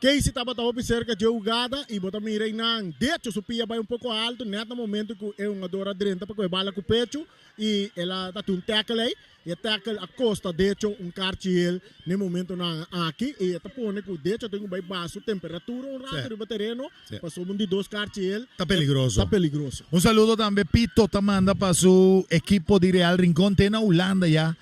Casey tabata hopi cerca dje hugada y bo ta mira eynan Decho su pia bay un poco alto net na momento cu e hungador a drenta pa coge bala cu pecho y el a ta tin un tackle ey. E tackle a costa Decho un karchi hel n'e momentonan aki y e ta pone cu Decho tin cu bay baha su temperatura un rato riba tereno pasobra un di dos karchi hel Ta peligroso. ta peligroso. Un saludo tambe Pito ta manda pa su ekipo di Real Rincon te na Hulanda ya.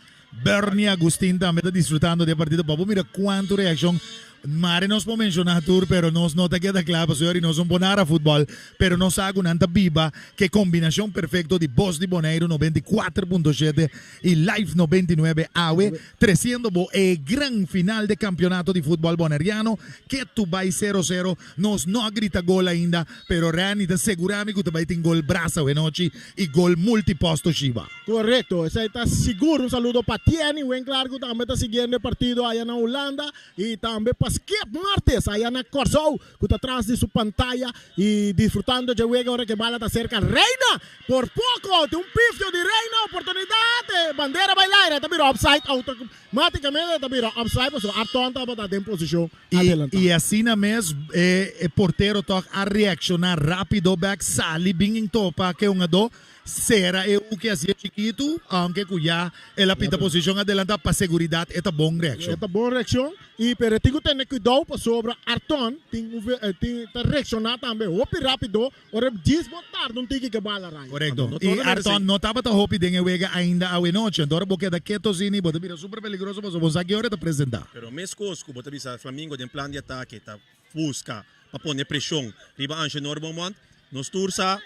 Bernie Agustin tambe ta disfrutando di e partido. Pa bo mira cuanto reaccion. Mare nos por menciona tur pero nos no ta keda cla pasobra yori nos no por nara futbol pero nos sa cu nan ta biba cu e combinacion perfecto di Bos di Boneiru 94.7 y Live 99 awe treciendo bo e gran final de campeonato di futbol Boneriano ketu bay sero sero nos no a grita gol ainda pero Randy ta segura mi cu ta bay tin gol brasa awe nochi y gol multiposto Shiba. Correcto, esey ta sigur. Un saludo pa Tieni Winklar cu tambe ta siguiendo e partido aya na Hulanda. Y tambe pa Skip Martes aya na Kòrsou ku ta tras di su pantaya y disfrutando dje wega ora ke bala ta serka Reina. Por poko tin un pifio di Reina, oportunidat, e bandera bai laira, ta bira offside automaticamente ta bira offside pasobra Arton tabata den posishon adelantá. Y asina mes e portero tòg a reakshoná rápido bèk sali bin en topa ke hungadó. Sera e hoeki hasié chikitu, aunke ku ya el a pita posishon adelantá pa seguridat e ta bon reakshon. E ta bon reakshon i pero e tin ku tene kuidou pasobra Arton tin un tin ta reakshoná tambe hopi rápido ora e djis bo tarda un tiki ke bala rai. Korekto. I Arton no tabata hopi den e wega ainda awenochi, anto ora bo keda keto asina bo ta bira super peligroso pasobra bo sa ki ora e ta presentá. Pero meskos ku bo ta bisa Flamingo den plan di atake ta buska pa pone preshon riba Angenor Beaumont, nos tur sa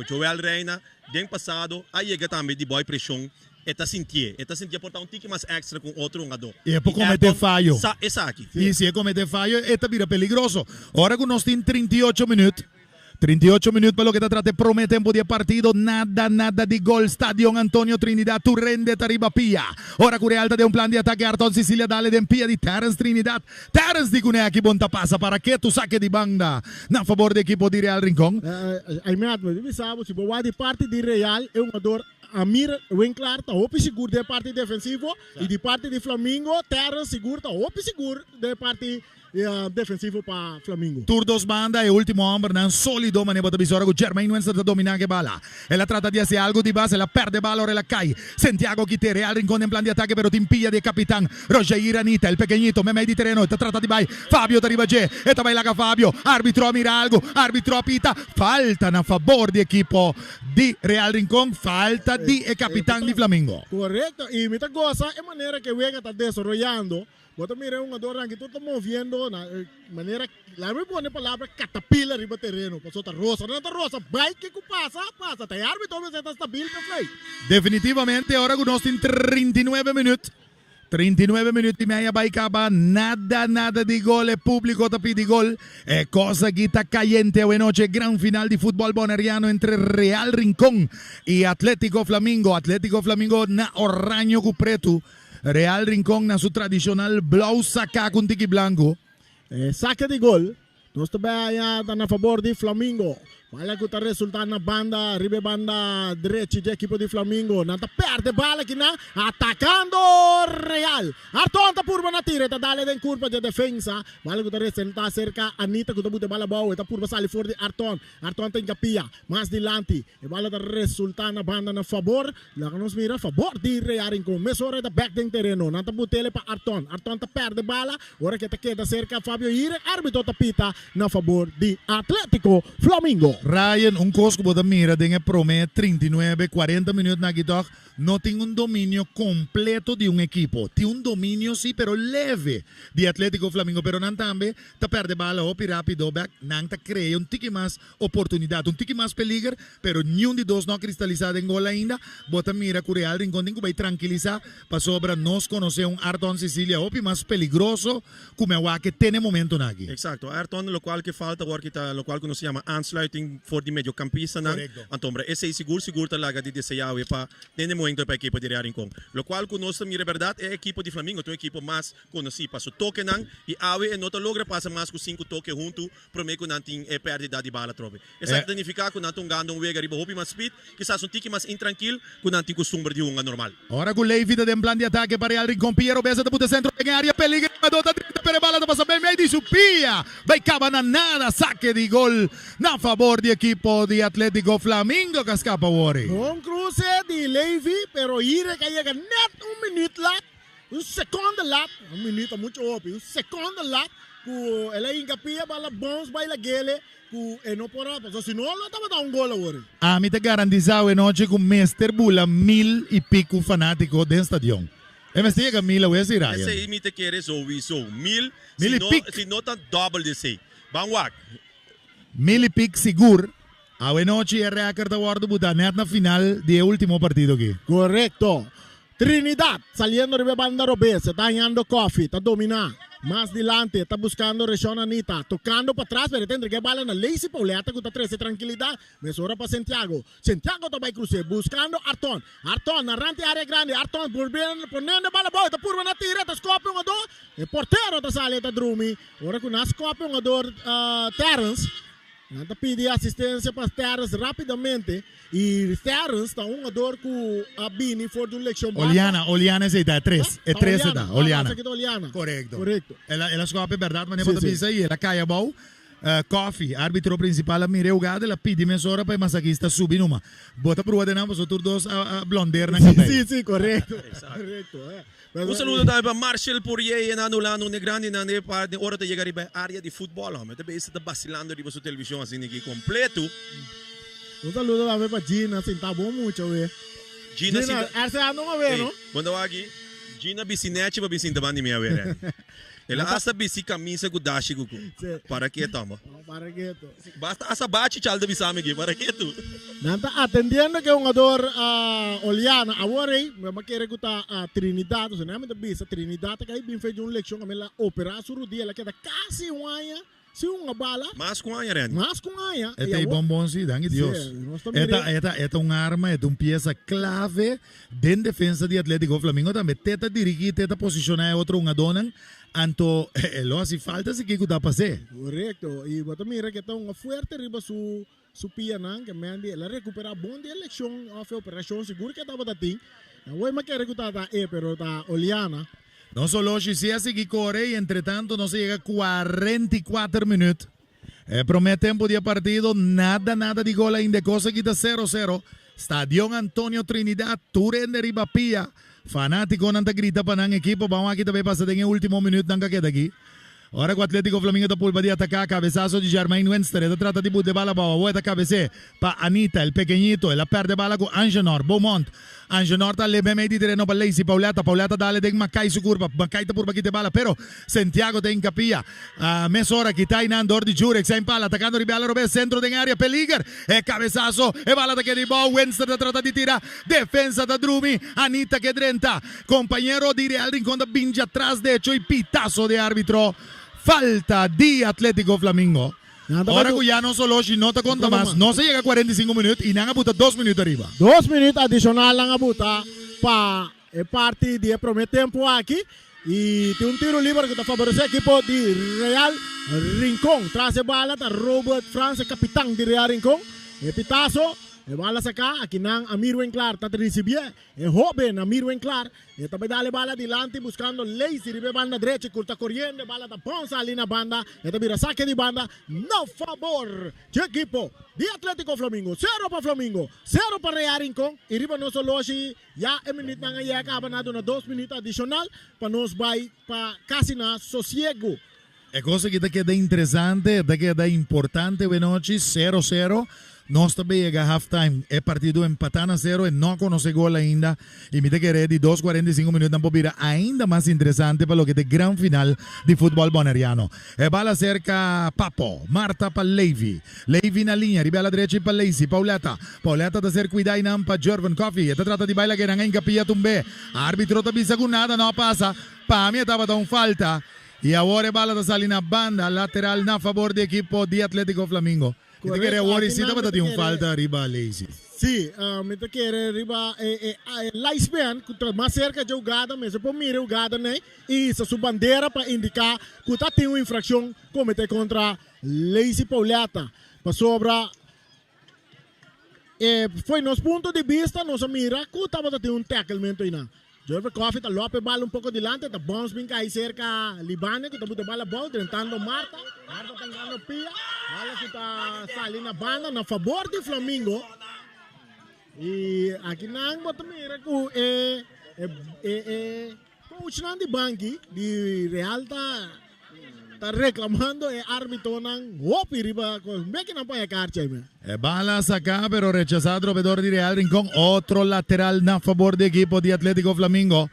Joel Reina den pasado a yega tambe di boy preshon, e ta sintié, e ta sintié por ta un tiki mas extra ku un otro hungadó. E por komete fayo. Sa esaki. I si e komete fayo e ta bira peligroso. Ora ku nos tin 38 minüt, 38 minüt pa loke ta trata e promé tempu di e partido, nada nada di gol. Stadion Antonio Trinidad tur rende ta riba pia. Ora ku Real ta den un plan di atake Arton Cicilia dale den pia di Terrence Trinidad. Terrence di kuné aki bon ta pasa para ketu sake di banda na fabor di ekipo di Real Rincon. Aymet, mi bisa bo si bo wak di parti di Real e hungador Amir Winklaar ta hopi sigur den e parti defensivo y di parti di Flamingo Terrence sigur ta hopi sigur den e parti defensivo pa Flamingo. Tur dos banda e ultimo hombernan solido manera bo ta bisa ora cu Jermaine Winston ta domina ke bala. El a trata di haci algo di bas, el a perde bala ora el a cay. Santiago kite Real Rincon den plan di atake pero tin pia di e capitan Rojair Anita, el pequeñito memey di tereno e ta trata di bay. Fabio ta riba dje, e ta bay laga Fabio. Arbitro a mira algo, arbitro a pita. Falta na fabor di ekipo di Real Rincon, falta di e capitan di Flamingo. Correcto, y mi ta goza e manera cu e wega ta desaroyando. Bo ta mira e hungadornan aki tur ta moviendo na e manera, laga mi pone e palabra katapila riba tereno, pasobra ta rosa, nan ta rosa, bai ke ku pasa, pasa, ta e arbitro mester ta stabil pa flei. Definitivamente ora ku nos tin 39 minüt. 39 minuut y media bay caba, nada, nada di gol, e publico ta pidi gol. E cos aki ta cayente awe noche, gran final di futbol boneriano entre Real Rincon y Atletico Flamingo. Atletico Flamingo na oraño cu preto, Real Rincon na su tradicional blauw saca cu un tiki blanco. E saque di gol Nos ta bay aya ta na fabor di Flamingo. Bala cu ta resulta na banda riba e banda drechi dje ekipo di Flamingo. Nan ta perde bala kinan atacando Real. Arton ta purba na tira e ta dale den curpa dje defensa. Bala cu ta resulta cerca Anita cu ta buta e bala abao. E ta purba sali for di Arton. Arton ta hinca pia mas dilanti. E bala ta resulta na banda na fabor. Laga nos mira fabor di Real Rincon. Mesora e ta bek den tereno. Nan ta butele pa Arton. Arton ta perde bala. Ora ke ta keda serka Fabio Hire, arbitro ta pita na fabor di Atletico Flamingo. Ryan, un kos ku bo ta mira den e promé 39, 40 minütnan aki tòg, no tin un dominio kompleto di un ekipo. Tin un dominio sí, pero leve di Atletico Flamingo. Pero nan tambe ta pèrdè bala hopi rápido bèk. Nan ta krea un tiki mas oportunidat, un tiki mas peliger, pero niun di dos no a kristalisá den gol ainda. Bo ta mira ku Real Rincon tin ku bai trankilisá pasobra nos konosé un Ayrton Cecilia hopi mas peligroso ku mi a wak e te na e momentonan aki. Eksakto, Ayrton lokual ke falta awor ki ta lokual ku nos ta yama aansluiting for di mediokampistanan. Anto ora esei sigur sigur ta laga di deseá awe pa den e momento pa ekipo di Real Rincon. Lokual ku nos ta mira bèrdat e ekipo di Flamingo ta un ekipo mas konosí pa su tokenan i awe e no ta logra pasa mas ku sinku toke huntu promé ku nan tin e pèrdida di bala atrobe. Esaki ta nifiká ku nan ta hungando un wega riba hopi mas speed, kisas un tiki mas intrankil ku nan tin kustumber di hunga normal. Ora ku Levy ta den plan di atake pa Real Rincon, Piero Beza ta buta sentro den e área peligro, Amador ta drenta pero e bala ta pasa meimei di su pia, bai kaba na nada, sake di gol na fabor di ekipo di Atletico Flamingo ka skapa awor. Bon kruse di Levy, pero Hirek a yega nèt un minüt lat. Un seconde lat, un minuut ta mucho hopi, un seconde lat cu el a hinca pia bala bounce bay lagele cu e no por a, pasobra si no lo tabata un gol awor. Ami ta garantisa awe nochi cu mester bula mil y pico fanatico den stadion. E mester yega mil awe si Ryan. Esey mi ta kere sowiso mil, Mil y pik. si no ta dobbel di esey. Ban wak. Mil y pik sigur. Awe nochi e record ta wordo buta net na final di e ultimo partido aki. Correcto. Trinidad saliendo riba e banda robes, e ta hañando Coffee, ta dominá mas dilanti, ta buskando Reshon Anita, tokando patras pero e ta entrega e bala na Lacey Pauletta ku ta trese trankilidat mesora pa Santiago. Santiago ta bai krus'é buskando Arton. Arton na rant di área grandi, Arton poniendo e bala abou, e ta purba na tira, ta skòp e hungadó, e portero ta sali e ta drumi ora ku nan a skòp e hungador Terrence. Nan ta pidi asistencia pa Terrence rapidamente y Terrence ta un hungador cu a bini for di un leccion basta. Oliana, Oliana esey ta, e tres, e tres e ta, Oliana. Esaki ta Oliana. Corecto. Corecto. El a, el a scopi berdad manera bo ta bisa y el a cay abou. Coffee, arbitro principal a mira e hugada, el a pidi mesora pa e masakista subi numa. Bo ta prueba den nan pasobra tur dos a, a blonder nan cabey. Si, si, corecto. Corecto. Un saludo tambe pa Marcel Pourier e nan Hulanda un de grandinan den e den ora ta yega riba e area di futbol hombre ta bes ta basilando riba su television asina aki completo. Un saludo tambe pa Gina sinta bon mucha we. Gina sinta RCA no awe no. Bon ta wak aki Gina bisti nechi pa bin sinta banda di mi awe Renny. El a hasta bisti camisa cu dashi cu cu. Para keto amo. Para keto. Basta asa bachi chal ta bisa mi aki, para keto. Nan ta atendiendo cu e hungador Oliana. Awor ey, mi a kere cu ta Trinidad. Osea, nan mi ta bisa Trinidad ta cay bin fe di un leccion. Ami el a opera su rudia, el a keda casi un aña sin hunga bala. Mas cu un aña, Randy. Mas cu un aña. E ta e bonbon si, danki Dios. E ta, e ta, e ta un arma, e ta un pieza clave den defensa di Atletico Flamingo tambe. Te ta dirigi, te ta posiciona e otro hungadornan. Anto e lo hasi falta si kico ta pas'é. Correcto, y bo ta mira cu e ta hunga fuerte riba su su pianan, ke Mendy el a recupera bon di e leccion of e operacion sigur cu e tabata tin. Awor mi a kere cu ta e, pero ta Oliana. Nos oloshi si a sigui core y entretanto nos a yega 44 minuut. E prome tempo di e partido nada nada di gol ainda e cos aki ta sero sero. Stadion Antonio Trinidad tur hende riba pia. Fanaticonan ta grita pa nan ekipo. Ban wak ki ta bay pasa den e ultimo minuutnan ka keda aki. Ora cu Atletico Flamingo ta pulpa di ataca, cabesazo di Jermaine Winster. E ta trata di buta e bala abao. Awor e ta cabece pa Anita, el pequeñito. El a perde bala cu Angenor. Beaumont. Angenor ta lebe mei di tereno pa Lacey Pauletta. Pauletta dale den Makai su kurpa. Makai ta purba kita e bala pero Santiago ta inkapia. Mesora kita einan dor di Jurek. Zijn pala atakando riba ala robes sentro den area. Peliger! E kabesaso. E bala ta keda ibou. Winston ta trata di tira. Defensa ta drumi. Anita ke drenta. Kompañero di Real Rincon ta bin djatras decho i pitaso di arbitro. Falta di Atletico Flamingo. Ora ku ya nos oloshi no ta konta mas, nos a yega 45 minüt i nan a buta dos minüt ariba. Dos minüt adishonal nan a buta pa e parti di e promé tempu aki i tin un tiro liber ku ta faboresé ekipo di Real Rincon. Tras e bala ta Robert Frans, e kapitan di Real Rincon. E pitaso, e bala saká, akinan Amir Winklaar ta risibié. E hoben Amir Winklaar E ta bai dal e bala dilanti buscando Lacy riba e banda drechi cu ta coriendo e bala ta bon sali na banda e ta bira saque di banda na fabor dje equipo di Atletico Flamingo. Cero pa Flamingo, cero pa Real Rincon y riba nos oloshi ya e minuutnan a yega caba na duna dos minuut adicional pa nos bai pa casi na sosiego. E kos aki ta keda interesante, e ta keda importante wenochi, sero sero, nos ta bay yega half time, e partido empata na sero, e no a conoce gol ainda, y mi ta kere di dos 45 minuut nan por bira ainda mas interesante pa loke ta e gran final di futbol Boneriano. E bala cerca Papo, Marta pa Levy, Levy na liña, riba ala drechi pa Lacy, Pauletta, Pauletta ta ser cuida eynan pa Jervin Coffey, e ta trata di baila kenan encapilla tumbe, arbitro ta bisa cu nada no a pasa, pa mi e tabata un falta. Y awor e bala ta sali na banda lateral na fabor di ekipo di Atletico Flamingo. Mi ta kere awor y si tabata tin un falta riba Lazy. Si, mi ta kere riba e linesman cu ta mas cerca dje hugada mester por mira e hugada ney y hisa su bandera pa indica cu ta tin un infraccion comete contra Lazy Pauletta pasobra E foi nos punto di bista nos a mira cu tabata tin un tacklemento eynan. Jerver Coffey ta lop e bal un poco dilanti, ta bounce bin cay cerca Libane cu ta buta e bal abou drentando Marta. Marta ta ngando pia, bala cu ta sali na banda na fabor di Flamingo. Y aki nan bo ta mira cu e e e coachnan di banki di Real ta Ta reclamando e arbitonan hopi riba cos. Meki nan pone kaartje ahí me. E bala saca pero rechasa drobedor di Real Rincon. Otro lateral na fabor di ekipo di Atletico Flamingo.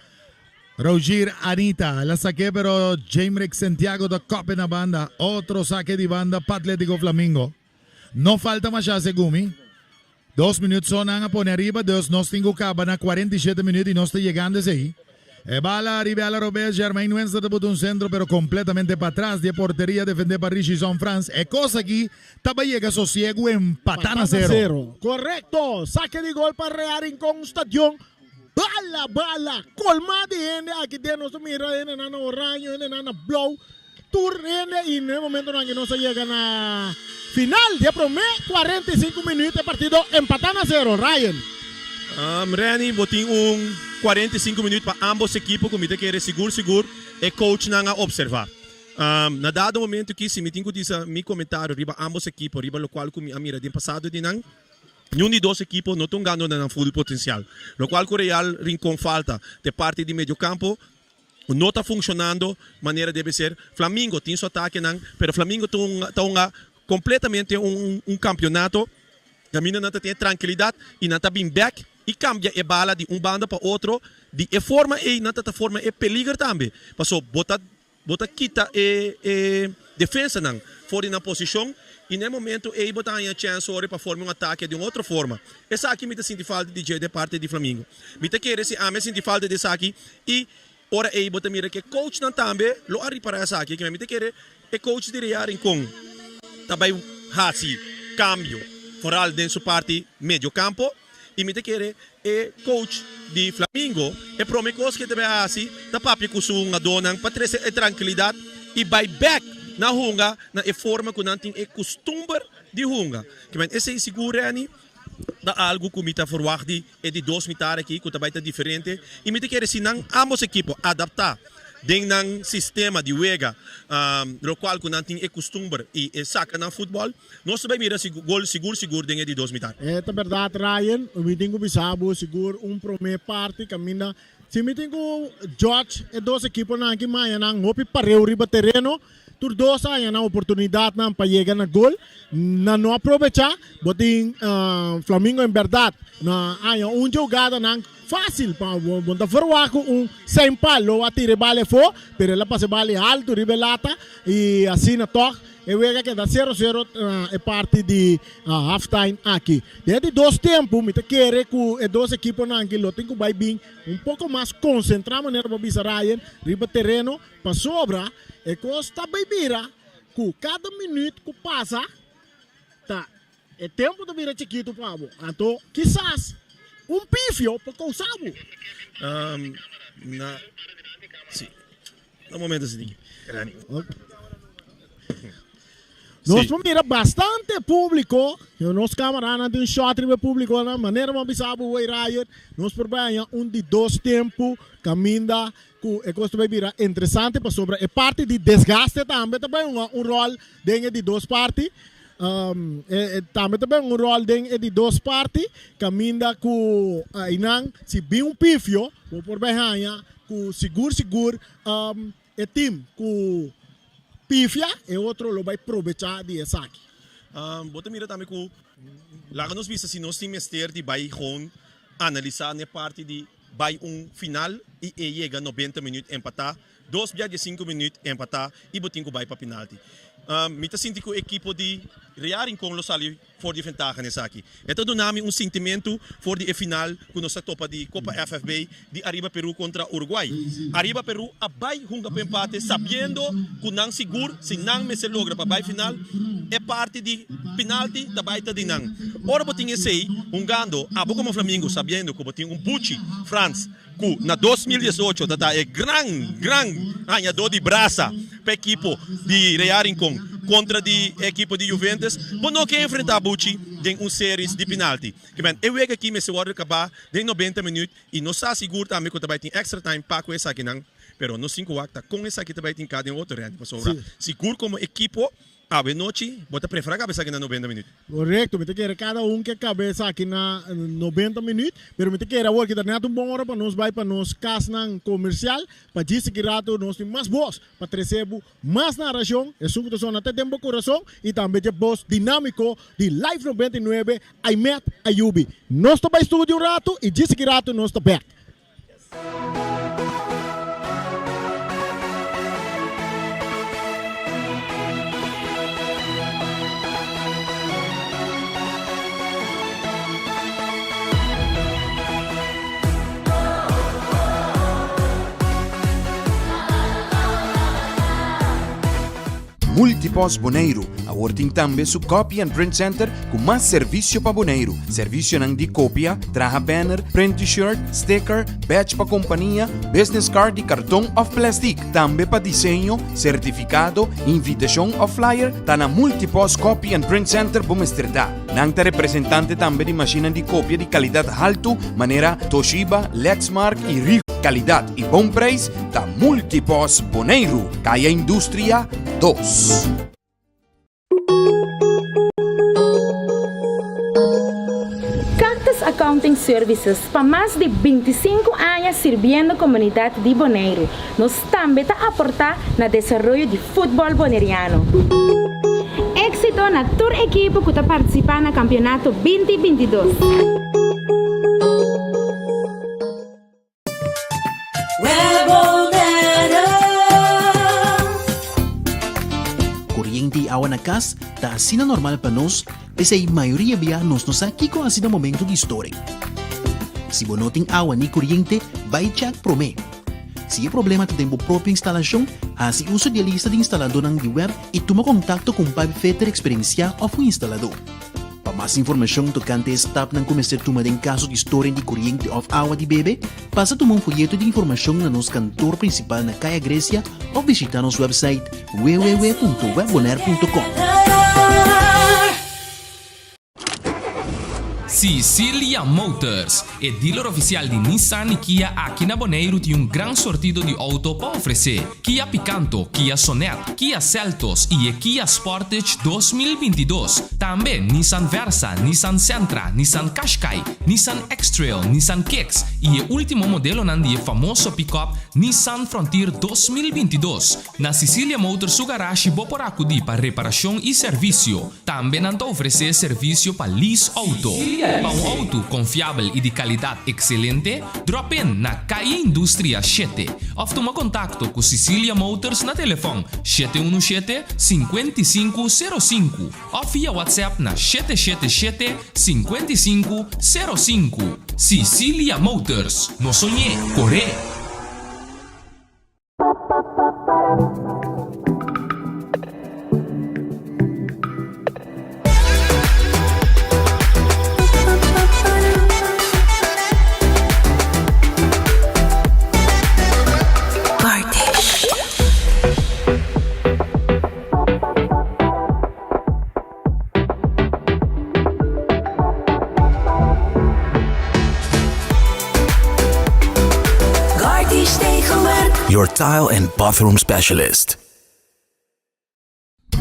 Rogier Anita la saque pero Jamrick Santiago ta kope na banda. Otro saque di banda pa Atletico Flamingo. No falta masha segun mi. Dos minuut so nan a pone ariba, dus nos tin ku kaba na 47 minuut i nos ta yegando esei. E bala ariba e ala robes, Jermaine Winston ta buta un sentro pero kompletamente patras di e porteria defendé pa Richison Frans. E kos aki ta bai yega sosiegu empatá na sero. Korekto! Sake di gol pa Real Rincon Stadion. Bala bala! Kolmá di hende aki den nos ta mira hendenan na oranjo, hendenan na blou. Tur hende y na e momentonan aki nos a yega na final di e prome 45 minuut e partido empata na zero. Ryan. Renny, bo tin un 45 minuut pa ambos ekipo cu mi ta kere sigur sigur e coachnan a observa. Na dado momento aki si mi tin cu disa mi comentario riba ambos ekipo riba locual cu mi a mira den pasado di nan, niun di dos ekipo no ta hungando na nan full potencial. Locual cu Real Rincon falta ta e parti di mediocampo. No ta funcionando manera debe ser. Flamingo tin su atakenan, pero Flamingo ta un ta hunga completamente un un campeonato caminda nan ta tin e trankilidad y nan ta bin bek y cambia e bala di un banda pa otro. Di e forma ey nan ta ta forma e peliger tambe, paso bo ta bo ta kita e e defensanan for di nan posicion y na e momento ey bo ta haña chance ora pa forma un atake di un otro forma. Esaki mi ta sinti falta di dje den parti di Flamingo. Mi ta kere si ami a sinti falta di esaki y ora ey bo ta mira ke coachnan tambe lo a ripara esaki. Kimen mi ta kere e coach di Real Rincon ta bay haci cambio foral den su parti medio campo y mi ta kere e coach di Flamingo e prome cos ke ta bay haci ta papia cu su hungadornan pa trece e trankilidad y bay bek na hunga na e forma cu nan tin e custumber di hunga. Kimen esey sigur Renny ta algu ku mi ta ferwagt di e di dos mitar aki ku ta bai ta diferente i mi ta kere si nan ambos ekipo adaptá den nan sistema di wega lokual ku nan tin e kustumber i e saka nan futbòl nos ta bai mira gol sigur sigur den e di dos mitar. E ta bèrdat Ryan, mi tin ku bisa bo sigur un promé parti kaminda si mi tin ku judge e dos ekiponan aki maña nan hopi pareu riba tereno. Tur dos a haña nan oportunidatnan pa yega na gol, nan no a probechá. Bo tin Flamingo en bèrdat na haña un jogadanan fásil pa bo ta ferwagt ku un Saint Paul lo a tira e bal afó, pero el a pasa e bal altu riba e lata i asina tòg e wega keda sero sero na e parti di halftime aki. Den di dos tempu mi ta kere ku e dos ekiponan aki lo tin ku bai bin un poko mas konsentrá manera bo bisa Ryan riba tereno. Pasobra e kos ta bai bira ku kada minüt ku pasa ta e tempu ta bira chikitu pa bo. Anto kisas un pifio por kousa bo. Na si na momento si tin Rani. Nos por mira bastante públiko, nos kameranan tin shot riba e públikonan, manera bo a bisa bo wey Ryan, nos por bai haña un di dos tempu kaminda ku e kos ta bai bira interesante pasobra e parti di desgaste tambe ta bai hunga un ròl den e di dos parti. E tambe ta bai hunga un ròl den e di dos parti kaminda ku einan si bin un pifio bo por bai haña ku sigur sigur e tim ku pifia e otro lo bai probecha di esaki. Bo ta mira tambe ku laga nos bisa si nos tin mester di bai gewoon analisa n'e parti di Bai un final y e yega 90 minuut empata, dos bia 15 minuut empata y bo tin cu bai pa penalti. Mi ta sinti cu ekipo di Real Rincon lo sali for di ventaha n'esaki. E ta duna mi un sintimento for di e final cu nos a topa di Copa FFB di Ariba Peru contra Uruguay. Ariba Peru a bai hunga pa empate sabiendo cu nan sigur si nan mester logra pa bai final e parti di Penalti ta bai ta di nan. Ora bo tin esei hungando abo komo Flamingo sabiendo ku bo tin un Buchi Frans ku na 2018 ta ta e gran gran hañadó di brasa pa ekipo di Real Rincon kontra di e ekipo di Juventus, bo no ke enfrentá Buchi den un series di penalti. Kimen e wega aki mester wòrdu kabá den 90 minüt i no sa sigur tambe ku ta bai tin extra time pa ku esakinan, pero nos tin ku wak ta kon esaki ta bai tin ka den otro rènde pasobra sigur komo ekipo Awe nochi bo ta prefera kaba esaki na 90 minuut? Korekto, mi ta kere kada un ke kaba esaki na 90 minuut, pero mi ta kere awor ki ta net un bon ora pa nos bai pa nos kasnan komersial, pa djis aki rato nos tin mas bos pa trese bo mas narashon, esun ku ta sona te den bo kurason i tambe dje bos dinamiko di Live 99, Aimet Ayubi. Nos ta bai studio un rato i djis aki rato nos ta bek. Multipost Boneiru awor tin tambe su Copy and Print Center ku mas servisio pa Boneiru. Servisionan di kopia, traha banner, print t-shirt, sticker, badge pa kompania, business card di karton òf plèstik. Tambe pa diseño, sertifikado, invitashon òf flyer, ta na Multipost Copy and Print Center bo mester ta. Nan ta representante tambe di mashinnan di kopia di kalidat haltu manera Toshiba, Lexmark i Ricoh. Kalidat i bon preis ta Multipost Boneiru, Kaya Industria dos. Cactus Accounting Services pa mas di 25 aña sirbiendo komunidat di Boneiru. Nos tambe ta aportá na desaroyo di futbòl boneriano. Éksito na tur ekipo ku ta partisipá na kampionato 2022. Koriente i awa na kas ta asina normal pa nos, p'esei mayoria bia nos no sa kiko hasi na momento di storing. Si bo no tin awa ni koriente, bai chèk promé. Si e problema ta den bo propio instalashon, hasi uso di e lista di instaladónan di wèb i tuma kontakto ku un pipefitter eksperensiá òf un instaladó. Pa mas informashon tokante e stapnan ku mester tuma den kaso di storing di koriente òf awa di bebe, pasa tuma un foyeto di informashon na nos kantor prinsipal na Kaya Grecia òf bishitá nos wèpsait www.webbonaire.com. Cicilia Motors, e dealer ofisial di Nissan i Kia aki na Boneiru tin un gran sortido di outo pa ofresé, Kia Picanto, Kia Sonet, Kia Seltos i e Kia Sportage 2022. Tambe Nissan Versa, Nissan Sentra, Nissan Qashqai, Nissan X-Trail, Nissan Kicks i e último modelonan di e famoso pick-up Nissan Frontier 2022. Na Cicilia Motors su garashi bo por akudí pa reparashon i servisio. Tambe nan ta ofresé servisio pa lease outo. Pa un outo konfiabel i di kalidat ekselente, drop in na Calle Industria shete òf tuma kontakto ku Cicilia Motors na telefòn 717 55 05 òf via WhatsApp na 777 55 05. Cicilia Motors, no soñ'é, kor'é! Your tile and bathroom specialist.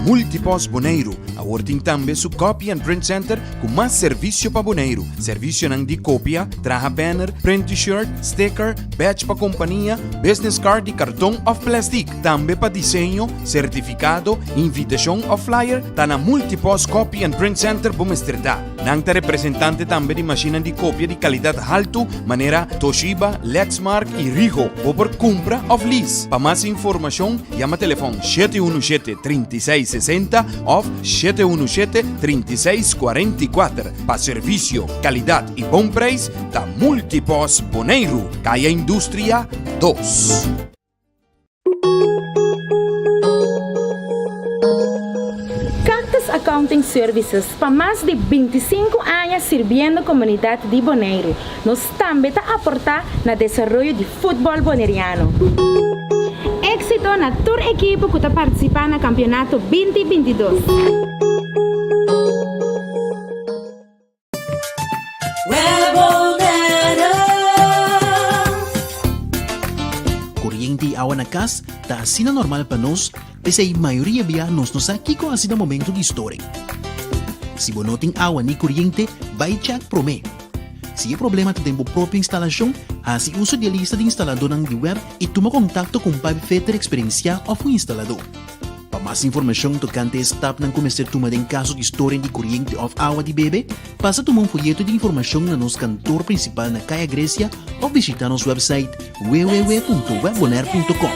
Multipost Boneiru awor tin tambe su Copy and Print Center ku mas servisio pa Boneiru. Servisionan di kopia, traha banner, print t-shirt, sticker, badge pa kompania, business card di karton òf plèstik. Tambe pa diseño, sertifikado, invitashon òf flyer ta na Multipost Copy and Print Center bo mester ta. Nan ta representante tambe di mashinnan di kopia di kalidat haltu manera Toshiba, Lexmark i Ricoh. Bo por kumpra òf lease. Pa mas informashon yama telefòn 717 36 60 òf 717 36 44. Pa servisio, kalidat i bon preis ta Multipost Boneiru, Kaya Industria 2. Cactus Accounting Services pa mas di 25 aña sirbiendo komunidat di Boneiru. Nos tambe ta aportá na desaroyo di futbòl boneriano. Éksito na tur ekipo ku ta partisipá na kampionato 2022. Koriente i awa na kas ta asina normal pa nos, p'esei mayoria bia nos no sa kiko hasi na momento di storing. Si bo no tin awa ni koriente, bai chèk promé. Si e problema ta den bo propio instalashon, hasi uso di e lista di instaladónan di wèb i tuma kontakto ku un pipefitter eksperensiá òf un instaladó. Pa mas informashon tokante e stapnan ku mester tuma den kaso di storing di koriente òf awa di bebe, pasa tuma un foyeto di informashon na nos kantor prinsipal na Kaya Grecia òf bishitá nos wèpsait www.webbonaire.com.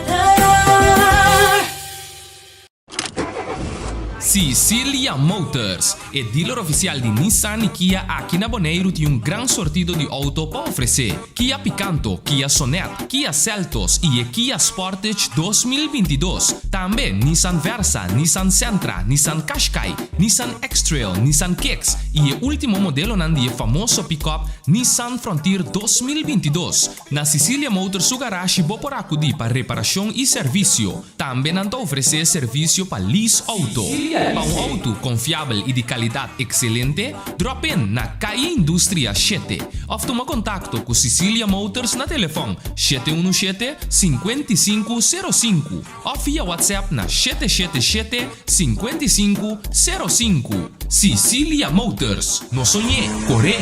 Cicilia Motors, e dealer oficial di Nissan y Kia aki na Boneiru tin un gran sortido di auto pa ofrece. Kia Picanto, Kia Sonet, Kia Seltos y e Kia Sportage 2022. Tambe Nissan Versa, Nissan Sentra, Nissan Qashqai, Nissan X-Trail, Nissan Kicks y e ultimo modelonan di e famoso pick-up Nissan Frontier 2022. Na Cicilia Motors su garashi bo por acudi pa reparacion y servicio. Tambe nan ta ofresé servisio pa lease outo. Pa un outo konfiabel i di kalidat ekselente, drop in na Calle Industria 7 òf tuma kontakto ku Cicilia Motors na telefòn 717 55 05 òf via WhatsApp na 777 55 05. Cicilia Motors, no soñ'é, kor'é!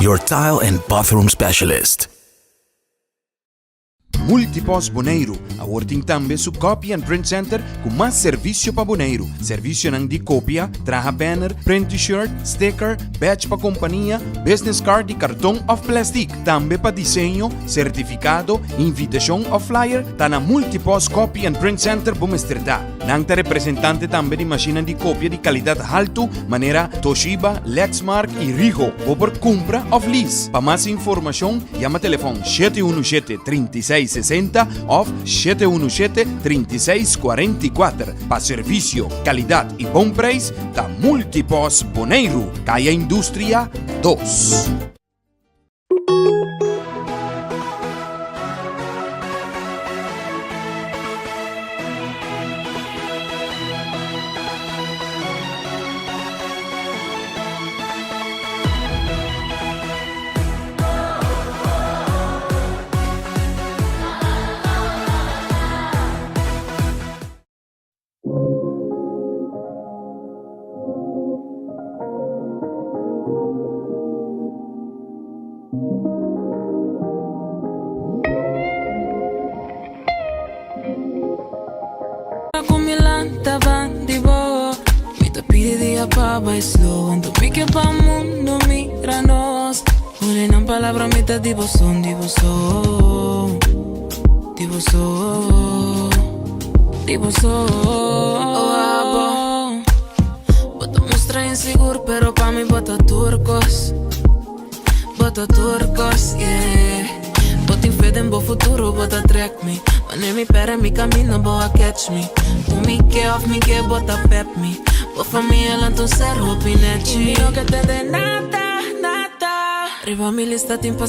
Your tile and bathroom specialist. Multipost Boneiru awor tin tambe su Copy and Print Center ku mas servisio pa Boneiru. Servisionan di kopia, traha banner, print t-shirt, sticker, badge pa kompania, business card di karton òf plèstik. Tambe pa diseño, sertifikado, invitashon òf flyer ta na Multipost Copy and Print Center bo mester ta. Nan ta representante tambe di mashinnan di kopia di kalidat haltu manera Toshiba, Lexmark i Ricoh. Bo por kumpra òf lease. Pa mas informashon yama telefòn 717 36 60 òf 717 36 44. Pa servisio, kalidat i bon preis ta Multipost Boneiru, Kaya Industria dos.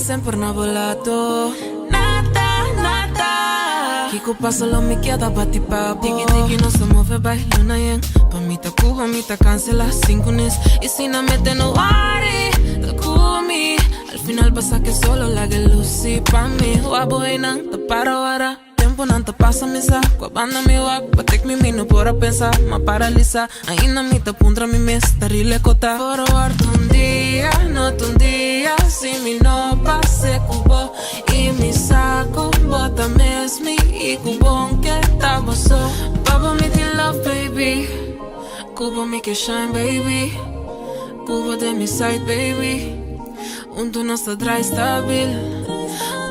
Semper na bo lado. Nada, nada. Kiko pasa lo mi keda bati pa bo. Tiki tiki nos ta move bai luna yen. Pa mi ta Cuba, mi ta cancela cinco nes. Y si no mete no worry, ta cu mi. Al final pasa que solo laga luci pa mi. Wabo einan ta para wara. Tempo nan ta pasa mi sa. Cu a banda mi wak, pa tek mi mi no por a pensa. Ma paralisa, ainda mi ta puntra mi mes, ta rile cota. Forward un dia, no ta un dia, si mi no pase cu bo. Y mi sa cu bo ta miss mi y cu bon ke ta bo so. Pa bo mi tin love baby, cu bo mi ke shine baby. Cu bo den mi side baby, hunto nos ta draai stabil.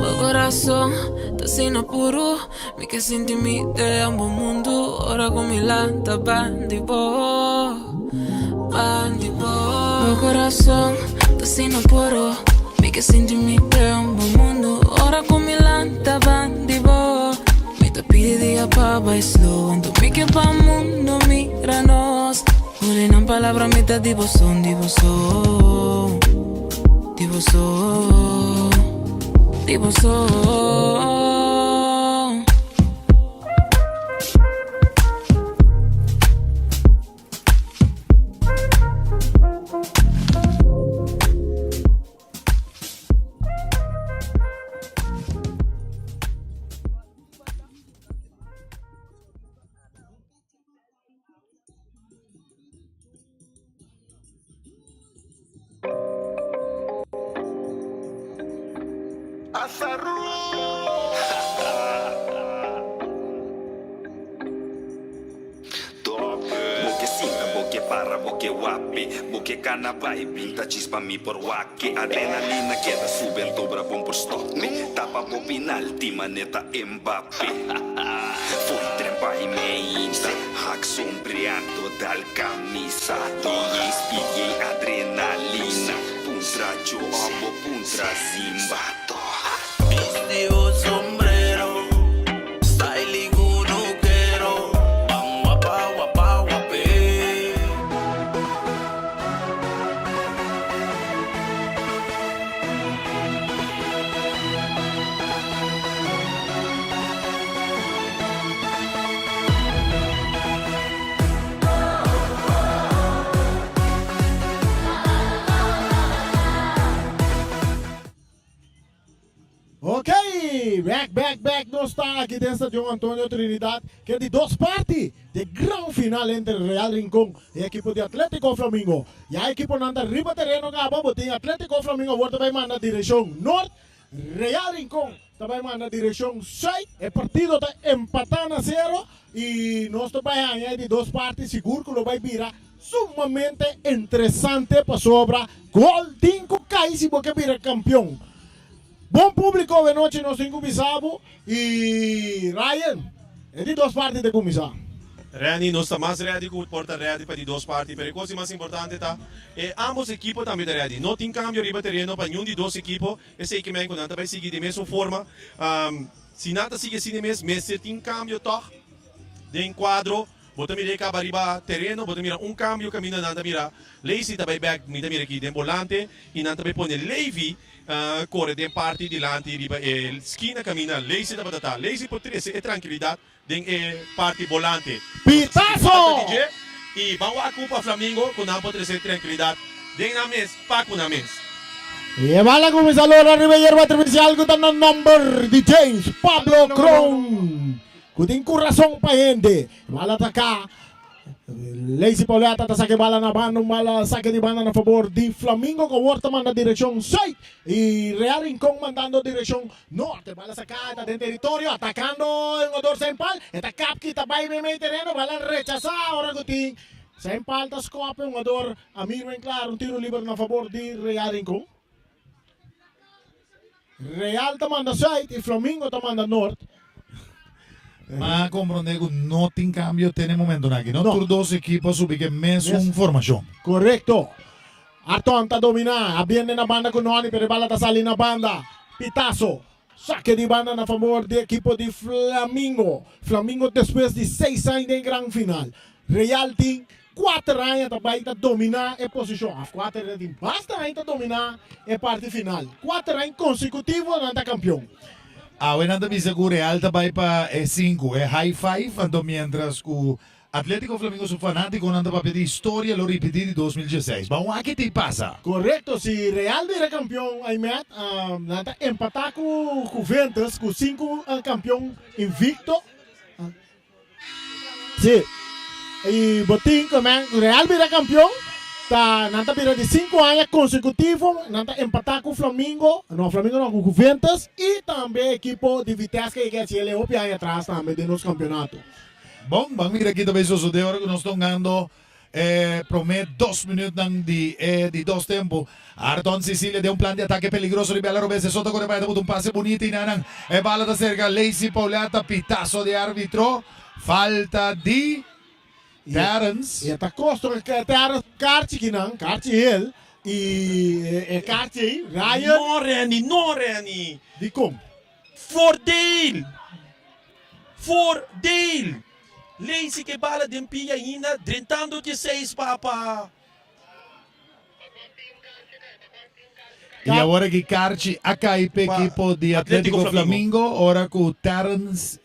Bo corazon ta asina puru, mi ke sinti mi den ambo mundu. Ora cu mi lanta bandi bo, bandi bo. Bo corazon ta asina puru, mi ke sinti mi den ambo mundu. Ora cu mi lanta bandi bo, mi ta pidi dia pa bai slow. Anto mi ke pa mundo mira nos. Ora nan palabra mi ta di bo son, di bo so, di bo so, di bo so. Bo ke sinta, bo ke para, bo ke wape Bo ke kana bai, bin ta chispa mi por wak-e Adrenalina keda sube anto bra bon por stop mi Tapa bo pinalti mane ta Mbappe Fo'i tren pa e meinta Hak sombreado dal camisa DJ speed yei adrenalina Puntra Joe bo puntra Zimba Bisti bo sombrero, style kunukero, ban wapa wapa wap'é. Ok, back, back, back nos ta aki den Stadion Antonio Trinidad ke di dos parti di gran final entre Real Rincon y ekipo di Atletico Flamingo. Ya ekiponan ta riba tereno kaba, bo tin Atletico Flamingo awor ta bay manda direccion nort. Real Rincon ta bai manda direccion zuid. E partido ta empata na zero y nos ta bai haña e di dos parti sigur cu lo bai bira sumamente interesante pasobra gol tin cu cay si bo ke bira campeon. Bon publico awenochi nos tin cu bisa bo y Ryan e di dos parti ta cuminsa. Renny, nos ta mas ready cu por ta ready pa di dos parti, pero e cos di mas importante ta e ambos ekipo tambe ta ready. No tin cambio riba tereno pa niun di dos ekipo, esey ke men cu nan ta bay sigui di mesun forma. Si nan ta sigui asina mes, mester tin cambio tog den cuadro. Bo ta mira e caba riba tereno, bo ta mira un cambio caminda nan ta mira Lacey ta bay bek, mi ta mira aki den bolante y nan ta bay pone Levy core den parti dilanti riba e skina caminda Lacey tabata ta. Lacey por trece e trankilidad den e parti bolante. Pitazo! Y ban wak cu pa Flamingo cu nan por trece trankilidad den nan mes pa cu nan mes. E bala cuminsa lora riba e yerba artificial cu ta na nomber di James Pablo Kroon cu tin curason pa hende. E bala ta ca. Lacey Pauletta ta saca e bala na banda, un bala saque di banda na fabor di Flamingo cu awor ta manda direccion zuid y Real Rincon mandando direccion norte. Bala saca ta den territorio atacando e hungador Sempal, e ta kap kita bay meimei tereno, bala rechasa ora cu tin Sempal ta scop e hungador Amir Winklar, un tiro liber na fabor di Real Rincon. Real ta manda zuid y Flamingo ta manda nort. Ma comprende cu no tin cambio te n'e momentonan aki. No tur dos ekipo a subi cu e mesun formacion. Corecto. Arton ta domina, a biende na banda cu Noni pero e bala ta sali na banda. Pitazo. Saque di banda na fabor di ekipo di Flamingo. Flamingo despues di seis aña den gran final. Real tin Kuater aña ta bai ta dominá e posishon òf kuater ta tin basta aña ta dominá e parti final. Kuater aña konsekutivo nan ta kampion. Awe nan ta bisa ku Real ta bai pa e sinku, e high five, anto miéntras ku Atlético Flamingo su fanátikonan ta papia di historia lo ripití di 2016. Ban wak ke tin pasa. Korekto, si Real bira kampion Aymet, nan ta empatá ku Juventus ku sinku kampion invikto. Sí. Y bo tin cu men Real bira campeon, ta nan ta bira di cinco aña consecutivo, nan ta empata cu Flamingo, no Flamingo no, cu Juventus y tambe equipo di Vitesse que yega haci el hopi aña atras tambe den nos campeonato. Bon, ban mira ki ta bay sosode ora cu nos ta hungando E prome dos minuutnan di e di dos tempo. Arton Cecilia den un plan di atake peligroso riba el robes. E Soto kore bai ta buta un pase bunita y nanan e bala ta serka Lacey Pauletta. Pitazo di arbitro. Falta di Terrence. E ta kosto ke Terrence karchi kinan, karchi hel y e karchi ei Ryan. No Renny, no Renny. Dikon? Voordeel! Voordeel! Lacey ke bala den pia ainda drentando dieseis papa. Y awor aki karchi a kai p'e ekipo di Atletico Flamingo ora ku Terrence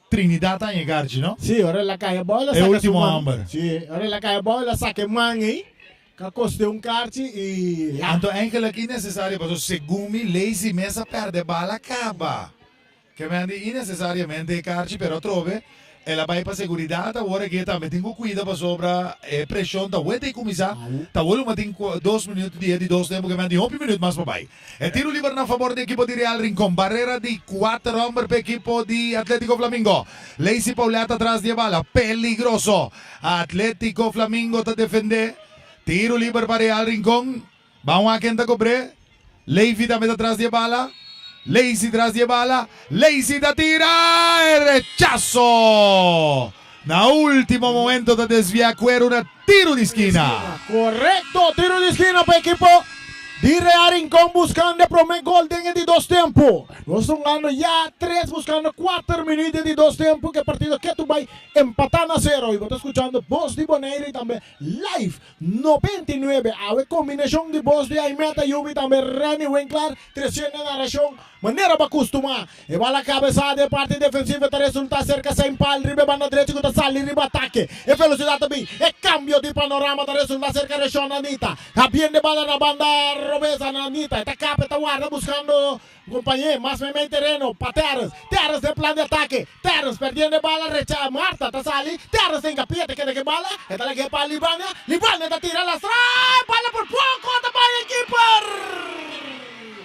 Trinidad a haña e karchi, no? Sí, ora el a kai e bòl a E saka su ultimo man. hòmber. Sí, ora el a kai e bòl a saka e man ei ka kost'é un karchi y ya. Anto eigenlijk innesesario pasobra segun mi Lacey mes a pèrdè bala kaba. Ke men di innesesariamente e karchi pero atrobe el a bai pa seguridat awor aki e tambe tin ku kuida pasobra e preshon ta wet ei kuminsá ta wol uma tin dos minuut di e di dos tempu ke men tin hopi minuut mas pa bai. E tiru liber na fabor di ekipo di Real Rincon barera di kuater homber pa ekipo di Atletico Flamingo Lacey Pauletta tras di e bala peligroso Atletico Flamingo ta defende tiru liber pa Real Rincon. Ban wak ken ta kobr'é. Levi tambe ta tras di e bala. Leisi tras di e bala. Leisi ta tira! E rechaso! Na ultimo momento ta desviá kueru na tiru di skina. Korekto, tiru di skina pa ekipo di Real Rincon buskando e promé gol den e di dos tempu. Nos ta hungando ya tres buskando kuater minuut den di dos tempu ku e partido ketu bai empatá na sero. I bo ta skuchando Bos di Bonaire i tambe Live 99 awe kombinashon di bos di Aimet Ayubi tambe Renny Winklaar tresiendo e narashon manera bo a kustumá. E bala kabesá den parti defensivo ta resultá serka Saint Paul riba e banda drechi ku ta sali riba atake. E velosidat ta bin. E kambio di panorama ta resultá serka Reshon Anita. Habiendo e bala na banda robes Anita e ta kap e ta warda buskando Compañé mas meimei tereno pa Terrence. Terrence den plan di atake. Terrence perdiendo e bala recha Martha ta sali. Terrence ta hinkapia ta keda ku e bala. E ta lag'é pa Libania. Libania ta tira lastra. E bala por poko ta bai e keeper.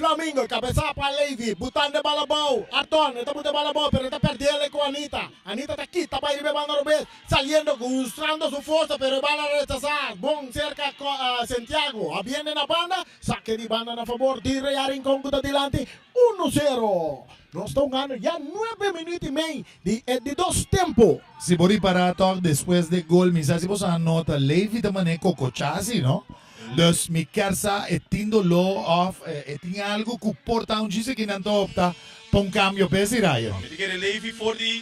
Flamingo, kabesá pa Levy, butando e bala abou. Arton, e ta buta e bala abou, pero e ta pèrdele ku Anita. Anita ta kita bai riba e banda robes, saliendo, mustrando su forsa, pero e bala rechasá. Bon serka Santiago, a biende na banda, sake di banda na fabor di Real Rincon ku ta dilanti uno sero. Nos ta hungando ya nuebe minuut i mei di e di dos tempo. Si bo ripará tòg despues de gol mi sa si boso a nota Levy ta manera kokochá si no? Dus mi kier sa e tin doló òf e tin algu ku por ta un djis aki nan ta opta pa un kambio p'e si Ryan. Mi ta kere Levy for di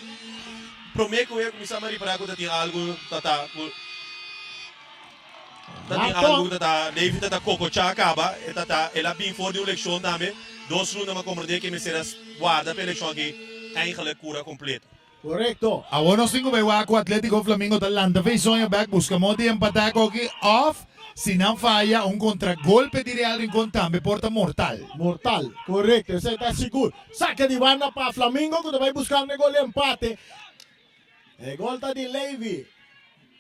promé ku e kuminsá mi a ripará ku ta tin algu ta ta ku ta tin algu ku ta ta Levy ta ta kokochá kaba e ta ta el a bin for di un lekshon tambe dos luna mi a komprendé ke mester a warda pa e lekshon aki eigenlijk kura kompleto. Korekto. Awor nos tin ku bai wak ku Atletico Flamingo ta lanta fe soño bek buska modo di empatá koki òf si nan faya un kontragolpe di Real Rincon tambe por ta mortal. Mortal, korekto, esei ta sigur. Sake di banda pa Flamingo ku ta bai buskando e gol di empate. E gol ta di Levy.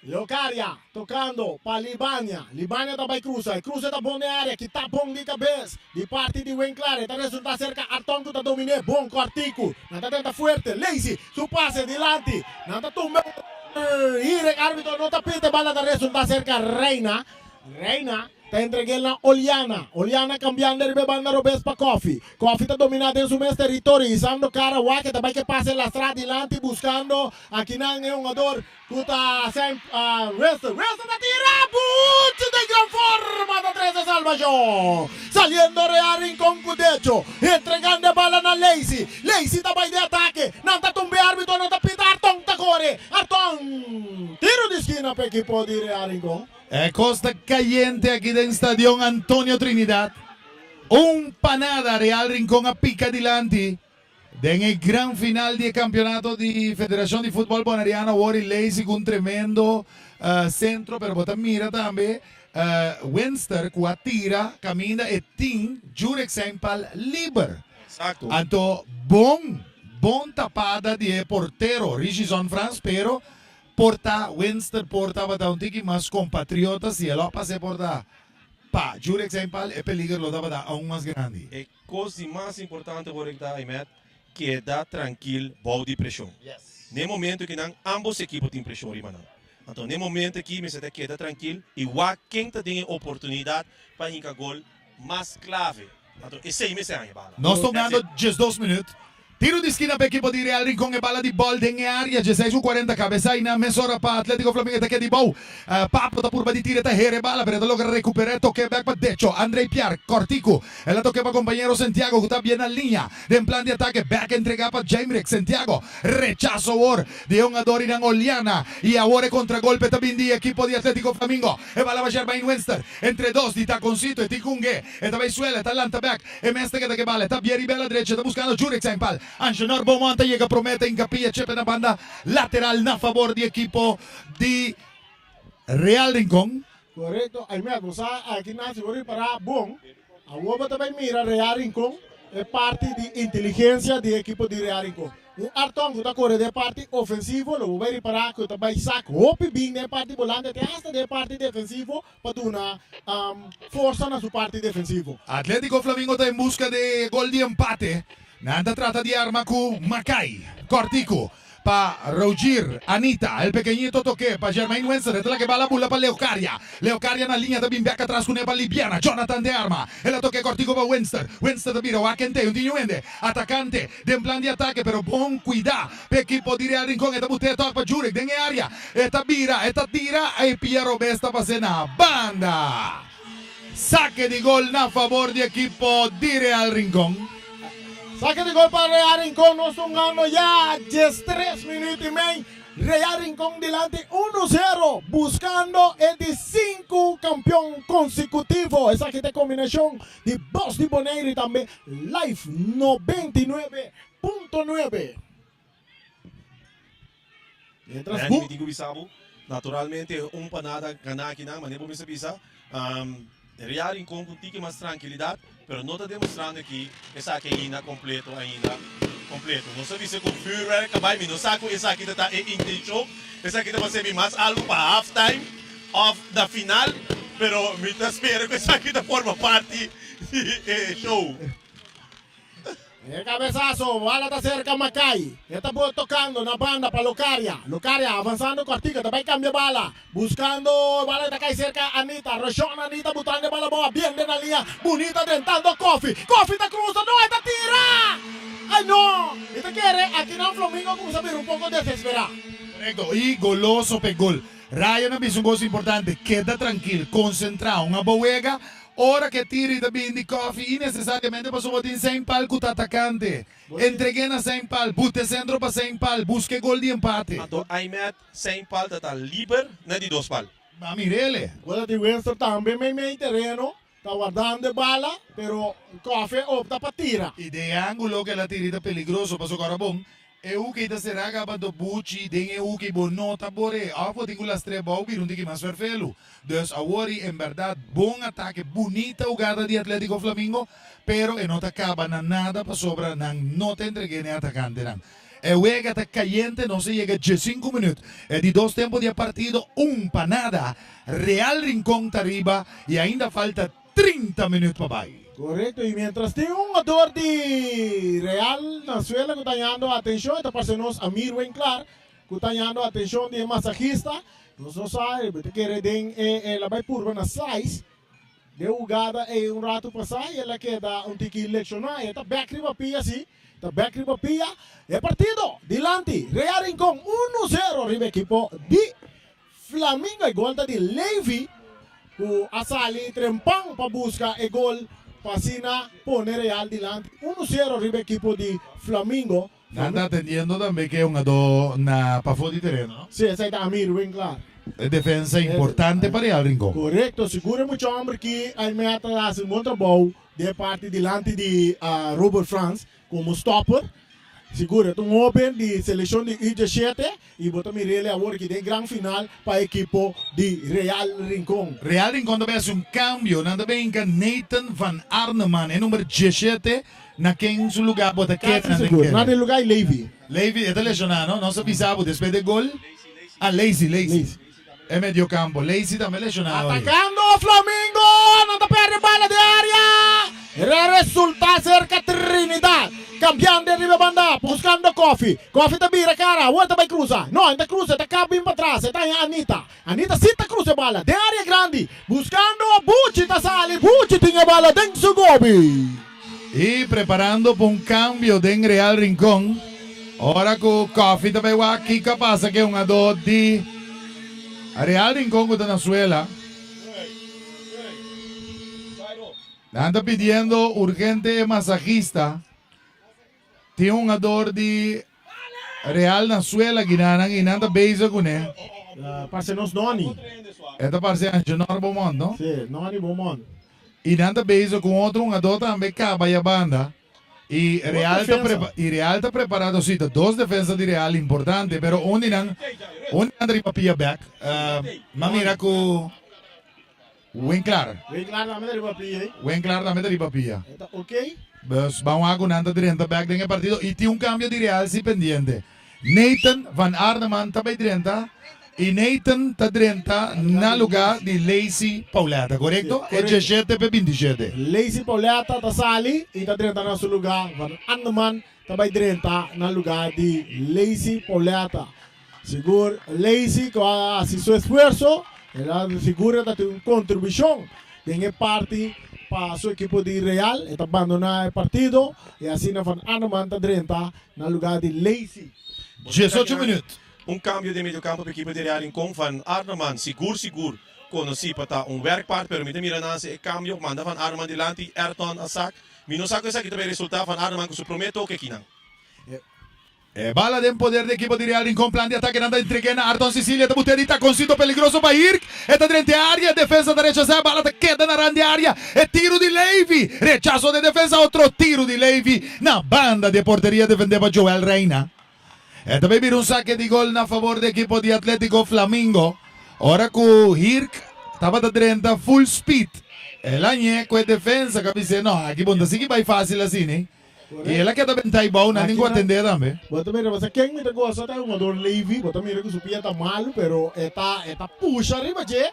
Leocaria tocando pa Libania. Libania ta bay cruza. E cruze ta bon den area. Kita bon di cabes di parti di Winklar. E ta resulta cerca Arton cu ta domine. Bon cortico. Nan ta tenta fuerte. Lazy su pase dilanti. Nan ta tumba Hirek. Arbitro no ta pita. E bala ta resulta cerca Reina. Reina ta entreg'el na Oliana. Oliana cambiando riba e banda robes pa Koffie. Koffie ta domina den su mes territorio. Hisando cara wak. E ta bay ke pase lastra dilanti buscando akinan e hungador. Ku ta Sam Wilson. Wilson ta tira buchi den gran forma ta trese salbashon. Saliendo Real Rincon ku decho. Entregando e bala na Lacy. Lacy ta bai den atake. Nan ta tumbe arbitro no ta pita Arton ta kore. Arton! Tiro di skina pa ekipo di Real Rincon. E kos ta kayente aki den Stadion Antonio Trinidad. Un pa nada Real Rincon a pika dilanti. Den e gran final di e campeonato di Federacion di Futbol Boneriano awor y Lazy cu un tremendo centro pero bo ta mira tambe Winster cu a tira caminda e tin Jurek zijn pal liber. Exacto. Anto bon bon tapada di e portero Richison Frans pero por ta Winster por tabata un tiki mas compatriota si el a pasa e porta pa Jurek zijn pal e peliger lo tabata aun mas grandi. E Kos di mas importante ora ki ta Aymet, keda trankil bou di preshon. Na e momento ki nan ambos ekipo tin preshon riba nan. Anto na e momento aki mester ta keda trankil i wak ken ta den e oportunidat pa hinka gol mas klave. Anto esei mester haña bala. Nos ta hungando 12 minuut. Tiro di skina pa ekipo di Real Rincon e bala di bòl den e área dieseis ku kuarenta kabesa i na mesora pa Atletico Flamingo e ta keda di bou. Papo ta purba di tira e ta hera e bala pero e ta logra rekupera e toke bèk pa decho Andrey Piar kòrtiku el a toke pa kompañero Santiago ku ta bien na liña den plan di atake bèk entrega pa Jaimrick Santiago rechaso awor di e hungador inan Oliana i awor e kontragolpe ta bin di ekipo di Atletico Flamingo e bala pa Shermaine Winster entre dos di Taconcito e tin kung'e e ta bai suela e ta lanta bèk. E mes ta keda ke bala, e ta bia riba e la drecha, e ta buskando Jurek Sainpal. Angenor Beaumont ta yega prome, ta hinka pia chepe na banda lateral na fabor di ekipo di Real Rincon. Korekto, Aymet, bo sa aki nan si bo ripará bon, awor bo ta bai mira Real Rincon e parti di inteligensia di e ekipo di Real Rincon. Un Arton ku ta kore den e parti ofensivo lo bo bai ripará ku ta bai sak hopi bin den e parti bolante te hasta den e parti defensivo pa duna forsa na su parti defensivo. Atletico Flamingo ta en buska di gol di empate. Nan ta trata di arma ku Makai. Kòrtiku pa Rogier Anita. El pekeñito toke pa Jermaine Winston. E ta laga e bala bula pa Leocaria. Leocaria na liña ta bin bèk atras kuné pa Libiana. Jonathan den arma. El a toke kòrtiku pa Winston. Winston ta bira wak kente. Un tin yu hende. Atakante den plan di atake pero bon kuidá p'e ekipo di Real Rincon. E ta but'é tòg pa Jurek den e área. E ta bira, e ta tira e pia robes ta pas'é na banda. Sake di gol na fabor di ekipo di Real Rincon. Sake di gol pa Real Rincon, nos un gano ya 13 minuut i mei. Real Rincon dilanti uno zero buscando e di sinku campeon consecutivo. Esaki ta e combinacion di Bos di Bonaire y tambe Life 99.9. Mientras Randy, mi tin ku bisa bo, naturalmente un pa nada ganá akinan, manera bo mester bisa, Real Rincon ku tiki mas trankilidat, pero no ta demostrando ki esaki ainda kompleto ainda kompleto. Nos a bisa ku vuurwerk a bai, mi no sa ku esaki ta ta e intenshon, esaki ta pa sirbi mas algu pa half time òf na final, pero mi ta spera ku esaki ta forma parti di e show. E cabezazo, bala ta cerca Mackay. E ta bo tocando na banda pa Locaria. Locaria avanzando cortico, ta bay cambia bala. Buscando, bala ta cay cerca Anita. Roshon Anita butando e bala boa bien den na liña. Bunita drentando Koffie. Koffie ta cruza, no, e ta tira! Ay no! Mi ta kere akinan Flamingo a cuminsa bira un poco desespera. Correcto, y goloso p'e gol. Ryan a bisa un cos importante, keda trankil, concentra, un abo wega, ora ke tira y ta bini Koffie innecesariamente pasobra bo tin Saint Paul cu ta atacante. Entreg'é na Saint Paul, bute centro pa Saint Paul, busca e gol di empate. Anto Aymed Saint Paul ta ta liber na di dos pal. Ba mir'ele. Gola di Winston tambe meimei tereno ta wardando e bala pero Koffie opta pa tira. Y den e angulo cu el a tira ta peligroso pasobra ora bon e hoek ey ta cera caba do buchi den e hoek ey bo no ta bore of bo tin cu lastra e bou bira un tiki mas ferfelu. Dus awor y en berdad bon atake bunita hugada di Atletico Flamingo pero e no ta caba na nada pasobra nan no ta entregue na e atacantenan. E wega ta cayente, nos a yega diesinku minuut. E di dos tempo di e partido un pa nada. Real Rincon ta riba y ainda falta 30 minuut pa bay. Correcto, y mientras tin un jugador di Real na suela cu ta hañando atencion, e ta parce nos Amir Winklaar cu ta hañando atencion di e masahista. Nos no sa, e ta kere den e el a bay purba na slice. Den hugada ei un ratu pasá i el a keda un tiki lekshoná. E ta bèk riba pia sí, ta bèk riba pia. E partido dilanti Real Rincon unu zero riba ekipo di Flamingo. E gol ta di Levy ku a sali trempan pa buska e gol pa asina pone Real dilanti unu zero riba ekipo di Flamingo. Nan ta atendiendo tambe ke hungadó na pafó di tereno, no? Sí, esei ta Amir Winklaar. E defensa importante pa Real Rincon. Korekto, sigur e mucha homber ki a meta ta hasi un bon trabou den e parti dilanti di Robert Frans komo stopper. Sigur e ta un hoben di selekshon di U diesshete i bo ta mir'el awor aki den gran final pa ekipo di Real Rincon. Real Rincon ta bay hasi un cambio, nan ta bay hinca Nathan van Arneman, e number diesshete, na ken su lugar bo ta kere Casi nan den sigur, kere? na den lugar di Levy. Levy, e ta lesiona no? Nos a bisa bo despues de gol. Ah, Lacy, Lacy. E mediocampo, Lacy tambe lesiona hoy. Atacando Flamingo, nan ta perde bala den area. Re resulta cerca Trinidad. Cambiando riba banda, buscando Koffie. Koffie ta bira cara, awor ta bay cruza. No, e ta cruza, e ta caba bin patras, e ta haña Anita. Anita si ta cruza e bala den area grandi, buscando Buchi ta sali, Buchi tin e bala den su gobi. Y preparando pa un cambio den Real Rincon, ora cu Koffie ta bay wak kico a pasa cu e hungador di Real Rincon cu ta na suela. Nan ta pidiendo urgente e masahista. Tin hungador di Real na suela ginanan y nan ta bezig cune. Parce nos Noni. E ta parce Angenor Beaumont, no? Si, Noni Beaumont. Y nan ta bezig cu un otro hungador tambe caba ya banda. Y Real ta prepa y Real ta preparado, si, ta dos defensa di Real importante, pero un di nan, un di nan ta riba pia bek. M'a mira cu Winklaar. Winklaar tambe ta riba pia ei. Winklaar tambe ta riba pia. E ta ok. Dus ban wak ku nan ta drenta bek den e partido i tin un kambio di Real si pendiente. Nathan van Arneman ta bai drenta i Nathan ta drenta na luga di Lacey Pauletta, korekto? E djeshete p'e bintishete. Lacey Pauletta ta sali i ta drenta na su luga. Van Arneman ta bai drenta na luga di Lacey Pauletta. Sigur Lacey cu a haci su esfuerzo, el a sigur e ta tin un contribucion den e parti pa su ekipo di Real. E ta bandona e partido y asina Van Arneman ta drenta na lugar di Lacey. Diesocho minuut. Un cambio den mediocampo pa ekipo di Real Rincon. Van Arneman sigur sigur conoci pa ta un werkpaard, pero mi ta mira nan haci e cambio, manda Van Arneman dilanti, Ayrton a sak. Mi no sa cu esaki ta bay resulta, Van Arneman cu su prome toke akinan. E bala den poder di ekipo di Real Rincon. Plan di atake nan ta entreg'é na Arton Cicilia. Ta but'é di takoncito peligroso pa Hirk. E ta drenta e área. Defensa ta rechasá. E bala ta keda na rand di área. E tiru di Levy. Rechaso di defensa. Otro tiru di Levy na banda di e porteria defendé pa Joel Reina. E ta bay bira un sake di gol na favor di ekipo di Atletico Flamingo. Ora ku Hirk tabata drenta full speed. El a ñe ku e defensa ku a bis'é, No, aki bo no ta sigui bay fácil asina. I el a keda bentá i bou, nan tin ku atendé tambe. Bo ta mira, pasobra ken mi ta gosa ta e hungador Levi, bo ta mira ku su pia ta malu, pero e ta e ta pusha riba dje.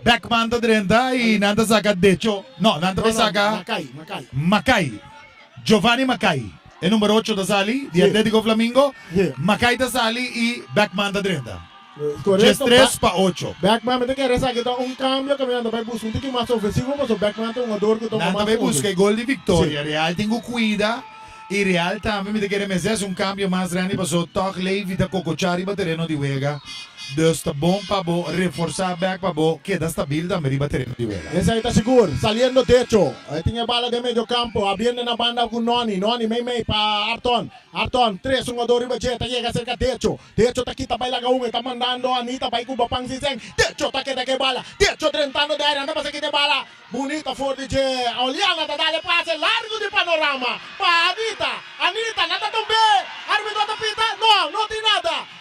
Beckman ta drenta y nan ta saca Decho. No, nan ta bay saca. Makai, Makai. Makai. Giovanni Makai. E number ocho ta sali di Atletico Flamingo. Makai ta sali y Beckman ta drenta. Correcto. 13 pa ocho. Beckman, mi ta kere esaki ta un cambio cu mi nan ta bay busca un tiki mas ofensivo pasobra Beckman ta un hungador cu ta Nan mas ta bay busca e gol di victoria. Si. Real tin cu cuida y Real tambe mi ta kere mester haci un cambio mas grandi pasobra toch Levy ta cococha riba tereno di wega. Dus ta bon pa bo reforsa bek pa bo keda stabil tambe riba tereno di wega. Esei ta sigur. Saliendo decho. E tin e bala den medio campo. Abriendo na banda cu Noni. Noni mei mei pa Arton. Arton, tres hungador riba dje. Ta yega cerca decho. Decho ta kita bai laga un. E ta mandando Anita bai cu Bapan sin sen. Decho ta keda cu e bala. Decho drentando den area. Anda pasa kita e bala. Bunita for di dje. Oliana ta dal e pase largo di panorama pa Anita. Anita, nan ta tumbe. Arbitro ta pita. No, no tin nada.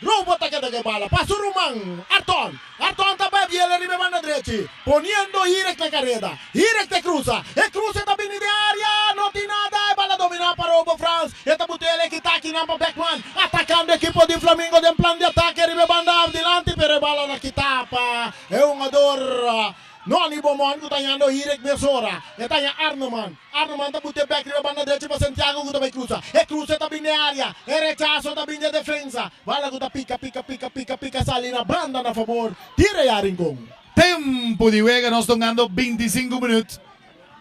Robo ta keda ku e bala pa su ruman Arton. Arton ta bai biel riba e banda drechi, poniendo Hirek na kareda. Hirek ta krusa. E kruse ta bini den area. No tin nada. E bala dominá pa Robo Frans. E ta butel e kita akinan pa Beckman. Atakando ekipo di Flamingo den plan di atake riba e banda dilanti, pero e bala ta kita pa e hungador. Noni Beaumont ku ta hañando Hirek mesora. E ta haña Arneman. Arneman ta bute bek riba banda drechi pa Santiago ku ta bai krusa. E kruse ta bin den área. E rechaso ta bin di e defensa. Bala ku ta pika, pika, pika, pika, pika sali na banda na fabor di Real Rincon. Tempu di wega nos tongando 25 minuut.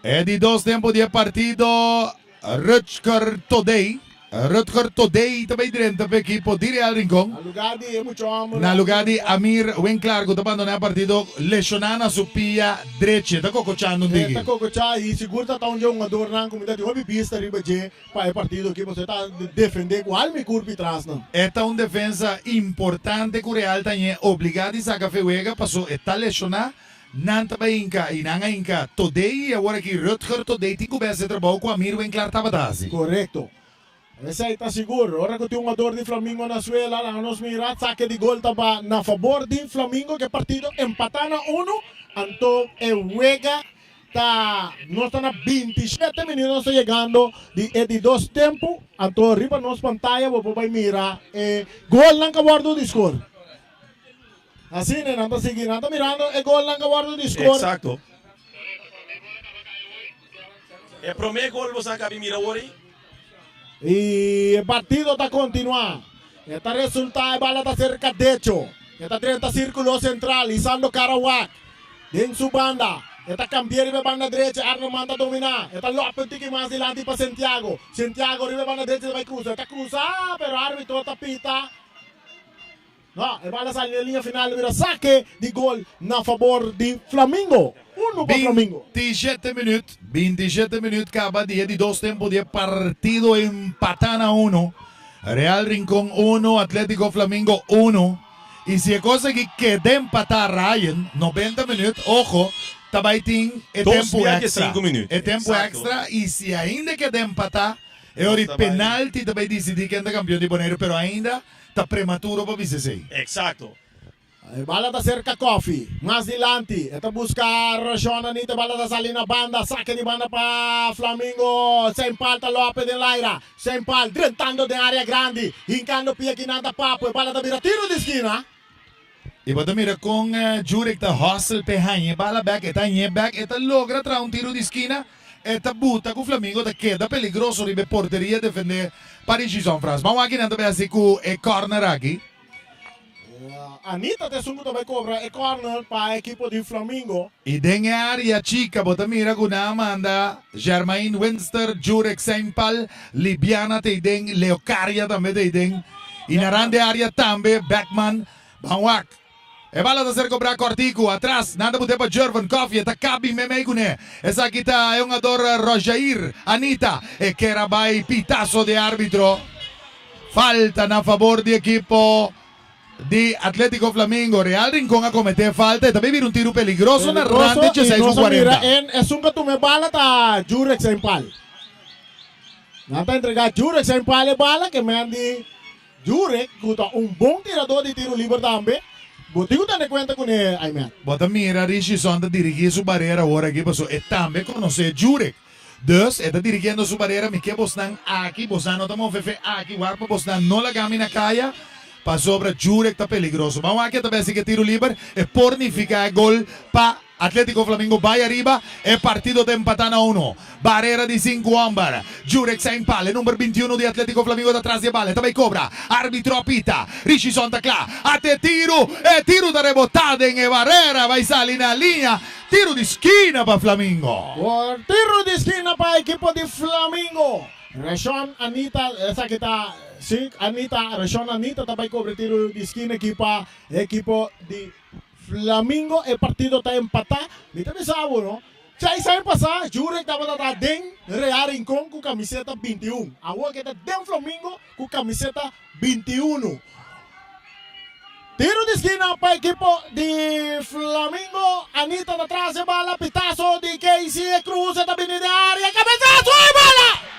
E di dos tempu di e partido Rutger Todey. Rutger Todey ta bay drenta pa ekipo di Real Rincon. Na lugar di e mucha homber. Na lugar di Amir Winklaar cu ta bandona e partido lesiona na su pia drechi. E ta cocochando un E tiki. ta cococha y sigur ta ta un dje hungadornan cu mi ta tin hopi bista riba dje pa e partido aki pasobra e ta defende cu al mi curpi trasnan. E ta un defensa importante cu Real ta ñe obliga di saca fe wega paso e ta lesiona. Nan ta bai hinka i nan a hinka Todey i awor aki Rutger Todey tin ku bes e trabou ku Amir Winklaar tabata hasi. Korekto. Esei ta sigur. Ora ku tin un ador di Flamingo na suela, laga nos mira, sake di gol ta ba na fabor di Flamingo ku e partido empatá na unu, anto e wega ta nos ta na 27 minuut nos ta yegando di e di dos tempu, anto riba nos pantaya bo por bai mira e golnan ku a wòrdu di skor. Asina nan ta sigui, nan ta mirando e golnan ku a wòrdu di skor. Eksakto. E promé gol bo sa kabi mira awor ei. I e partido ta kontinuá. E ta resultá e bala ta serka Decho. E ta drenta sírkulo sentral, hisando kara wak den su banda. E ta kambi'é riba e banda drechi, Arneman ta dominá. E ta lòp un tiki mas dilanti pa Sentiago. Sentiago riba e banda drechi ta bai krusa. E ta krusa, pero árbitro ta pita. No, e bala sali den liña final bira sake di gol na fabor di Flamingo. Uno pa Flamingo. 27 minuut, 27 minuut caba di e di dos tempo di e partido empata na uno. Real Rincon uno, Atletico Flamingo uno. Y si e cos aki keda empata Ryan, 90 minuut, ojo, ta bay tin e Dos tempo bia ke extra. sinku minuut. E tempo Exacto. extra y si ainda keda empata, e ora Nos ta bay. penalti ta bay dicidi ken ta campeon di Bonaire, pero ainda Ta prematuro pa bisa esei. Exacto. E bala ta serka Koffie. Mas dilanti e ta buska Rashon Anita. E bala ta sali na banda. Sake di banda pa Flamingo. Sempal ta lope den laira. Sempal drentando den area grandi. Hinkando pia kinan ta Papo. E bala ta bira tiro di skina. I bo ta mira kon Jurek ta hustle p'e haña e bala bek. E ta hañ'é bek. E ta logra traha un tiro di skina. E ta buta ku Flamingo ta keda peligroso riba e porteria defendé pa Richison Frans. Ban wak kinan ta bai hasi ku e kòrner aki. Anita ta esun ku ta bai kobra e kòrner pa e ekipo di Flamingo. I den e área chika bo ta mira ku nan a manda Germain Winster, Jurek Seinpal, Libiana ta eiden, Leocaria tambe ta eiden. I na rand e área tambe Beckman. Ban wak. E bala ta ser kobrá kòrtiku atras. Nan ta but'é pa Jervin Coffie. E ta kabi meimei kuné. Esaki ta e hungador Rojair Anita. E ker a bai pitaso di árbitro. Falta na fabor di ekipo di Atletico Flamingo. Real Rincon a kometé falta. E ta bira un tiru peligroso na rand di Peligroso i dieseis ku nos a mira kuarenta. en esun ka tuma e bala ta Jurek Seinpal. Nan ta entregá Jurek Seinpal e bala ke men di Jurek, ku ta un bon tiradó di tiru liber tambe, bo tin ku tene kuenta kuné, Aymer. Bo ta mira Richison ta dirigí su barera awor aki pasobra e tambe konosé Jurek. Dus e ta dirigiendo su barera, mi ke bosnan aki, bosnan no ta move fe aki, wak pa bosnan no laga mi na kaya. Pasobra Jurek ta peligroso. Ban wak e ta besi ke tiro liber e por nifica e gol pa Atletico Flamingo bay ariba. E partido ta empata na uno. Barrera di sinku homber. Jurek sa in pal. E number 21 di Atletico Flamingo ta tras di e bal. E ta bay cobra. Arbitro a pita. Richison ta cla. Ate e tiro. E tiro ta rebota den e barrera. Bay sali na liña. Tiro di skina pa Flamingo. Tiro di skina pa ekipo di Flamingo. Reshon Anita, esaki ta, si, Anita, Reshon Anita ta bai kobra tiro di skina aki pa e ekipo di Flamingo. E partido ta empatá. Mi ta bisa bo no, djai sabi pasá Jurek tabata ta den Real Rincon ku kamiseta 21. Awor ke ta den Flamingo ku kamiseta 21. Tiro di skina pa ekipo di Flamingo. Anita ta tras e bala. Pitazo di Casey. E cruce ta bini den area. Cabezazo e bala!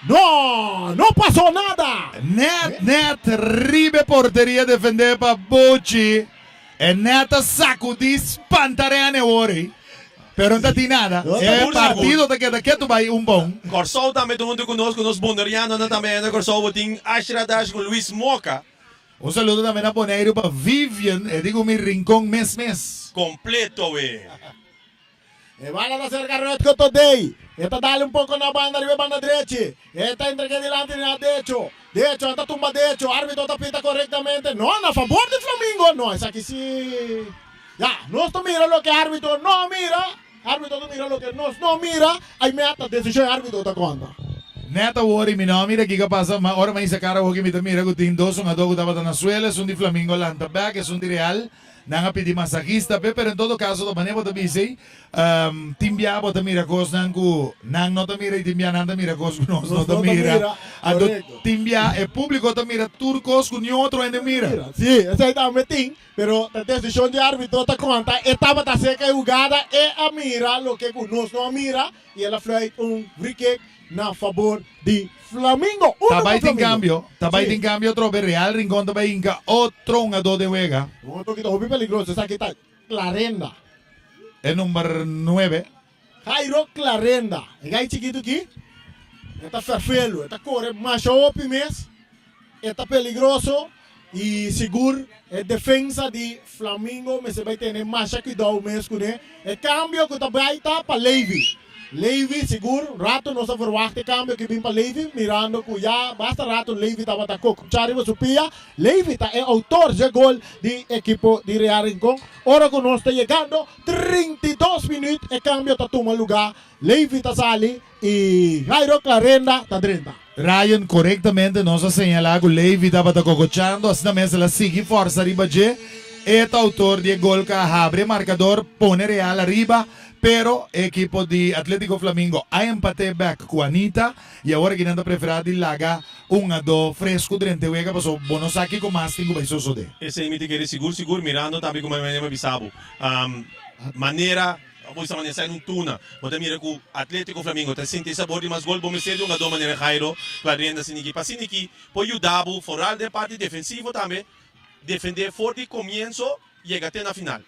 No, no pasó nada. Net net riba e porteria defendé pa Bochi. E net a sacudí spanta Rene awor ei. Pero no ta tin nada. E partido ta keda ketu bai un pa un. Kòrsou tambe ta huntu ku nos, ku nos bonerianonan tambe na Kòrsou. Bo tin Ashra Dash ku Luis Moka. Un saludo tambe na Boneiru pa Vivian, e di ku mi Rincon mes mes. Completo we. E bala ta serka Rutger Todey. E ta dal un poko na banda riba e banda drechi. E ta entrega dilanti na Decho. Decho a ta tumba Decho. Arbitro ta pita korektamente. No, na fabor di Flamingo. No, esaki si. Ya, nos ta mira loke arbitro no a mira. Arbitro ta mira loke nos no mira. Ai meta, desishon e arbitro ta konta. Net awor i mi no a mira kiko a pasa, ma ora mi a hisa kara awoki mi ta mira ku tin dos hungadó ku tabata na suela, esun di Flamingo a lanta bèk, esun di Real. Nan a pidi masahista p'e, pero en todo caso ta manera bo ta bisa ei, tin bia bo ta mira cosnan cu nan no ta mira y tin bia nan ta mira cos cu nos no ta mira. Anto tin bia e publico ta mira tur cos cu niun otro hende mira. Sí, esei tambe tin, pero ta decision di arbitro ta conta, e tabata cerca e hugada, e a mira loke cu nos no a mira y el a fluit un free kick na fabor di Flamingo. Uno Ta pa bai tin Flamingo. cambio, ta bai Sí. tin cambio atrobe, Real Rincon ta bai hinca otro hungador den wega. Un otro ki ta hopi peligroso, esaki ta Clarenda. E number nuebe. Jairo Clarenda, e gai chikitu ki, e ta ferfelu, e ta kore masha hopi mes, e ta peligroso y sigur e defensa di Flamingo mester bai tene masha cuidao mes cune. E cambio cu ta bai ta pa Levy. Levy sigur rato nos a verwacht e cambio ki bin pa Levy mirando cu ya basta rato Levy tabata cocucha riba su pia. Levy ta e autor dje gol di ekipo di Real Rincon. Ora cu nos ta yegando 32 minuut e cambio ta tuma luga. Levy ta sali y Jairo Clarenda ta drenta. Ryan, Korektamente nos a señalá ku Levy tabata kokochando, asina mes el a sigui fòrsa riba dje. E ta outor di e gol ku a habri e markador, pone Real ariba, pero e ekipo di Atletico Flamingo a empat'é bèk ku Anita i awor aki nan ta preferá di laga un adó fresku drenta e wega pasobra bo no sa kiko mas tin ku bai sosodé. Esei mi ta kere sigur sigur mirando tambe ku mi a bisa bo manera. Bo bisa manera sai un tuna. Bo ta mira ku Atletico Flamingo ta sinti e sabor di mas gol. Bo mester di un hungador manera Jairo Clarenda Siniki pa Siniki por yuda bo foral den parti defensivo tambe defende for di comienso yega te na final.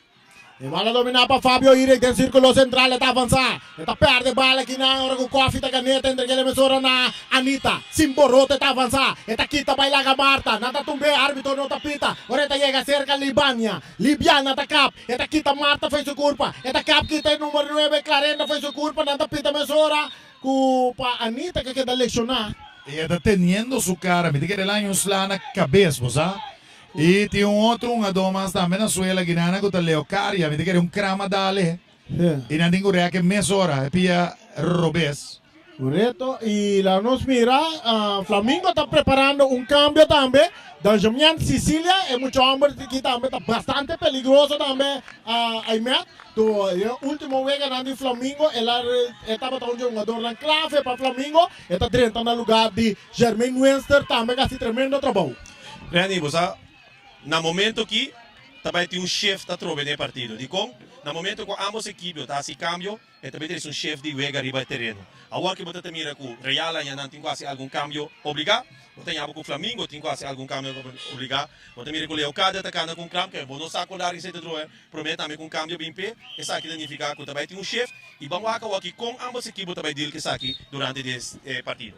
E bala domina pa Fabio Irek den circulo central e ta avansa. E ta perde bala kinan ora ku Koffie ta gan'e ta entreg'e lemesora na Anita. Sin boroto e ta avansa. E ta kita bai laga Marta. Nan ta tumb'e arbitro no ta pita. Ora e ta yega serka Libania. Libiana ta kap, e ta kita Marta fo'i su kurpa, e ta kap kita e numero nuebe Clarenda fo'i su kurpa, nan ta pita mesora ku pa Anita ke keda lekshoná. E ta teniendo su kara, mi ta kere laña un sla na kabes, bo sa. I tin un otro hungadó mas tambe na suela Guinana ku ta Leocaria, mi ta kere un krama dale. I nan tin ku rèk e mesora, e pia robes. Korekto, i laga nos mira, Flamingo ta preparando un kambio tambe. Danjamian Sicilia, e mucha hòmber aki tambe ta bastante peligroso tambe, Aymet. To e último weganan di Flamingo, el a e tabata un dje hungadornan klave pa Flamingo. E ta drenta na lugá di Jermaine Winster, tambe ku a hasi tremendo trabou. Renny, bo sa na momento ki ta bai tin un shift atrobe den e partido. Dikon? Na momento ku ambos ekipio ta hasi kambio, E ta bay un shef di wega riba e tereno. Awor ki bo ta ta mira ku Real aña nan tin ku hasi algun kambio obligá, bo ta ñaba ku Flamingo tin ku hasi algun kambio obligá, bo ta mira ku Leocadia ta kana ku un kramp, ke bo no sa kon largu esei ta dura, promé tambe ku un kambio bin p'e, esaki ta nifiká ku ta bay tin un shef i ban wak awor ki kon ambos ekipo ta bay deal ku esaki durante di e partido.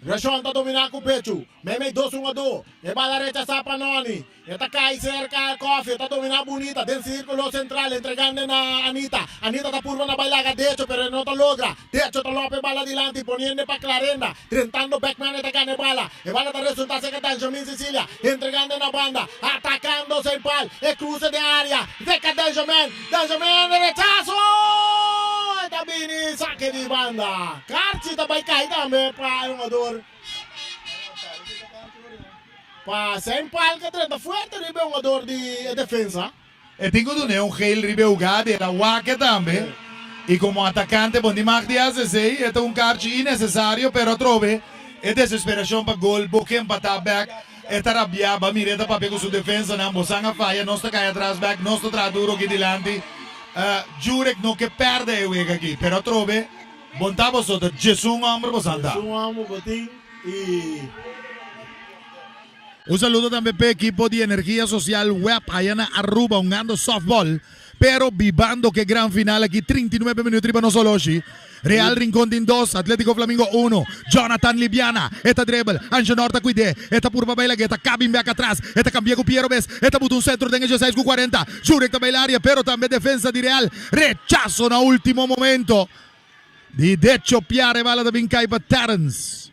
Reshon ta dominá ku pechu. Meimei dos hungadó. E bala rechasá pa Noni. E ta kai serka Koffie. E ta dominá bunita den sírkulo sentral entregando na Anita. Anita ta purba na bai laga Decho pero e no ta logra. Decho ta lòp e bala dilanti poniendo pa Clarenda. Drentando Beckman e ta gana e bala. E bala ta resultá serka Benjamin Cecilia entregando na banda. Atakando Seinpal. E kruse den área. Serka Benjamin. Benjamin rechaso! E ta bini sake di banda. Karchi ta bai kai tambe pa e hungador. Pa Seinpal ke drenta fuerte riba e hungador di e defensa. E tin ku dun'é un geel riba e hugá di el a wak tambe. I komo atakante bon di mag di hasi esei. E ta un karchi innesesario pero atrobe e desesperashon pa gol bo ke empatá bèk. E ta rabiá, ba mira e ta papia ku su defensanan, bosan a faya, nos ta kai atras bèk, nos ta traha duro aki dilanti. Jurek no ke pèrdè e wega aki pero atrobe bon ta boso ta djesun hòmber bosan ta. Djesun hòmber bo tin i. Un saludo tambe p'e ekipo di Energia Social web aya na Aruba hungando softball pero bibando k'e gran final aki 39 minuut riba nos oloshi. Real Rincon tin dos, Atletico Flamingo uno. Jonathan Libiana e ta dribble, Angenor ta kuid'é, e ta purba bai lag'é, ta kabin bek atras, e ta kambia ku Piero bes, e ta buta un sentro den e dieseis ku kuarenta. Jurek ta bai laria pero tambe defensa di Real rechaso na ultimo momento di Decho Piar e bala ta bin kai pa Terrence.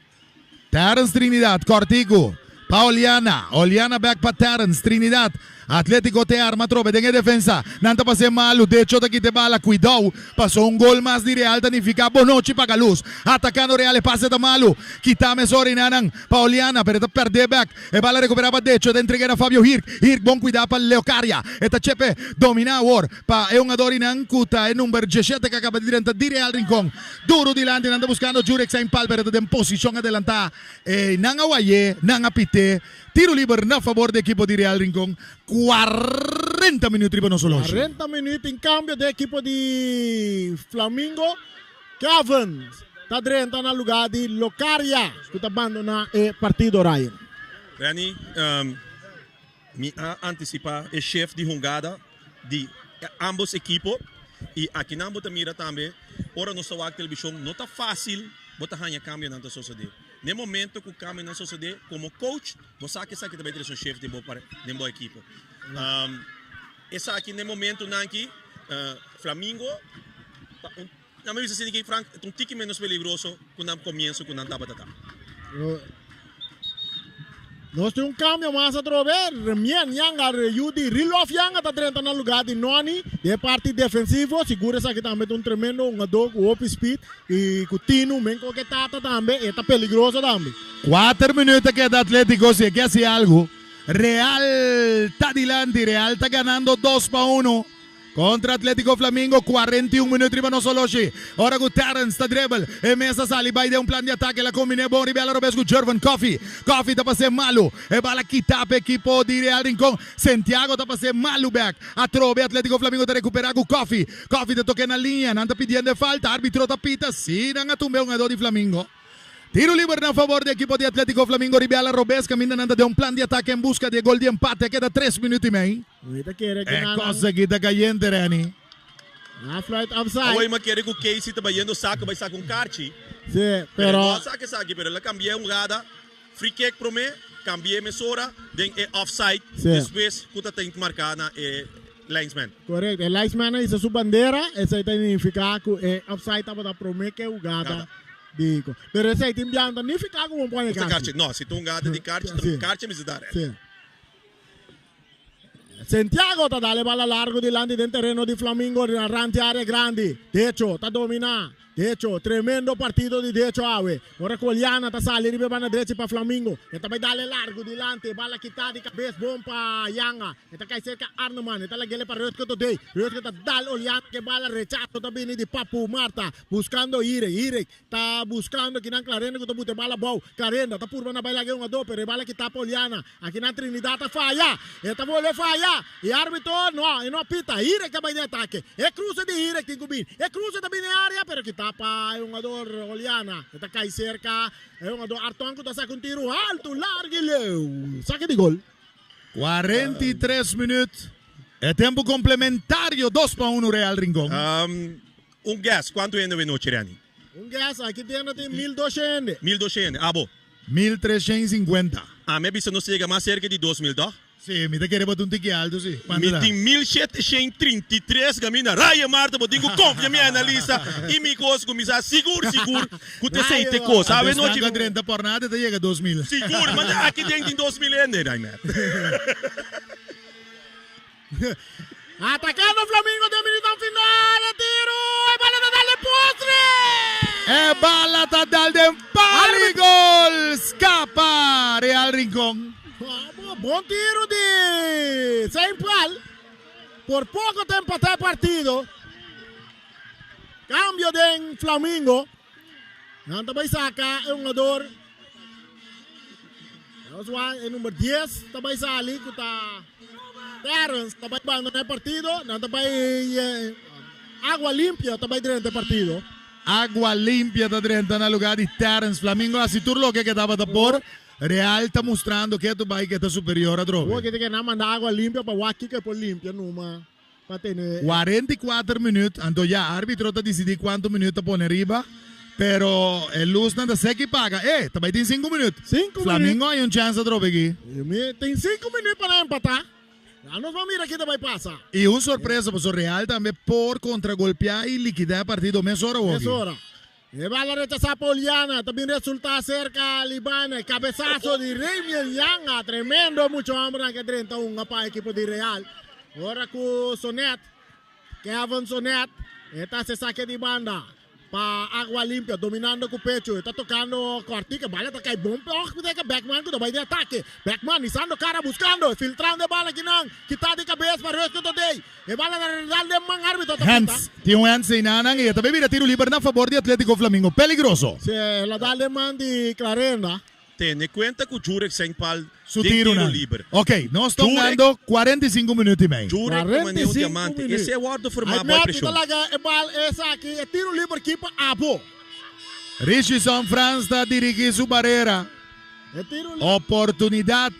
Terence Trinidad, kòrtiku pa Oliana, Oliana bèk pa Terence Trinidad, Atletico te arma atrobe den e defensa, nan ta pas'é malu, Decho ta kita e bala, kuidou, pasó un gol mas di Real ta nifiká bonochi paga lus, atakando Real e pase ta malu, kita mesora i nanan pa Oliana, pero e ta pèrdé bèk, e bala rekuperá pa Decho, e ta entreg'é na Fabio Hirk, Hirk bon kuidá pa Leocaria, e ta chepe, dominá awor pa e hungador i nan ku ta e number diesshete ku a kaba di drenta di Real Rincon. Duro dilanti nan ta buskando Jurek Sainpal pero ta den posishon adelantá. E nan a way'é, nan a pit'é. Tiro liber na fabor di ekipo di Real Rincon. 40 minuut riba nos oloshi. 40 minuut tin kambio den ekipo di Flamingo. Kevin ta drenta na lugá di Locaria ku ta bandoná e partido Ryan. Renny, Mi a antisipá e shef di hungada di ambos ekipo i akinan bo ta mira tambe ora nos ta wak televishon no ta fásil bo ta haña kambionan ta sosodé. Na e momento ku kambionan sosodé komo coach bo sa ku esaki ta bai trese un shef den bo den bo ekipo. Esaki na e momentonan aki Flamingo ta un nan mi bisa asina ki Frank ta un tiki menos peligroso ku nan komienso ku nan tabata ta. Nos tin un cambio mas atrobe, Remien Yanga yu di Rilof Yanga ta drenta na lugar di Noni den e parti defensivo. Sigur esaki tambe ta un tremendo hungador cu hopi speed y cu tinu men koke tata tambe e ta peligroso tambe. Kuater minuut ta keda Atletico si e ke hasi algu. Real ta dilanti, Real ta ganando dos pa uno. Kontra Atletico Flamingo, 41 minuut riba nos oloshi. Ora ku Terrence ta dribble, e mes a sali bai den un plan di atake. El a kombiné bon riba el a robes ku Jervin Coffey. Coffey ta pas'é malu. E bala kitá pa ekipo di Real Rincon. Santiago ta pas'é malu bèk. Atrobe Atletico Flamingo ta rekuperá ku Coffey. Coffey ta tok'é na liña. Nan ta pidiendo e falta. Arbitro ta pita. Sí, nan a tumba e hungadó di Flamingo. Tiro liber na favor di ekipo di Atletico Flamingo riba el a robes kaminda nan ta den un plan di atake en buska di e gol di empate. A keda tres minuut i mei. Mi ta kere ku E nan. kos aki ta kayente, Renny. Nan fluit offside. Awor mi a kere ku Casey ta bayendo saka bai saka un karchi. Sí, Pero pero. no a saka esaki, pero el a kambia e hungada. Free kick promé, kambia e mesora den e offside Sí. despues ku ta tin marká na e linesman. Korekto, e linesman a hisa su bandera, esei ta nifiká ku e offside tabata promé ku e hugada di. Pero esei tin biaha no ta nifiká ku bo pone Ku ta karchi. karchi? No, si ta hungada di karchi, ta Sí. karchi mester da, Renny. Sí. Santiago ta dal e bala largo dilanti den tereno di Flamingo na rand di area grandi. Decho ta domina. Decho, tremendo partido di Decho awe. Ora cu Oliana ta sali riba e banda drechi pa Flamingo. E ta bay dal e largo dilanti. E bala kita di cabes bon pa Yanga. E ta cay cerca Arneman. E ta lagele pa Rutger Todey. Rutger ta dal Oliana cu e bala. Rechazo ta bini di Papu Marta buscando Irek. Irek Ta buscando kinan Clarenda cu ta buta e bala abou. Clarenda ta purba na bay laga e hungador pero e bala kita pa Oliana. Akinan Trinidad ta faya. E ta bolbe faya. E arbitro no, e no a pita. Hirek ta bay den atake. E cruce di Hirek tin cu bin. E cruce ta bin den area pero kita pa e hungador Oliana. E ta cay cerca e hungador Arton cu ta saca un tiro alto, largo y leu. Saque di gol. 43 minuut. E tempo complementario dos pa uno Real Rincon. Un guess, kuantu hende we nochi Renny? Un guess, aki tenda tin 1200 hende. 1200 hende, abo? 1350. Ami a bisa nos yega mas serka di 2000 toch? Si, mi ta kere bo ta un tiki alto si. Kuantu Mi ta? tin 1733 kaminda. Raya Marta, bo tin ku konfia mi analista i mi kos ku mi sa sigur sigur ku ta esei te kos. Awe Antes nochi nan ku a drenta pòrnada ta yega 2000. Sigur, manda aki den tin 2000 hende, Raimer. Atacando Flamingo den minuutnan final, e tiro, e bala ta dal den postre! E bala ta dal den pal y gol! Scapa Real Rincon. Bon tiro di Saint Paul. Por poco ta empata e partido. Cambio den Flamingo. Nan ta bai saca e hungador. Nos wak e number 10 ta bai sali cu ta Terrence ta bai bandona e partido. Nan ta bai Agua Limpia ta bai drenta e partido. Agua Limpia ta drenta na lugar di Terrence. Flamingo haci tur loke ke tabata por. Real ta mustrando ke tu bai ke ta superior atrobe. Awor ke nan manda Agua Limpia pa wak kiko e por limpia numa. Pa tene. 44 minuut, anto ya arbitro ta dicidi cuanto minuut ta pone riba, pero e luznan ta seki paga. E, ta bay tin cinco minuut. Cinco minuut. Flamingo hay un chance atrobe aki. Tin cinco minuut pa nan empata. Ya nos ban mira ki ta bay pasa. Y un sorpresa, pasobra Real tambe por contragolpea y liquida e partido mesora awo aki. Mesora. E bala rechasá pa Oliana, ta bin resultá serka Libane. Kabesaso di Remiel Yanga, tremendo mucho hombernan ke drenta hunga pa ekipo di Real. Ora ku Sonet, Kevin Sonet, e ta hasi sake di banda pa Agua Limpia, dominando ku pechu, e ta tokando kòrtik, e bala ta kai bon pòg ku Beckman ku ta bai den atake. Beckman hisando kara buskando, filtrando e bala kinan, kita di kabes pa Ruskin Todey. E bala ta dal den man arbitro ta pita. Hands, tin un hands einanan y e ta bay bira tiro liber na fabor di Atletico Flamingo. Peligroso. Si, el a dal den man di Clarenda. Tene cuenta cu Jurek Saint-Paul Su den tiro tironan. liber. Ok, nos ta Jurek hungando 45 minuut y mei. Jurek ta manera un 45 diamante. minuut. Ese a wordo formá Ay boy Matthew ta presion. laga e bal esaki, e tiro liber ki pa abo. Richison Frans ta dirigi su barera. E tiro liber. Oportunidad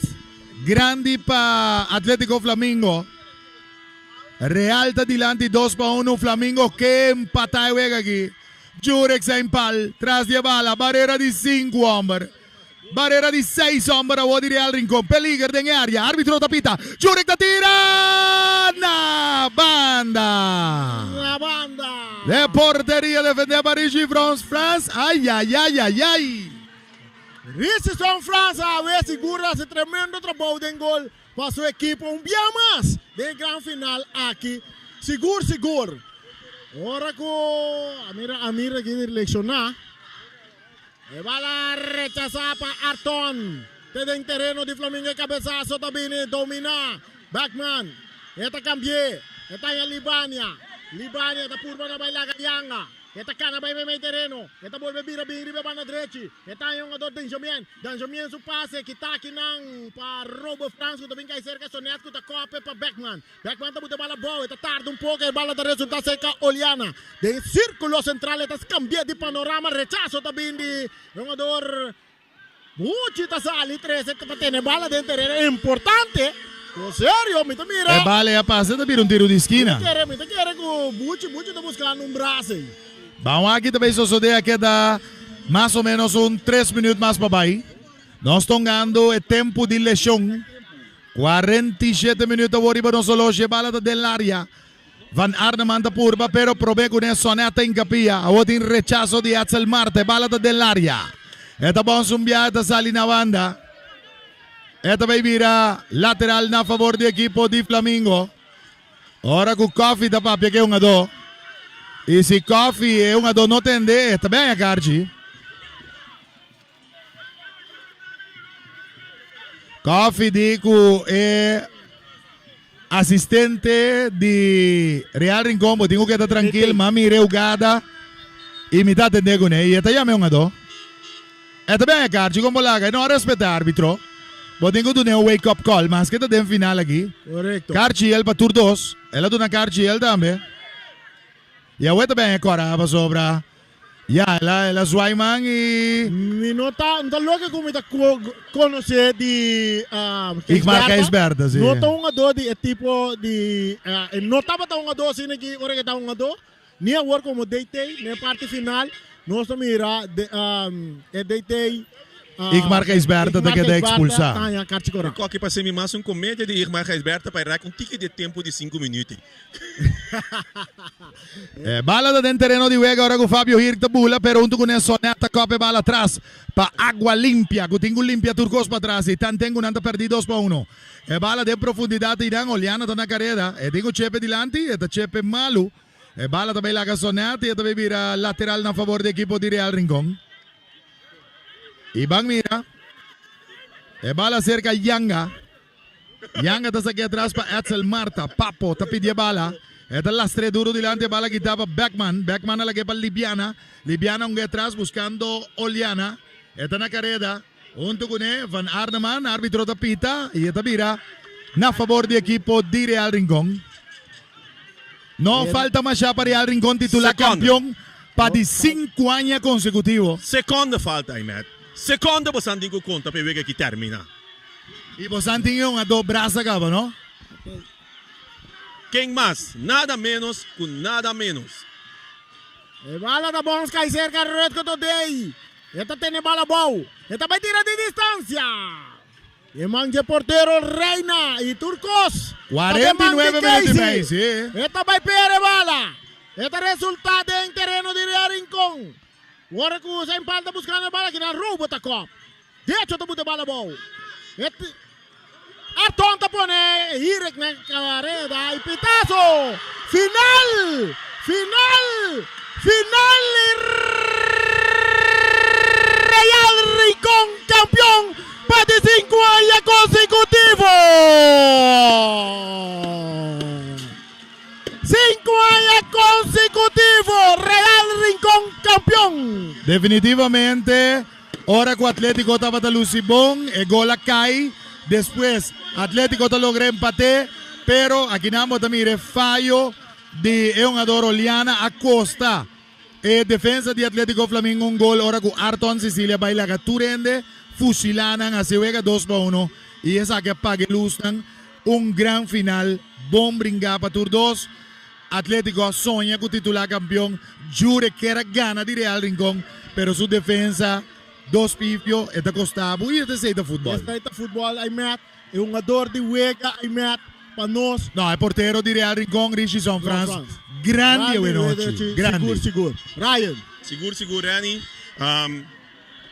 grandi pa Atletico Flamingo. Real ta dilanti dos pa unu, Flamingo ke empatá e wega aki. Jurek Saint Paul tras di e bala, barera di sinku hòmber. Barera di seis hòmber awor di Real Rincon. Peliger den e área, árbitro ta pita. Jurek ta tira na banda. Na banda. De porteria defendé pa Richie Frans Frans. Ayayayayay. Richison Frans awe sigur a hasi tremendo trabou den gol. Pa su ekipo un bia mas den e gran final aki sigur sigur. Ora ku a mira Amir aki di lekshoná. E bala rechasá pa Arton. Te den tereno di Flamingo e kabesaso ta bini dominá. Beckman e ta kambi'é. E ta haña Libania. Libania ta purba na bai laga Yanga. E ta kana bai meimei tereno. E ta bolbe bira bin riba e banda drechi. E ta haña hungador Benjamien. Benjamien su pase kita akinan pa Robo Frans ku ta bin kai serka Sonet ku ta kope pa Beckman. Beckman ta buta e bala abou. E ta tarda un poko. E bala ta resulta serka Oliana. Den e sirkulo sentral e ta skambia di panorama. Rechaso ta bin di hungador Buchi ta sali trese pa tene bala den tereno importante. Ku serio mi ta mira. E bala ya pasa ta bira un tiro di skina. Mi ta kere, mi ta kere ku Buchi, Buchi ta buskando un brasa ei. Ban wak ki ta bay sosode a keda mas o menos un tres minuut mas pa bay. Nos tongando e tempo di lesion. 47 minuut awor riba nos holoshi e bala ta den laria. Van Arneman ta purba pero probe ku ne Sonet ta inkapia. Awor tin rechaso di Edsel Marte. Bala ta den laria. E ta bons un bia e ta sali na banda. E ta bay bira lateral na favor di ekipo di Flamingo. Ora ku Koffie ta papia ku e hungadó. I si Koffie e hungadó no tende e ta bay haña karchi. Koffie di ku e asistente di Real Rincon bo tin ku keda trankil ma mira e hugada i mi ta atende kuné i e ta yama e hungadó. E ta bin e karchi kon bo laga e no a respetá arbitro. Bo tin ku dun'é un wake up call maske ta den final aki. Korekto. Karchi el pa tur dos. El a duna karchi el tambe. I awe ta bin e kòrá pasobra Ya, el a, el a zwaai man y. Mi no ta, no ta loke ku mi ta konosé di Igmar Gijsbertha, si. No ta hungadó di e tipo di, e no tabata hungadó asina ki ora ku e ta hungadó, ni awor komo DT, na e parti final nos ta mira e DT. Igmar Gijsbertha ta keda expulsa. E koki pa semi mas un komedia di Igmar Gijsbertha pa e rek un tiki di e tempo di sinku minuti. E bala ta den tereno di wega ora ku Fabio Hirk ta bula pero huntu ku Nelson Net ta kòp e bala atras pa Agua Limpia ku tin ku limpia tur kos patras i tanten ku nan ta pèrdí dos pa uno. E bala den profundidat einan Oliana ta na kareda e tin ku chepe dilanti e ta chepe malu e bala ta bai laga Sonet i e ta bai bira lateral na fabor di ekipo di Real Rincon. I ban mira. E bala serka Yanga. Yanga ta saki atras pa Edsel Marta. Papo ta pidi e bala. E ta lastr'é duro dilanti e bala kita pa Beckman. Beckman a lag'é pa Libiana. Libiana un atras buskando Oliana. E ta na kareda. Huntu kuné Van Arneman. Arbitro ta pita i e ta bira na fabor di ekipo di Real Rincon. No falta masha pa Real Rincon titula campeon pa di sinku aña consecutivo. Seconde falta Aymet. Seconde bosan tin cu conta pa e wega aki termina. Y bosan tin e un a do brasa caba no? Ken mas? Nada menos cu nada menos. E bala ta bons cay cerca Rutger Todey. E ta tene bala abou. E ta bay tira di distancia. E man dje portero Reina y tur cos ta den man di 49 minuto y Casey. mei, sí. E ta bay pere bala. E ta resulta den tereno di Real Rincon. Ora cu Usain Pal ta buscando e bala kinan Robo ta cop. Decho ta buta e bala abou. E Arton ta pone Hirek na careda y pitazo! Final! Final! Final y Real Rincon campeon pa di sinku aña consecutivo! Sinku aña consecutivo Real Rincon campeon! Definitivamente ora cu Atletico tabata luci bon e gol a cay, despues Atletico ta logra empate, pero akinan bo ta mira e fayo di e hungador Oliana a costa e defensa di Atletico Flamingo un gol ora cu Arton Cecilia bay laga tur hende fusila nan haci wega dos pa uno y esaki a paga e luznan. Un gran final, bon bringa pa tur dos. Atletico a soña cu titula campeon, Jure kier a gana di Real Rincon pero su defensa dos pifio e ta costa bo y esey ta futbol. Esey ta futbol, Aymet. E hungador di wega Aymet pa nos. No, e portero di Real Rincon, Richison Frans, grandi awenochi, grandi. Sigur, sigur. Ryan. Sigur, sigur, Renny.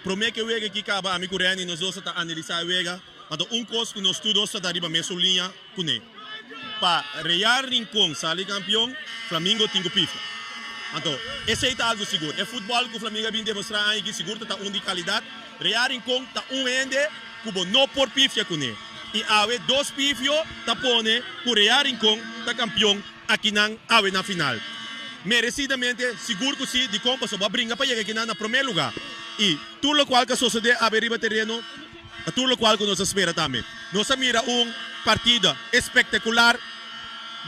Prome ku e wega aki kaba, ami ku Renny nos dos a ta analisá e wega. Anto un kos ku nos tur dos ta ta riba mesun liña kuné. Pa Real Rincon sali kampion, Flamingo tin ku pifia. Anto esei ta algu sigur. E futbòl ku Flamingo a bin demostrá aña aki sigur ta ta un di kalidat. Real Rincon ta un hende ku bo no por pifia kuné. I awe dos pifio ta pone ku Real Rincon ta kampion akinan awe na final. Meresidamente, sigur ku si, dikon pasobra bo a bringa pa yega akinan na promé lugá. I tur lokual ku a sosodé awe riba tereno ta tur lokual ku nos a spera tambe. Nos a mira un partido espektakular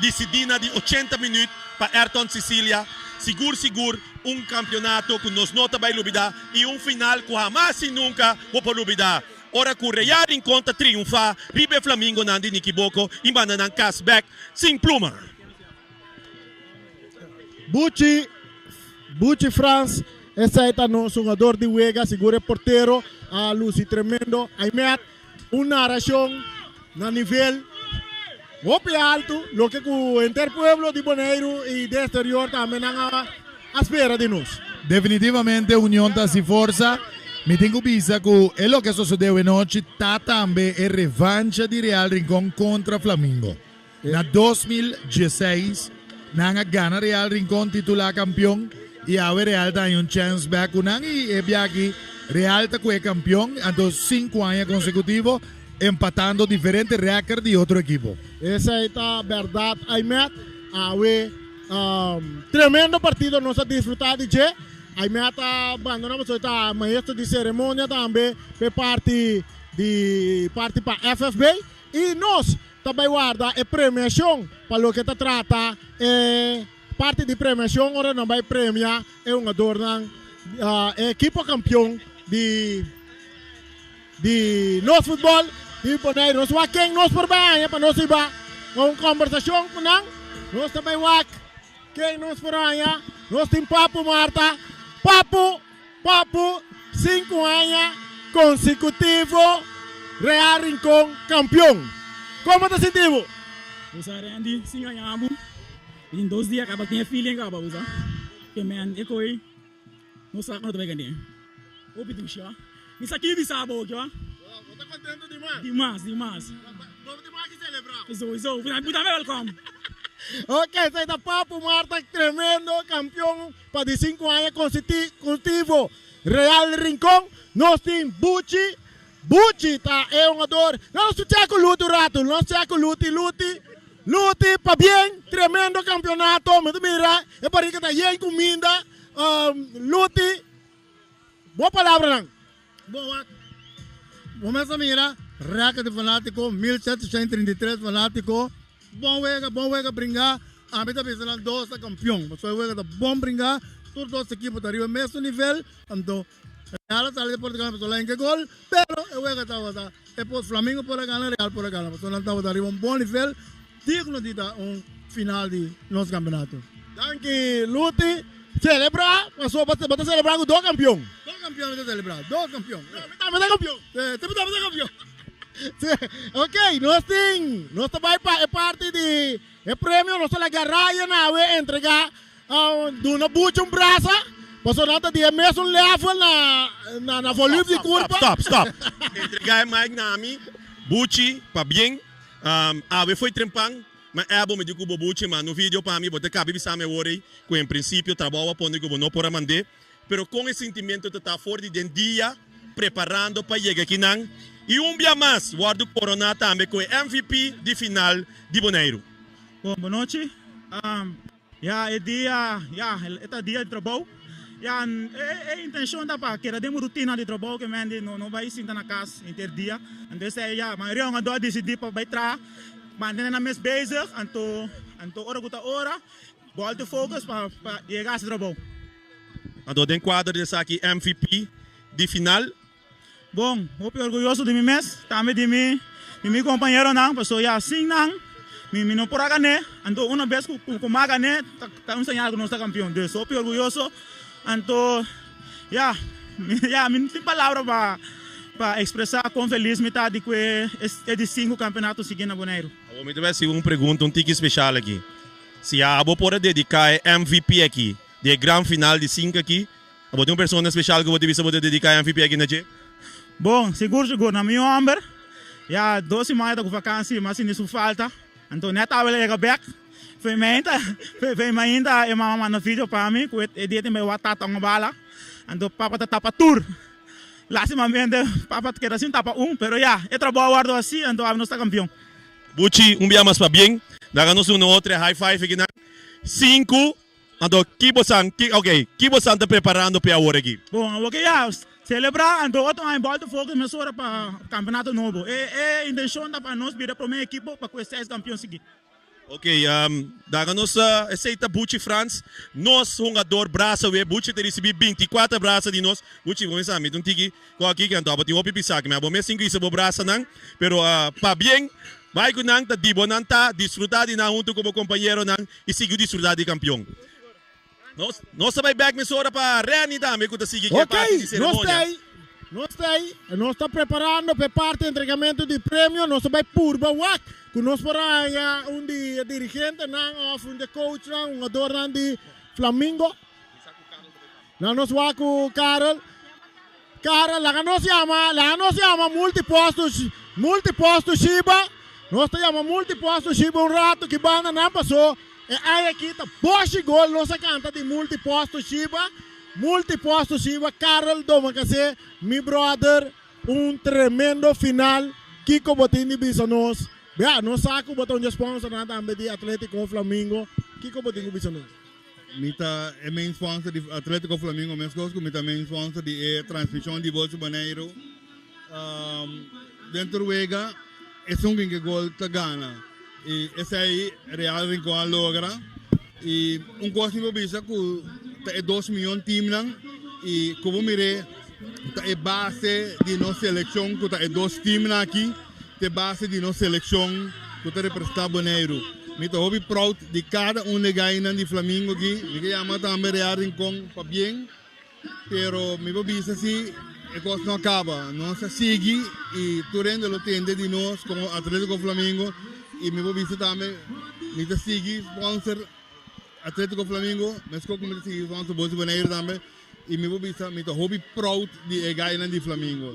disidí na di ochenta minüt pa Ayrton Cicilia. Sigur sigur un kampionato ku nos no ta bai lubidá i un final ku hamas i nunka bo por lubidá. Ora ku Real Rincon ta triunfá riba e Flamingonan di Nikiboko i manda nan kas bèk sin pluma. Buchi Buchi Frans, esei ta nos hungador di wega, sigur e portero a lusi tremendo. Aimet un narashon na nivel hopi altu, loke ku henter pueblo di Boneiru i di exterior tambe nan a spera di nos. Definitivamente Union ta hasi forsa. Mi tin ku bisa ku e loke a sosode awenochi ta tambe e revancha di Real Rincon kontra Flamingo. Na 2016 nan a gana Real Rincon titula kampion i awe Real ta haña un chèns bèk ku nan i e biaha aki Real ta ku e kampion anto sinku aña konsekutivo empatando diferente rèkert di otro ekipo. Esei ta bèrdat Aimet, awe tremendo partido nos a disfrutá di dje. Aimet a bandoná pasobra e ta maestro di seremonia tambe p'e parti di parti pa FFB i nos ta bai warda e premiashon pa loke ta trata e parti di premiashon ora nan bai premia e hungadornan e ekipo kampion di di nos futbol di Boneiru. Nos wak ken nos por bai haña pa nos hiba un kombersashon ku nan. Nos ta bai wak ken nos por haña. Nos tin Papu Marta. Papu, Papu, sinku aña. konsekutivo Real Rincon kampion. Kon bo ta sinti bo? Bo sa Randy, sin gaña bo, mi tin dos dia kaba tin e feeling kaba bo sa, ke men e koe no sa ku no ta bai gane. Hopi dushi wa. Mi sa ki bisa bo oki wa. Bo ta contento dimas? Dimas, dimas. Bo tin mas ki celebra. Sowieso, bo tambe welcome. Ok, esei ta Papu Marta, tremendo campeon pa di sinku aña consecutivo Real Rincon. Nos tin Buchi, Buchi ta e hungador. Nos ta check cu Luti un rato, nos check cu Luti, Luti, Luti pabien, tremendo campeonato, mi ta mira e barica ta yen cuminda, Luti. Bo palabranan. Bo wak. Bo mes a mira record di fanatico, 1733 fanatico. Bon wega, bon wega bringa. Ami ta bisa nan dos ta campeon. Pasobra e wega ta bon bringa. Tur dos ekipo ta riba e mesun nivel. Anto Real a sali di Portugal pasobra nan ke gol. Pero e wega tabata e por Flamingo por a gana, Real por a gana. Pasobra nan tabata riba un bon nivel. Digno di ta un final di nos campeonato. Danki Luti. Celebra paso bo ta celebra cu dos campeon. Dos campeon mi ta celebra, dos campeon. Mi tambe ta campeon. Si, bo tambe ta campeon. Si, ok, nos tin, nos ta bay pa e parti di e premio, nos ta laga Ryan awe entrega, duna Buchi un brasa, paso nan ta di e mesun level na na volume di curpa. Stop, stop, stop. Entrega e mic na ami, Buchi, pabien. Awe foi trempan, ma ebo mi di ku bo buchi manda un video pa mi, bo ta kabi bisa mi awor ei ku en prinsipio trabou a pone ku bo no por a mand'é, pero kon e sintimento ta ta for di den dia preparando pa yega akinan i un bia mas wòrdu koroná tambe ku e MVP di final di Boneiru. Bon bonochi. Ya e dia, ya, e ta dia di trabou. Ya, e intencion ta pa keda den bo rutina di trabou ke men di no no bai sinta na kas henter dia. Anto esei ya, mayoria hungadó a disidí pa bai traha, mantene nan mes bezig, anto anto ora ku ta ora, bòlta focus pa pa yega hasi trabou. Anto den kuadro di esaki MVP di final. Bon, hopi orguyoso di mi mes, tambe di mi di mi kompañeronan, pasobra ya sin nan mi mi no por a gané, anto una bes ku ku mi a gané ta ta un señal ku nos ta kampion, dus hopi orguyoso, anto ya ya mi no tin palabra pa pa ekspresá kon felis mi ta di ku e e di sinku kampeonato sigui na Boneiru. Awor mi ta bai hasi un pregunta un tiki speshal aki, si abo por a dediká e MVP aki di e gran final di sinku aki, Abo tin un persona special cu bo ta bisa bo ta dedica e MVP aki na dje? Bon, sigur sigur, na mi homber, ya dos siman e ta cu vakansi, mi a sinti su falta, anto net awe el a yega bek, fe mainta, fe mainta e mama manda video pa mi cu e dia tin bai wak tata un bala, anto papa ta tapa tur, lastimamente papa ta keda sin tapa un, pero ya, e trabou a wordo haci, anto awe nos ta campeon. Buchi, un bia mas pabien, laga nos duna otro e high five aki nan, sinku. Anto ki bosan, ki, ok, ki bosan ta preparando p'e awor aki? Bon, awor ke ya selebrá, anto otro aña bòlta focus mesora pa kampeonato nobo. E, e intencion ta pa nos bira promé ekipo pa ku e seis kampion sigui. Ok, daga nos, esei ta Buchi Frans, nos hungador brasa we, Buchi ta risibí binti kuater brasa di nos. Buchi, bo mester sa, mi ta un tiki ku aki, anto abo tin hopi pisá aki, mi abo mes tin ku hisa bo brasanan, pero pabien, bai ku nan, ta di bo nan ta, disfrutá di nan huntu ku bo kompañeronan. I sigui disfruta di kampion. Nos nos ta bai bek mesora pa Renny tambe ku ta sigui ku e parti di Ok, nos ta seremonia. ei, nos ta ei, nos ta preparando pa e parti entregamento di premio, nos ta bai purba wak ku nos por haña un di e dirigentenan òf un di e coachnan, hungadornan di Flamingo. Laga nos wak ku Karel. Karel, laga nos yama, laga nos yama Multiposto, Multiposto Shiba. Nos ta yama Multiposto Shiba un rato ki banda nan paso e aña aki ta boshi gol nos a canta di Multiposto Shiba. Multiposto Shiba, Karel Domacassé, mi brother, un tremendo final. Kiko bo tin di bisa nos? Bea, nos sa cu bo ta un dje sponsornan tambe di Atletico Flamingo. Kiko bo tin cu bisa nos? Mi ta e main sponsor di Atletico Flamingo meskos ku mi ta main sponsor di e transmishon di Bochi Boneiru. Den tur wega esun ken ke gol ta gana i esei Real Rincon a logra. I un kos mi por bisa ku ta e dos miyon teamnan i ku bo mir'é ta e base di nos selekshon ku ta e dos teamnan aki. T'e base di nos selekshon ku ta representá Boneiru. Mi ta hopi proud di kada un di e gainan di Flamingo aki. Mi ke yama tambe Real Rincon pabien, pero mi por bisa si. E kos no a kaba, nos a sigui i tur hende lo tende di nos komo Atletico Flamingo i mi por bisa tambe mi ta sigui sponsor Atletico Flamingo meskos ku mi ta sigui sponsor Bosi Boneiru tambe i mi por bisa mi ta hopi proud di e gainan di Flamingo.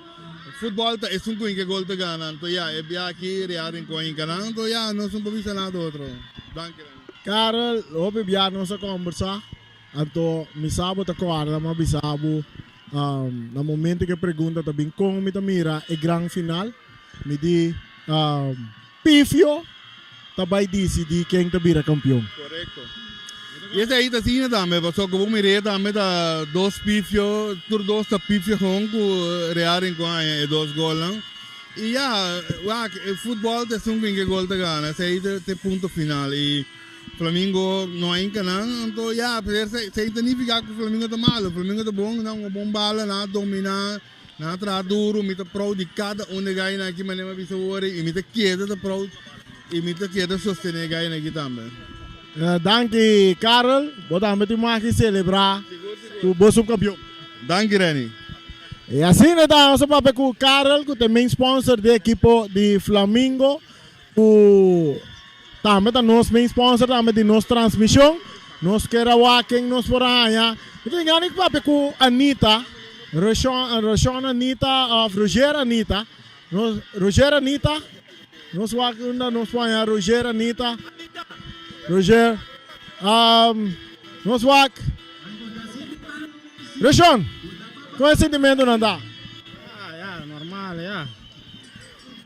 Futbòl ta esun ku hinka gol ta gana anto ya e bia aki Real Rincon a hinka nan anto ya nos no por bisa nada otro. Danki Rene. Karel, hopi bia nos a kombersa anto mi sa bo ta kòrda mi a bisa bo Na momento ku e pregunta ta bin kon mi ta mira e gran final, mi di Pifio ta bai disidí ken ta bira kampion. Korekto. I esei ta asina tambe, pasobra ku bo mir'é tambe ta dos pifio, tur dos ta pifio hon ku Real Rincon haña e dos golnan. I ya, wak, e futbòl ta esun ku inke gol ta gana, esei ta e punto final. I Flamingo no a hinca nan, anto ya, esey ta nifica cu Flamingo ta malo, Flamingo ta bon, nan un bon bala, nan a domina, nan a traha duro, mi ta proud di cada un de gainan aki manera mi a bisa awor y mi ta keda ta proud y mi ta keda sostene e gainan aki tambe. Danki Karel, bo tambe tin mag di celebra cu bo subcampeon. Danki Renny. Y asina ta nos a papia cu Karel cu ta e main sponsor di e ekipo di Flamingo. Ku tambe ta nos main sponsor tambe di nos transmishon. Nos ker a wak ken nos por a haña. Mi tin gana di papia ku Anita, Roshon, Roshon Anita òf Roger Anita. Nos, Roger Anita, nos wak unda nos por haña Roger Anita. Roger, nos wak. Roshon, kon e sentimentunan ta? Ah, ya, normal, ya.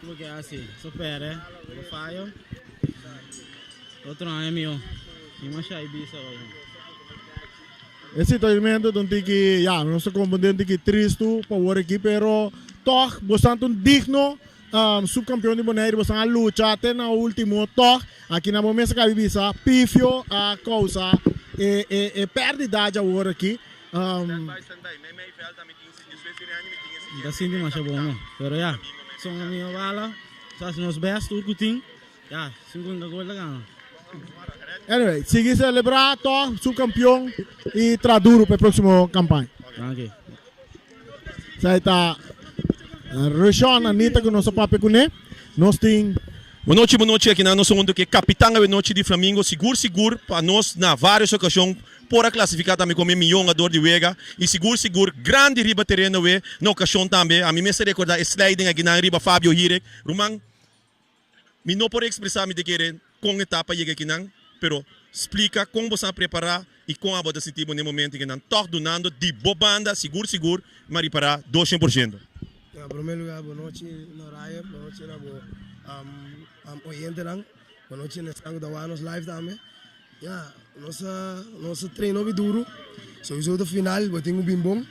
Bo ke hasi? So perde, bo fayo. Otro aña mihó. Mi masha i bisa hoy. E sintimento ta un tiki, ya, nos ta comprende un tiki tristu pa wor aki, pero tog bosan ta un digno subcampeon di Boneiru, bosan a lucha te na ultimo, tog aki na bo mes a kabi bisa pifio a causa e e e perdida djawor aki. Mi ta sinti masha bon no, pero ya, son amigo bala, nos hasi nos best tur ku tin, ya, 50 gol ta gana. Anyway, sigui celebra toch su campeon y tra duro pa e proximo campaña. Danki. Esai ta Rushon Anita cu nos a papia cune. Nos tin. Bonochi bonochi aki nan nos hunto cu e capitan awenochi di Flamingo sigur sigur pa nos na varios ocasion Por a clasifica tambe como e mijo hungador di wega y sigur sigur grandi riba tereno we na ocasion tambe. Ami mester recorda e sliding akinan riba Fabio Hirek. Ruman, mi no por expresa mi te kere con e ta pa yega akinan, pero splica con bo sa prepara y con abo ta sinti bo na e momento akinan toch dunando di bo banda sigur sigur mi a ripara 200%. Na prome lugar bonochi Noraya, bonochi na bo oyentenan, bonochi na esnan ku ta wak nos live tambe. Ya, nos a nos a train hopi duru. Sowieso de final bo tin ku bin bon.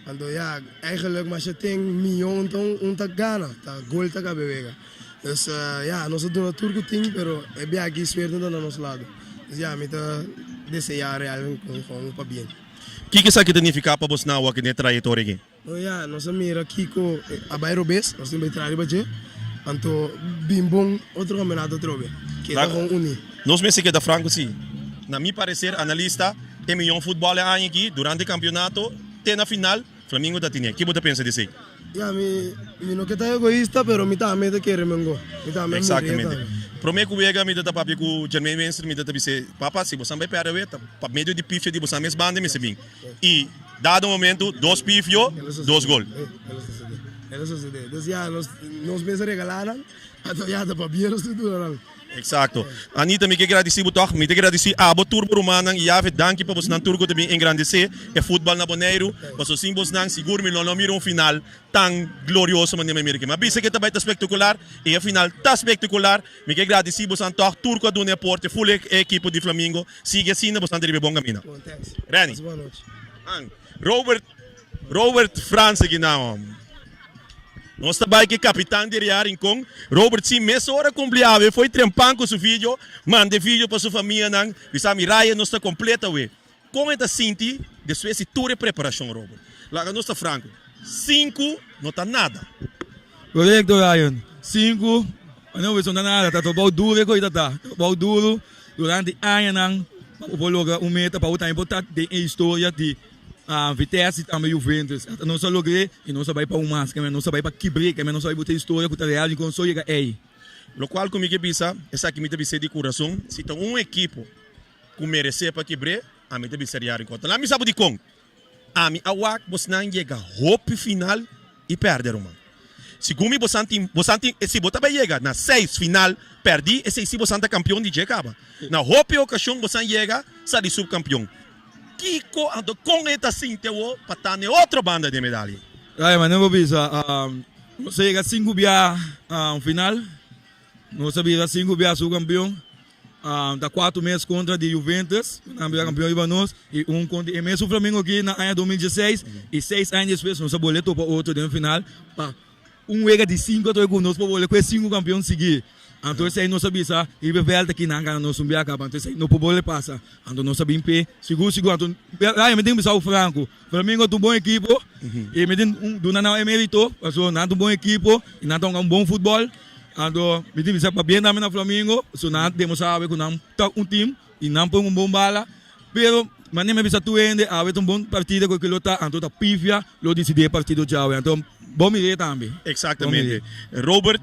Anto ya, eigenlijk masha ten miyon anto un ta gana, ta gol ta kabe wega. Dus ya, nos a duna tur ku tin, pero e bia aki suerte no ta na nos lado. Dus ya, mi ta desea Real Rincon gewoon pabien. Kiko esaki ta nifiká pa bosnan awor den e trayektoria aki? No ya, nos a mira kiko a bai robes, nos tin bai traha riba dje, anto bin bon otro kampeonato atrobe, keda kon uní. Nos mester keda franco si. Na mi parecer, analista, e miyon futbol e aña aki, durante e campeonato, te na final, Flamingo ta tine. Ki bo ta pensa di esey? Ya, mi mi no ke ta egoista, pero mi tambe ta kere mengo. Mi tambe a muri e tambe. Prome ku wega mi ta ta papia ku Jermaine Winston, mi ta ta bis'é, Papa, si bosan bai perde awe, ta pa medio di pifia di bosan mes banda mester bin. I dado momento, dos pifio, dos gol. El a sosodé. El a sosodé. Dus ya, nos, nos mes a regalá nan, anto ya ta pabia nos tin duna nan. Exacto. Anita, mi ke gradisí bo tòg. Mi ta gradisí abo tur bo rumannan i Yahve danki pa bosnan tur ku ta bin engrandesé e futbòl na Boneiru. Pasobra sin bosnan sigur mi lo no mira un final tan glorioso manera mi mira aki. Mi a bisa ke ta bai ta spektakular i e final ta spektakular. Mi ke gradisí bosan tòg tur ku a duna e aporte ful e ekipo di Flamingo. Sigui asina bosan ta riba e bon kaminda. Renny. Robert Robert Frans aki nan. Nos ta bai ku e kapitan di Real Rincon, Robert si mesora kumpli awe foi trempan ku su video, manda e video pa su famianan, bisa mi raya nos ta komplet awe. Kon e ta sinti despues di tur e preparashon Robert? Laga nos ta franko, sinku no ta nada. Korekto Ryan, sinku no ta nada, ta trabou duru e koe ta ta, trabou duru durante añanan pa bo por logra un meta pa bo tambe por ta den e historia di. Vitesse y tambe Juventus. Ata nos a logr'é y nos a bai pa un mas, keme nos a bai pa kibr'é, keme nos a bai buta historia ku ta Real Rincon so yega ei. Lokual ku mi ke bisa, esaki mi ta bis'é di kurason, si ta un ekipo ku meresé pa kibr'é, ami ta bisa Real Rincon. Ta laat mi sa bo dikon. Ami a wak bosnan yega hopi final y perde ruman. Segun mi bosan tin bosan tin si bo ta bay yega na seis final perdi esey si bosan ta campeon di dje caba. Na hopi ocasion bosan yega sa di subcampeon. Kico anto con e ta sinti awo pa ta na e otro banda di e medalia? Raya manera bo bisa nos a yega sinku bia final nos a bira sinku bia subcampeon. Ta cuatro mes contra di Juventus, nan bira campeon riba nos, y un contra e mesun Flamengo aki na aña 2016, y seis aña despues nos a bolbe topa otro den final pa un wega di cinco atrobe cu nos por bolbe cu e cinco campeon sigui. Anto esey nos a bisa riba e veld aki nan gana nos un bia caba, anto esey no por bolbe pasa. Anto nos a bin p'e sigur sigur. Anto Ryan mi tin bisa franco, Flamengo ta un bon ekipo y mi tin duna nan e merito pasobra nan ta un bon ekipo y nan ta hunga un bon futbol. Anto mi tin bisa pabia tambe na Flamingo, so nan a demostra awe ku nan ta un team i nan pon un bon bala, pero manera mi a bisa tur hende awe ta un bon partida ku lo ta, anto ta pifia lo disidí e partido djawe, anto bo mir'é tambe. Exactamente. Robert,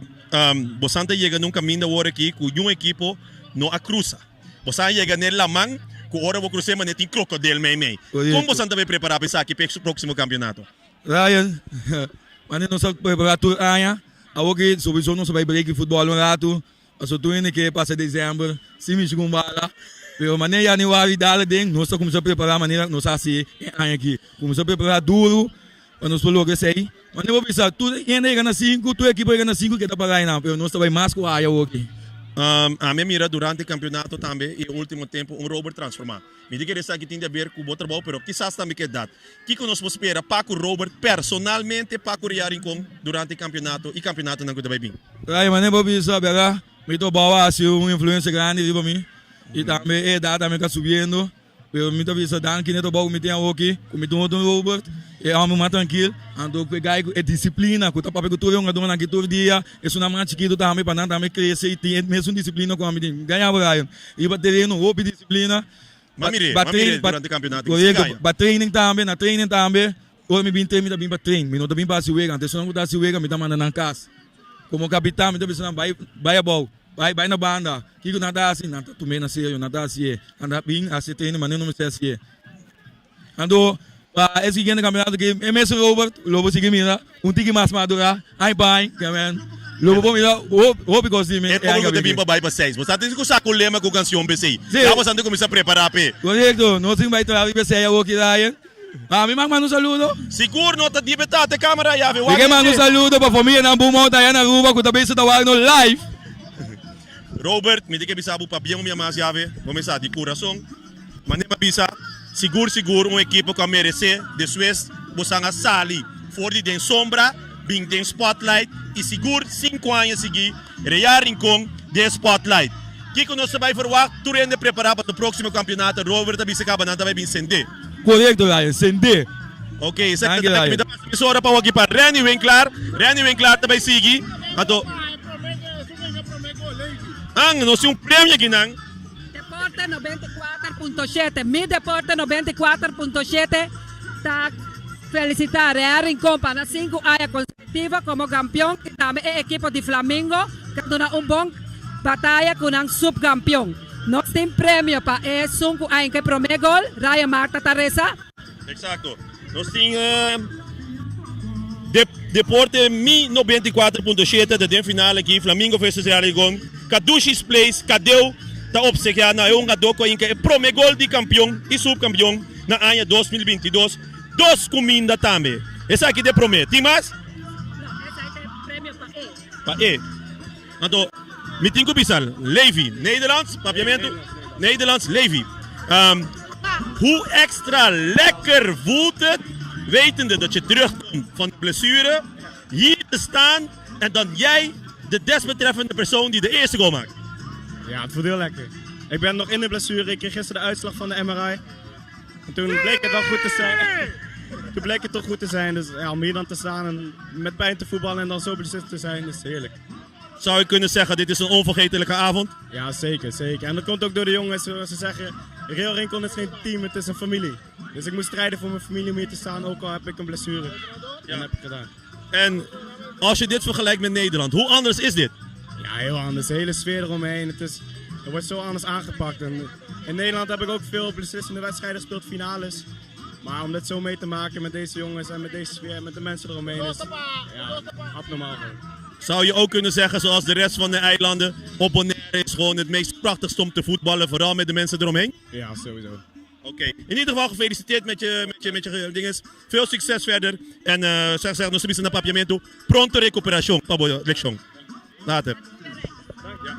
bosan ta yega na un kaminda awor aki ku niun ekipo no a krusa. Bosan a yega na e laman ku ora bo krus'é manera tin krokodel meimei. Kon bosan ta bay prepará pa esaki pa e próksimo kampionato? Ryan, Manera nos a prepará tur aña, awor ki sowiso nos a bai break di futbòl un ratu, pasobra tur hende ke pasa desèmber sin mishi ku un bala. Pero manera yanüari dal aden, nos ta kuminsá prepará manera nos a hasi e aña aki. Kuminsá prepará duru pa nos por logra esei. Manera bo bisa, tur hende a yega na sinku, tur ekipo a yega na sinku keda pará einan, pero nos ta bai mas ku haya awor aki. Ami a mira durante kampionato tambe i e último tempu un Robert transformá. Mi ta kere esaki tin di haber ku bo trabou, pero kisas tambe ku edat. Kiko nos por spera pa ku Robert personalmente pa ku Real Rincon durante e kampionato i kampionatonan ku ta bai bin? Ray, manera bo bisa, bèrdat, mi trabou a hasi un influensia grandi riba mi i tambe e edat tambe ta subiendo, pero mi ta bisa danki na e trabou ku mi tin awoki, ku mi tin otro Robert, e hòmber mas trankil, anto ku e gai ku e disiplina ku ta papia ku tur e hungadónan aki tur dia, esunnan mas chikitu tambe pa nan tambe krese i tin e mesun disiplina ku ami tin. Gaña bo Ryan, riba tereno hopi disiplina. Ma mir'é, ma mir'é durante campeonato ki si gaña. Ba training tambe, na training tambe, ora mi bin train mi ta bin pa train, mi no ta bin pa hasi wega, anto esunnan ku ta hasi wega mi ta manda nan kas. Komo kapitan mi ta bisa nan bai bai abou, bai bai na banda, kiko nan ta hasi? Nan ta tum'é na serio, nan ta hasié, nan ta bin hasi e training manera no mester hasié. Anto pa e siguiente campeonato ki e mesun Robert lo bo sigui mira un tiki mas madura aña pa aña ke men lo bo por mira hopi cos di mi E como cu ta bin pa bai pa seis. Bo sa tin cu saca un lema cu cancion p'esey. Ya bo sa tin cuminsa prepara p'e. Correcto, nos tin bai traha riba esey awor ki Ryan. Pa mi mag manda un saludo. Sigur no ta dibe ta te camera ya ve Mi ke manda un saludo pa famianan Beaumont aya na Aruba cu ta bisa ta wak nos live. Robert, mi tin ke bisa bo pabia un bia mas ya ve. Bo mesa di curason. Manera mi a bisa, sigur sigur un ekipo ku a meresé despues bosan a sali for di den sombra bin den spotlight i sigur sinku aña sigui Real Rincon den spotlight. Kiko nos ta bai verwagt? Tur hende prepará pa próksimo kampionato, Robert a bisa kaba nan ta bai bin sendé. Korekto Ryan, sendé. Ok, esaki ta ta mi ta pasa mesora pa wak pa Renny Winklaar. Renny Winklaar ta bai sigui. Anto Ang, nos tin un premio akinan. Deporte 94.7 Mi Deporte 94.7 ta felicita Real Rincon pa na 5 aña consecutiva como campeon y tambe e ekipo di Flamingo cu a duna un bon bataya cu nan subcampeon. Nos tin premio pa esun cu a hinca e prome gol, Ryan Marta ta reza. Exacto. Nos tin Deporte Mi 94.7 ta den final aki, Flamingo versus Real Rincon. Kadushi's Place, Kadeu, ta obsekia na e hungadó ku a hinka e prome gol di kampion i subkampion na aña 2022. Dos kuminda tambe. Esaki ta e prome. Tin mas? No, esaki ta e premio pa e. Pa e. Anto, mi tin ku bisa Levi, Nederlands, papiamentu, Nederlands, Levi. Um, hoe extra lekker voelt het, wetende dat je terugkomt van de blessure, hier te staan en dan jij, de desbetreffende persoon die de eerste goal maakt? Ja, het voelt heel lekker. Ik ben nog in de blessure. Ik kreeg gisteren de uitslag van de MRI. En toen bleek het wel goed te zijn. Toen bleek het toch goed te zijn. Dus ja, om hier dan te staan en met pijn te voetballen en dan zo beslist te zijn, is heerlijk. Zou je kunnen zeggen, dit is een onvergetelijke avond? Ja, zeker, zeker. En dat komt ook door de jongens, zoals ze zeggen. Real Rincon is geen team, het is een familie. Dus ik moet strijden voor mijn familie om hier te staan, ook al heb ik een blessure. Ja. Dat heb ik gedaan. En als je dit vergelijkt met Nederland, hoe anders is dit? Ja, heel anders. De hele sfeer eromheen. Het, is, het wordt zo anders aangepakt. En in Nederland heb ik ook veel beslissende wedstrijden gespeeld, finales. Maar om dit zo mee te maken met deze jongens en met deze sfeer en met de mensen eromheen is ja, abnormaal gewoon. Zou je ook kunnen zeggen, zoals de rest van de eilanden, op Bonaire is gewoon het meest prachtigste om te voetballen, vooral met de mensen eromheen? Ja, sowieso. Oké, in ieder geval gefeliciteerd met je, met je, met je dinges. Veel succes verder. En uh, zeg zeg, nos na papiamento. Pronto recuperacion, pa bo leccion. Later. Ja.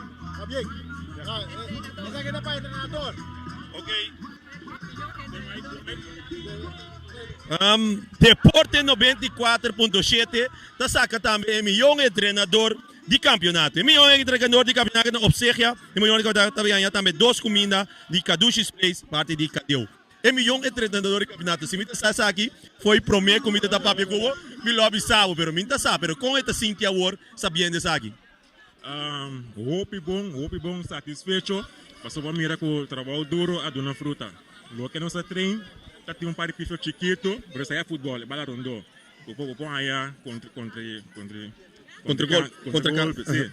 Oké. Um, Deporte 94.7 ta saca tambe e miyon entrenador di campeonato. E miyon entrenador di campeonato op zich ya, e miyon ta ta tambe dos cuminda di Kadushi's Place parti di Kadeu. E miyon entrenador di campeonato. Si mi ta sa esaki foi prome cu mi ta ta papia cu bo, mi lo a bisa bo, pero mi ta sa. Pero con e ta sinti awor sabiendo esaki? Hopi bon, hopi bon, satisfecho pasobra bo a mira cu trabou duro a duna fruta. Loke nos a train ta tin un par di pifio chikito, pero esaki a futbol, e bala rondo. Bo por bo por haya contra contra contra Contra gol, contra golpe, si.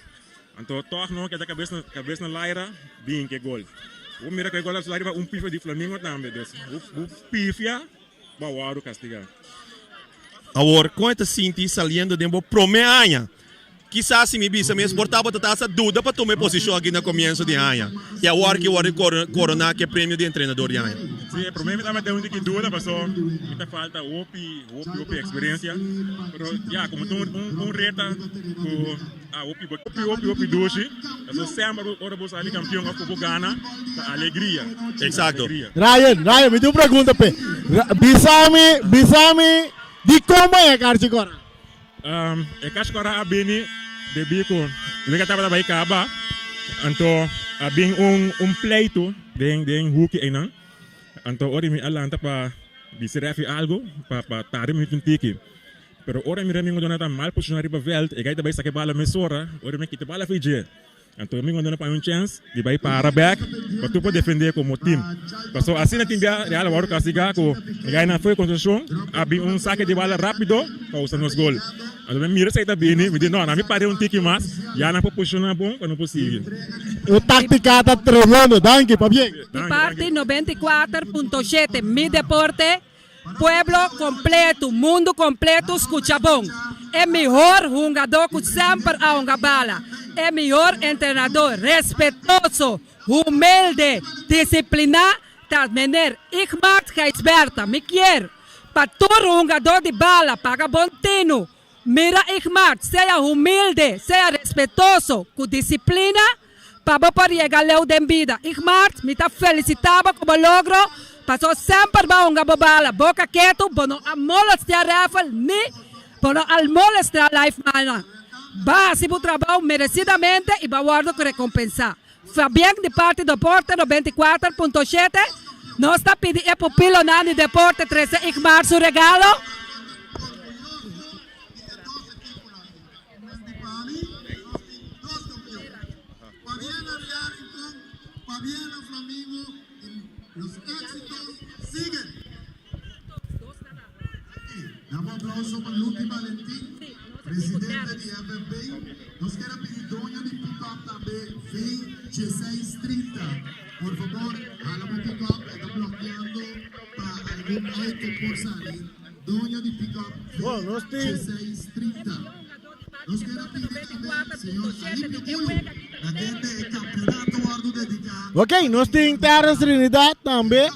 Anto tog no keda cabes na cabes na laira bin ke gol. Bo mira cu e gol a sali riba un pifio di Flamingo tambe, dus bo bo pifia bo a wordo castiga. Awor, con e ta sinti saliendo den bo prome aña Kisas si mi bisa mes por tabata ta hasta duda pa tuma e posishon aki na komienso di aña i awor ki wòrdu koroná ku e premio di entrenador di aña. Sí, e promé mi tabata un tiki duda paso mi ta falta hopi, hopi, hopi eksperensia. Pero ya, komo ta un un reta ku a hopi hopi, hopi, hopi dushi, paso semper ora bo sali kampion òf ku bo gana ta alegria. Eksakto. Ryan, Ryan, mi tin un pregunta p'e. Bisa mi, bisa mi dikon bo a karchi kòrá? E kashkora a bini debí ku wega tabata bai kaba, anto a bin un un pleitu den den huki einan. Anto ora mi a lanta pa bisa refi algu pa pa tarda mi un tiki. Pero ora mi mira mi ngondona ta mal posishona riba vèlt, e gai ta bai saka e bala mesora, ora mi a kita e bala afei dje. Anto mi ngondona pa un chèns di bai para bèk pa tur por defendé komo tim. Pasobra asina tin bia Real a wòrdu kastigá ku e gainan for di konsentrashon a bin un sake di bala rápido pa usa nos gol. Anto mi mira esei ta bini, mi di no, nan mi par'é un tiki mas, ya nan por posishoná bon pa no por sigui. E táktika ta tremendo, danki pabien. Di parti 94.7 Mi Deporte Pueblo completo, mundo completo scucha bon. E mihor hungador cu semper a hunga bala, e mihor entrenador respetoso, humilde, disciplina ta meneer Igmart Gijsbertha. Mi kier pa tur hungador di bala paga bon tinu. Mira Igmart, sea humilde, sea respetoso, cu disciplina. Pa bo por yega leu den bida. Igmart, mi ta felicita bo cu bo logro, paso semper bo a hunga bo bala boca ketu, bo no a molestia Raffel ni bo no a molestia Lifeman. Bo a haci bo trabou merecidamente y bo a wordo recompensa. Fabien di parti Deporte 94.7, nos ta pidi e pupilonan di Deporte trece Igmart su regalo. Bon, nos tin. Ok, nos tin Terrence Trinidad tambe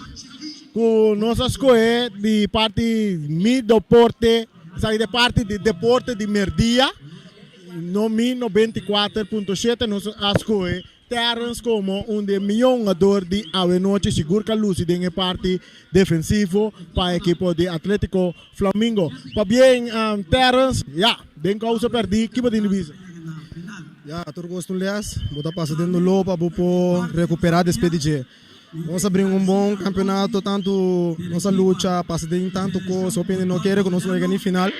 ku nos a skohe di parti Mi Deporte, esaki di parti di Deporte di Merdia, no Mi 94.7 nos a skohe Terrence komo un di e mihó hungador di awenochi sigur ka lusi den e parti defensivo pa e ekipo di Atletico Flamingo. Pabien Terrence, ya, den kousa pèrdí, ki bo tin di bisa? Ya, tur kos ta un lès, bo ta pasa den doló pa bo por rekuperá despues di dje. Nos a bringa un bon kampeonato, tantu nos a lucha, pasa den tantu kos, hopi hende no kere ku nos lo yega ni final.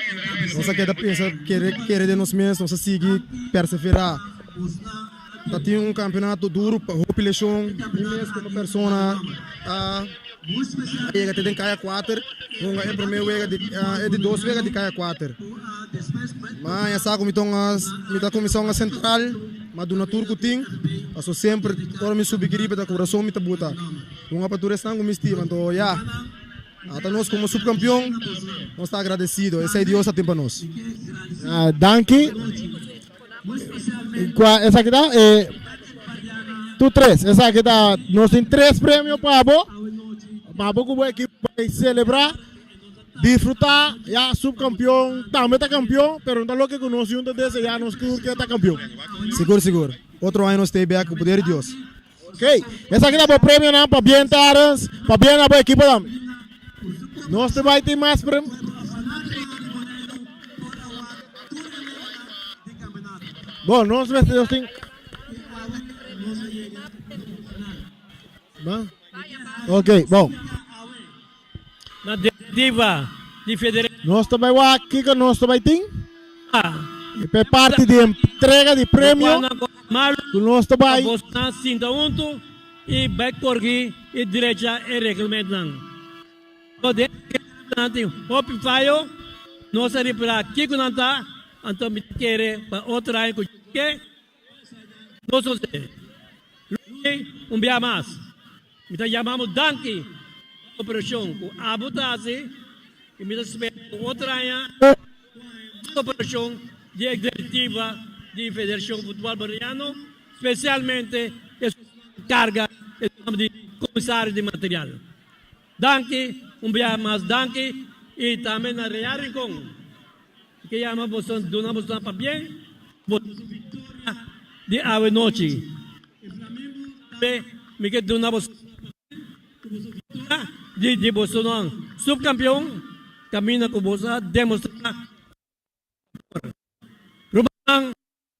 Nos a keda pensa, kere, kere den nos mes, nos a sigui perseverá. Ta tin un campeonato duro pa hopi lesion. Mi mes como persona a yega te den kaya kuater. Hunga e prome wega di e di dos wega di kaya kuater. Ma ya sa ku mi ta mi ta kuminsá hunga sentral, ma duna tur ku tin. Paso semper ora mi subi kiriba ta kurason mi ta buta. Hunga pa tur esnan ku mi stima. Anto ya. Ata nos como subcampeon, nos ta agradecido. Esey Dios a tin pa nos. Danki. Cua esaki ta? E tu tres. Esaki ta nos tin tres premio pa bo. Pa bo cu bo equipo bay celebra, disfruta. Ya subcampeon tambe ta campeon, pero no ta loke cu nos yunta desea, nos tur ke ta campeon. Sigur sigur. Otro aña nos ta bek cu poder di Dios. Ok, esaki ta bo premionan pa bien Terrence, pa bien na bo ekipo tambe. Nos ta bai tin mas premio. Bon, nos mester nos tin. Ba? Ok, bon. Na diva di federa. Nos ta bai wak kiko nos ta bai tin. E pa e parti di entrega di premio ku nos ta bai. Bosnan sinta huntu i bai korgi i drecha e reglamentnan. So den e reglamentnan tin hopi fayo, nos a ripara kiko nan ta, anto mi ta kere pa otro aña ku ke no sosede. Luigi, un bia mas, mi ta yama bo danki pa operashon ku abo ta hasi i mi ta spera ku otro aña mas operashon di e direktiva di Federashon Futbòl Boneriano, spesialmente esun ku karga e nòmber di Komisario di Material. Danki, un bia mas danki i tambe na Real Rincon. Mi ke yama boso duna boso pabien boso victoria di awe nochi. I Flamingo tambe mi ke duna boso pabien ku boso victoria di di boso nan subcampeon caminda ku boso a demostra por. Rumannan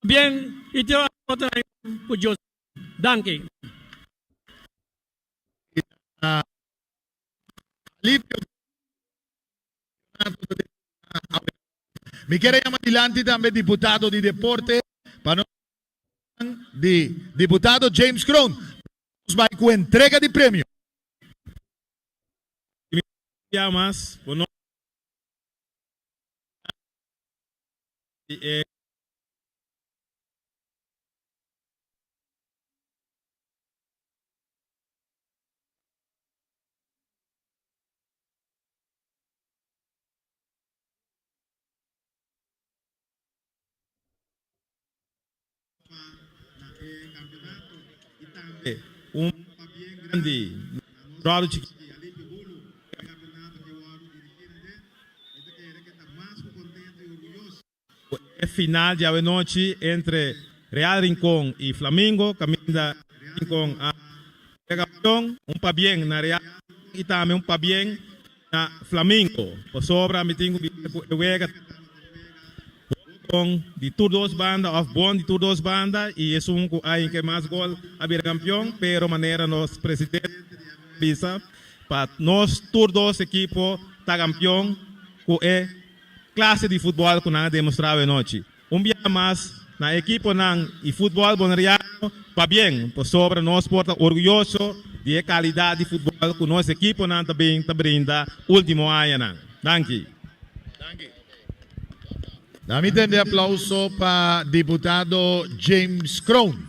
pabien i te otro aña ku Dios. Danki. Alivio. Mi kier a yama dilanti tambe diputado di deporte pa nos di diputado James Kroon. Nos bai ku entrega di premio. Bia mas bo no di e. Un grandi bròder chikito. E final di awenochi entre Real Rincon y Flamingo caminda Real Rincon a bira campeon. Un pabien na Real Rincon y tambe un pabien na Flamingo pasobra mi tin cu bisa cu e wega tabata bon di tur dos banda of bon di tur dos banda y esun cu a hinca e mas gol a bira campeon pero manera nos presidente a bisa pa nos tur dos ekipo ta campeon cu e Klase di futbòl ku nan a demostrá awenochi. Un biaha mas na ekiponan i futbòl boneriano pabien, pasobra nos por ta orguyoso di e kalidat di futbòl ku nos ekiponan ta bin ta brinda último añanan. Danki. Na mi tende aplauso pa diputado James Kroon.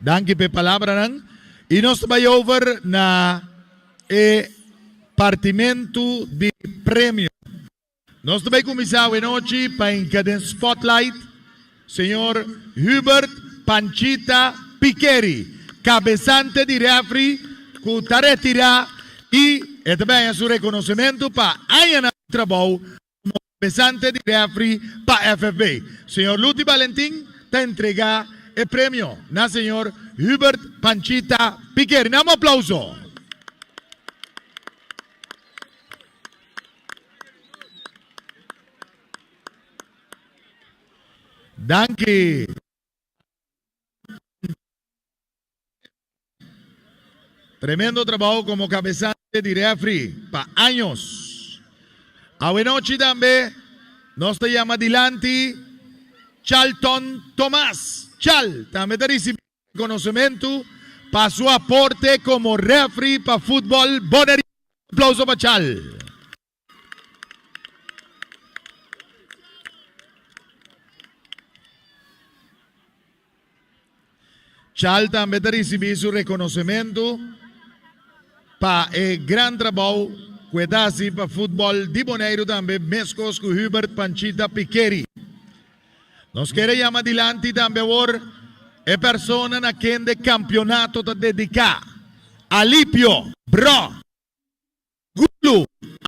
Danki p'e palabranan. I nos ta bai over na e partimentu di premio. Nos ta bai kuminsá awenochi pa hinka den spotlight señor Hubert Panchita Pikeri, kabesante di refri ku ta retirá i e ta bai haña su rekonosementu pa añanan di trabou Como cabezante di refri pa FFB, señor Luti Balentin ta entrega e premio na señor Hubert Panchita Piquer. Nan un aplauso. Danki. Tremendo trabou como cabezante di refri pa años. Awenochi tambe nos ta yama dilanti Charlton Thomas. Chal tambe ta risibí rekonosementu pa su aporte komo rèfri pa futbòl boneriano. Aplauso pa Chal. Chal tambe ta risibí su rekonosementu pa e gran trabou ku e ta hasi pa futbòl di Boneiru tambe meskos ku Hubert Panchita Pikeri. Nos kere yama dilanti tambe awor e persona na kende kampionato ta dediká, Alipio Bro. Gulu.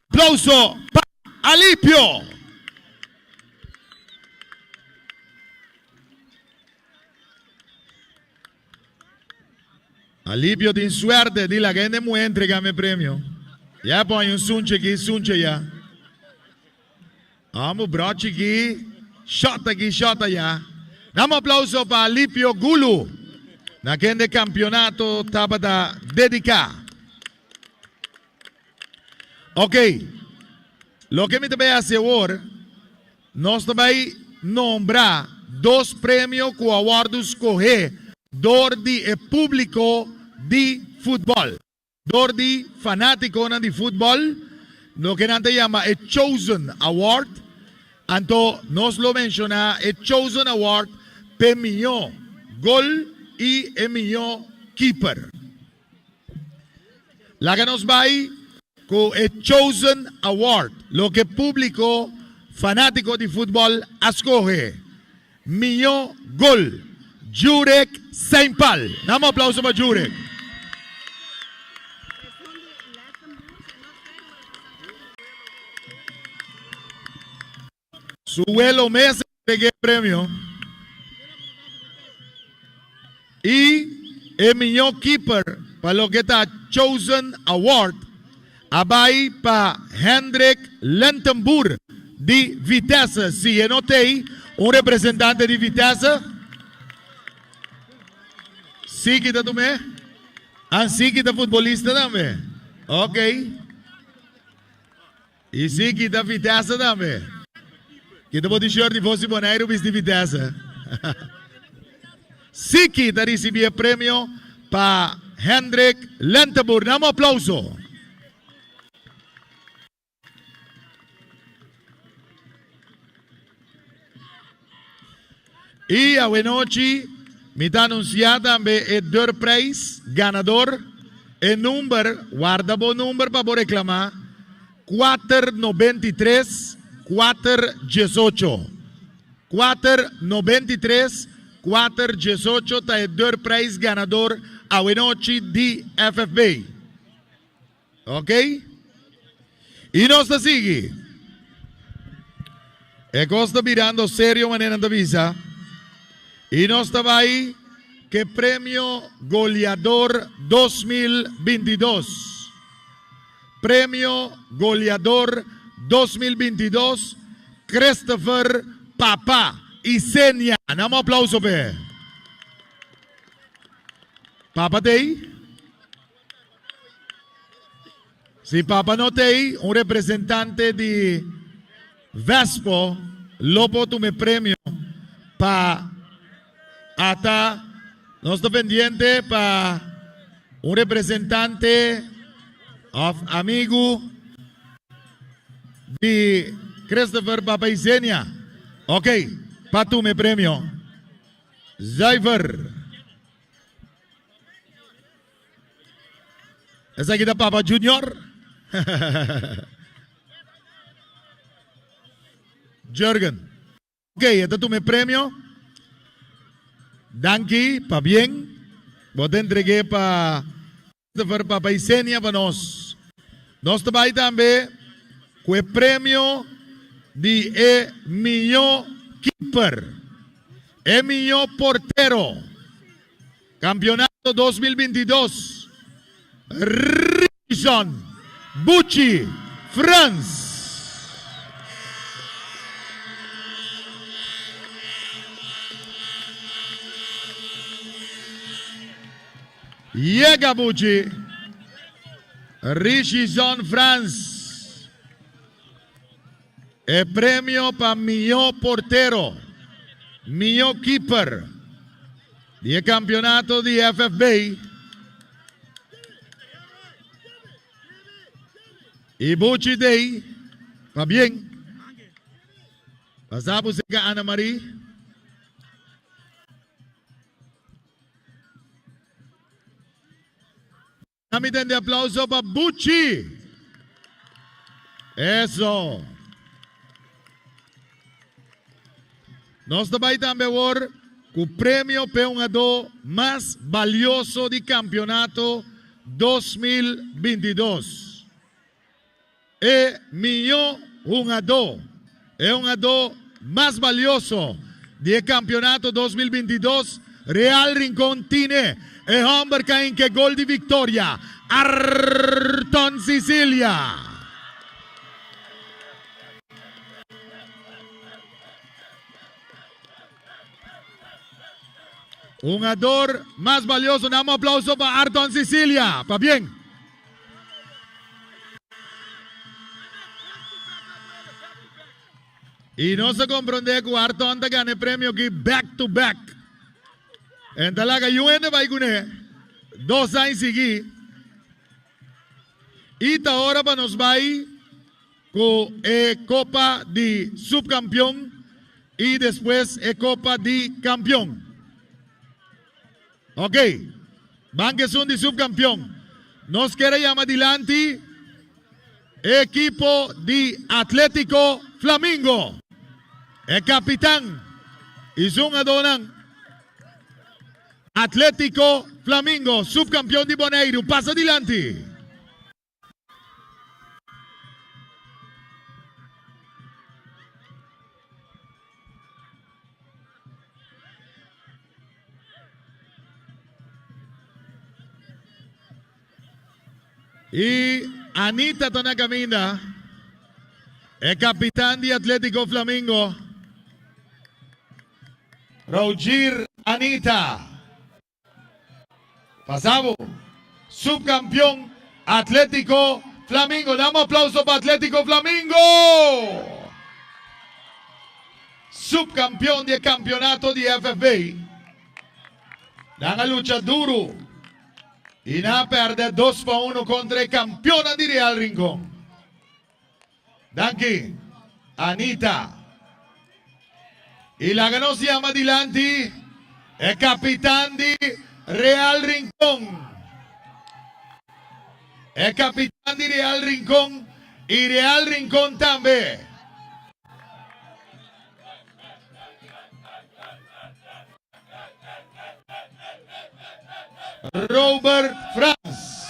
Aplauso pa Alipio. Alipio tin suerte di laga hende muhe entrega mi premio. Ya pon un sunche aki, sunche ya. Amo brochi aki, shot aki, shot aya. Dame aplauso pa Alipio Gulu, na kende campeonato tabata dedica. Ok, loke mi ta bay haci awor, nos ta bay nombra dos premio cu a wordo scoge door di e publico di futbol, door di fanaticonan di futbol, loke nan ta yama e Chosen Award. Anto nos lo menciona e Chosen Award p'e miyo gol y e miyo keeper. Laga nos bai ku e Chosen Award, loke públiko fanátiko di futbòl a skohe. Mihó gol, Jurek Seinpal. Nan un aplauso pa Jurek. Su welo mes a entreg'é e premio. I e mihó keeper pa loke ta Chosen Award a bai pa Hendrik Lentenboer di Vitesse. Si e no t'ei, un representante di Vitesse. Siki ta tum'é? An Siki ta futbolista tambe? Ok. I si kita Vitesse tambe. Kita bo t-shirt di Vos di Boneiru bisti Vitesse. Siki ta ricibi e premio pa Hendrik Lenteboer. Nan un aplauso. I awenochi mi ta anuncia tambe e deurprijs ganador. E number, warda bo number pa bo reclama, kuater 93 kuater 18. Kuater 93 kuater 18 ta e deurprijs ganador awenochi di FFB. Ok. I nos ta sigui. E kos ta birando serio manera nan ta bisa. I nos ta bai ke premio goleador 2022. Premio goleador 2022 Christopher Papa Isenia. Nan un aplauso p'e. Papa t'ei? Si papa no t'ei, un representante di Vespo lo por tuma e premio pa ata. Nos ta pendiente pa un representante of amigu di Christopher Papa Isenia. Ok, pa tuma e premio. Zuiver. Esaki ta Papa Junior. Jurgen. Ok, e ta tuma e premio. Danki, pabien. Bo ta entreg'é pa Christopher Papa Isenia pa nos. Nos ta bai tambe ku e premio di e mihó keeper, e mihó portero. Campeonato 2022, Richison Buchi Frans. Yega Buchi. Richison Frans. E premio pa mihó portero, mihó keeper. Di e campeonato di FFB. Y Buchi Day, pabien. Pasa por cerca Ana Marie. Ami tende aplauso pa Buchi. Eso. Nos ta bai tambe awor ku premio p'e hungadó mas balioso di kampeonato 2022. E mihó hungadó, e hungadó mas balioso di e kampeonato 2022, Real Rincon tine e hòmber ka hinka e gol di viktoria, Arton Cicilia. Hungador mas balioso, damos aplauso pa Arton Cicilia. Pabien. Y nos a comprende cu Arton ta gana e premio aki back to back. En ta laga yu hende bai cune dos aña sigui. Y ta ora pa nos bai cu e copa di subcampeon y despues e copa di campeon. Ok, ban ku esun di subkampion. Nos kier a yama dilanti e ekipo di Atletico Flamingo. E kapitan i su hungadónan. Atletico Flamingo, subkampion di Boneiru, pasa dilanti. Y Anita ta na caminda. E capitan di Atletico Flamingo. Roger Anita. Pasabo, subcampeon Atletico Flamingo. Dame un aplauso pa Atletico Flamingo! Subcampeon di campeonato di FFB. Nan a lucha duro y nan a perde 2-1 contra e campeona di Real Rincon. Danki, Anita. Y laga nos yama dilanti e capitan di Real Rincon. E capitan di Real Rincon y Real Rincon tambe. Robert Frans.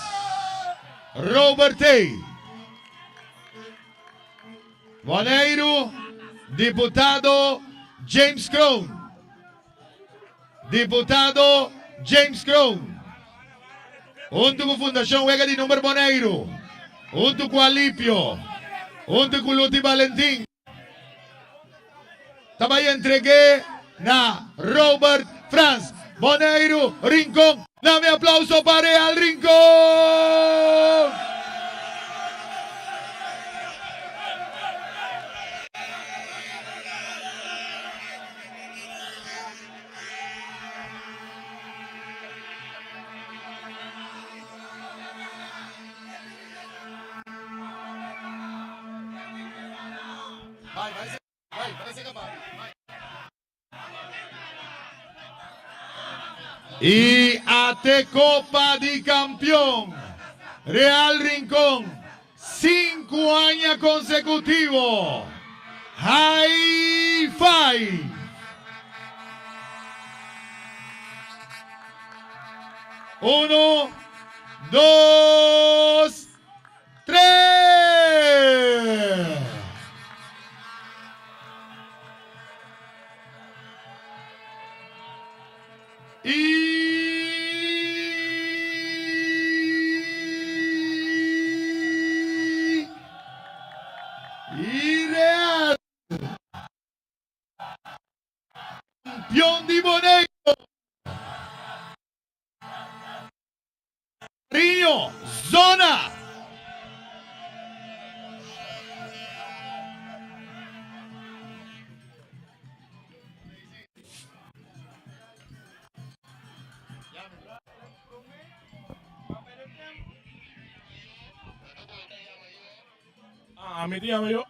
Robert T. Boneiru, diputado James Kroon. Diputado James Kroon. Huntu ku Fundashon Wega di Number Boneiru. Huntu ku Alipio. Huntu ku Luti Valentin. Ta bai entreg'é na Robert Frans. Boneiru, Rincon. Na mi aplauso pa Real Rincon! Y ate Copa di Campeon, Real Rincon, 5 aña consecutivo. High five! Uno, dos, tres! Y y Real campeón di Boneiru. Rio, Zona. Ami ta yama yo.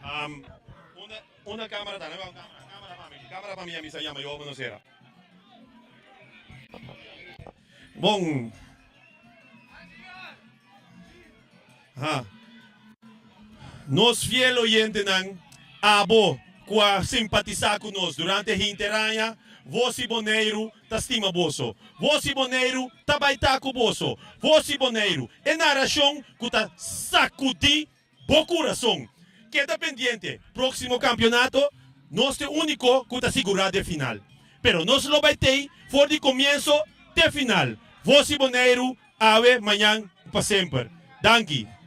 Um, unda, unda camera ta? Camera, camera pa mi. Camera pa mi, a mi sa yama yo, no sera. Bon. Ha. Nos fiel oyentenan, abo ku a simpatisá ku nos durante hinter aña, Vos i Boneiru ta stima boso. Vos i Boneiru ta bai ta ku boso. Vos i Boneiru, e narashon ku ta sakudí bo kurason. Keda pendiente, próksimo kampionato nos ta e úniko ku ta sigurá den final. Pero nos lo bai tei for di komienso te final. Vos i Boneiru, awe, mañan i pa semper. Danki.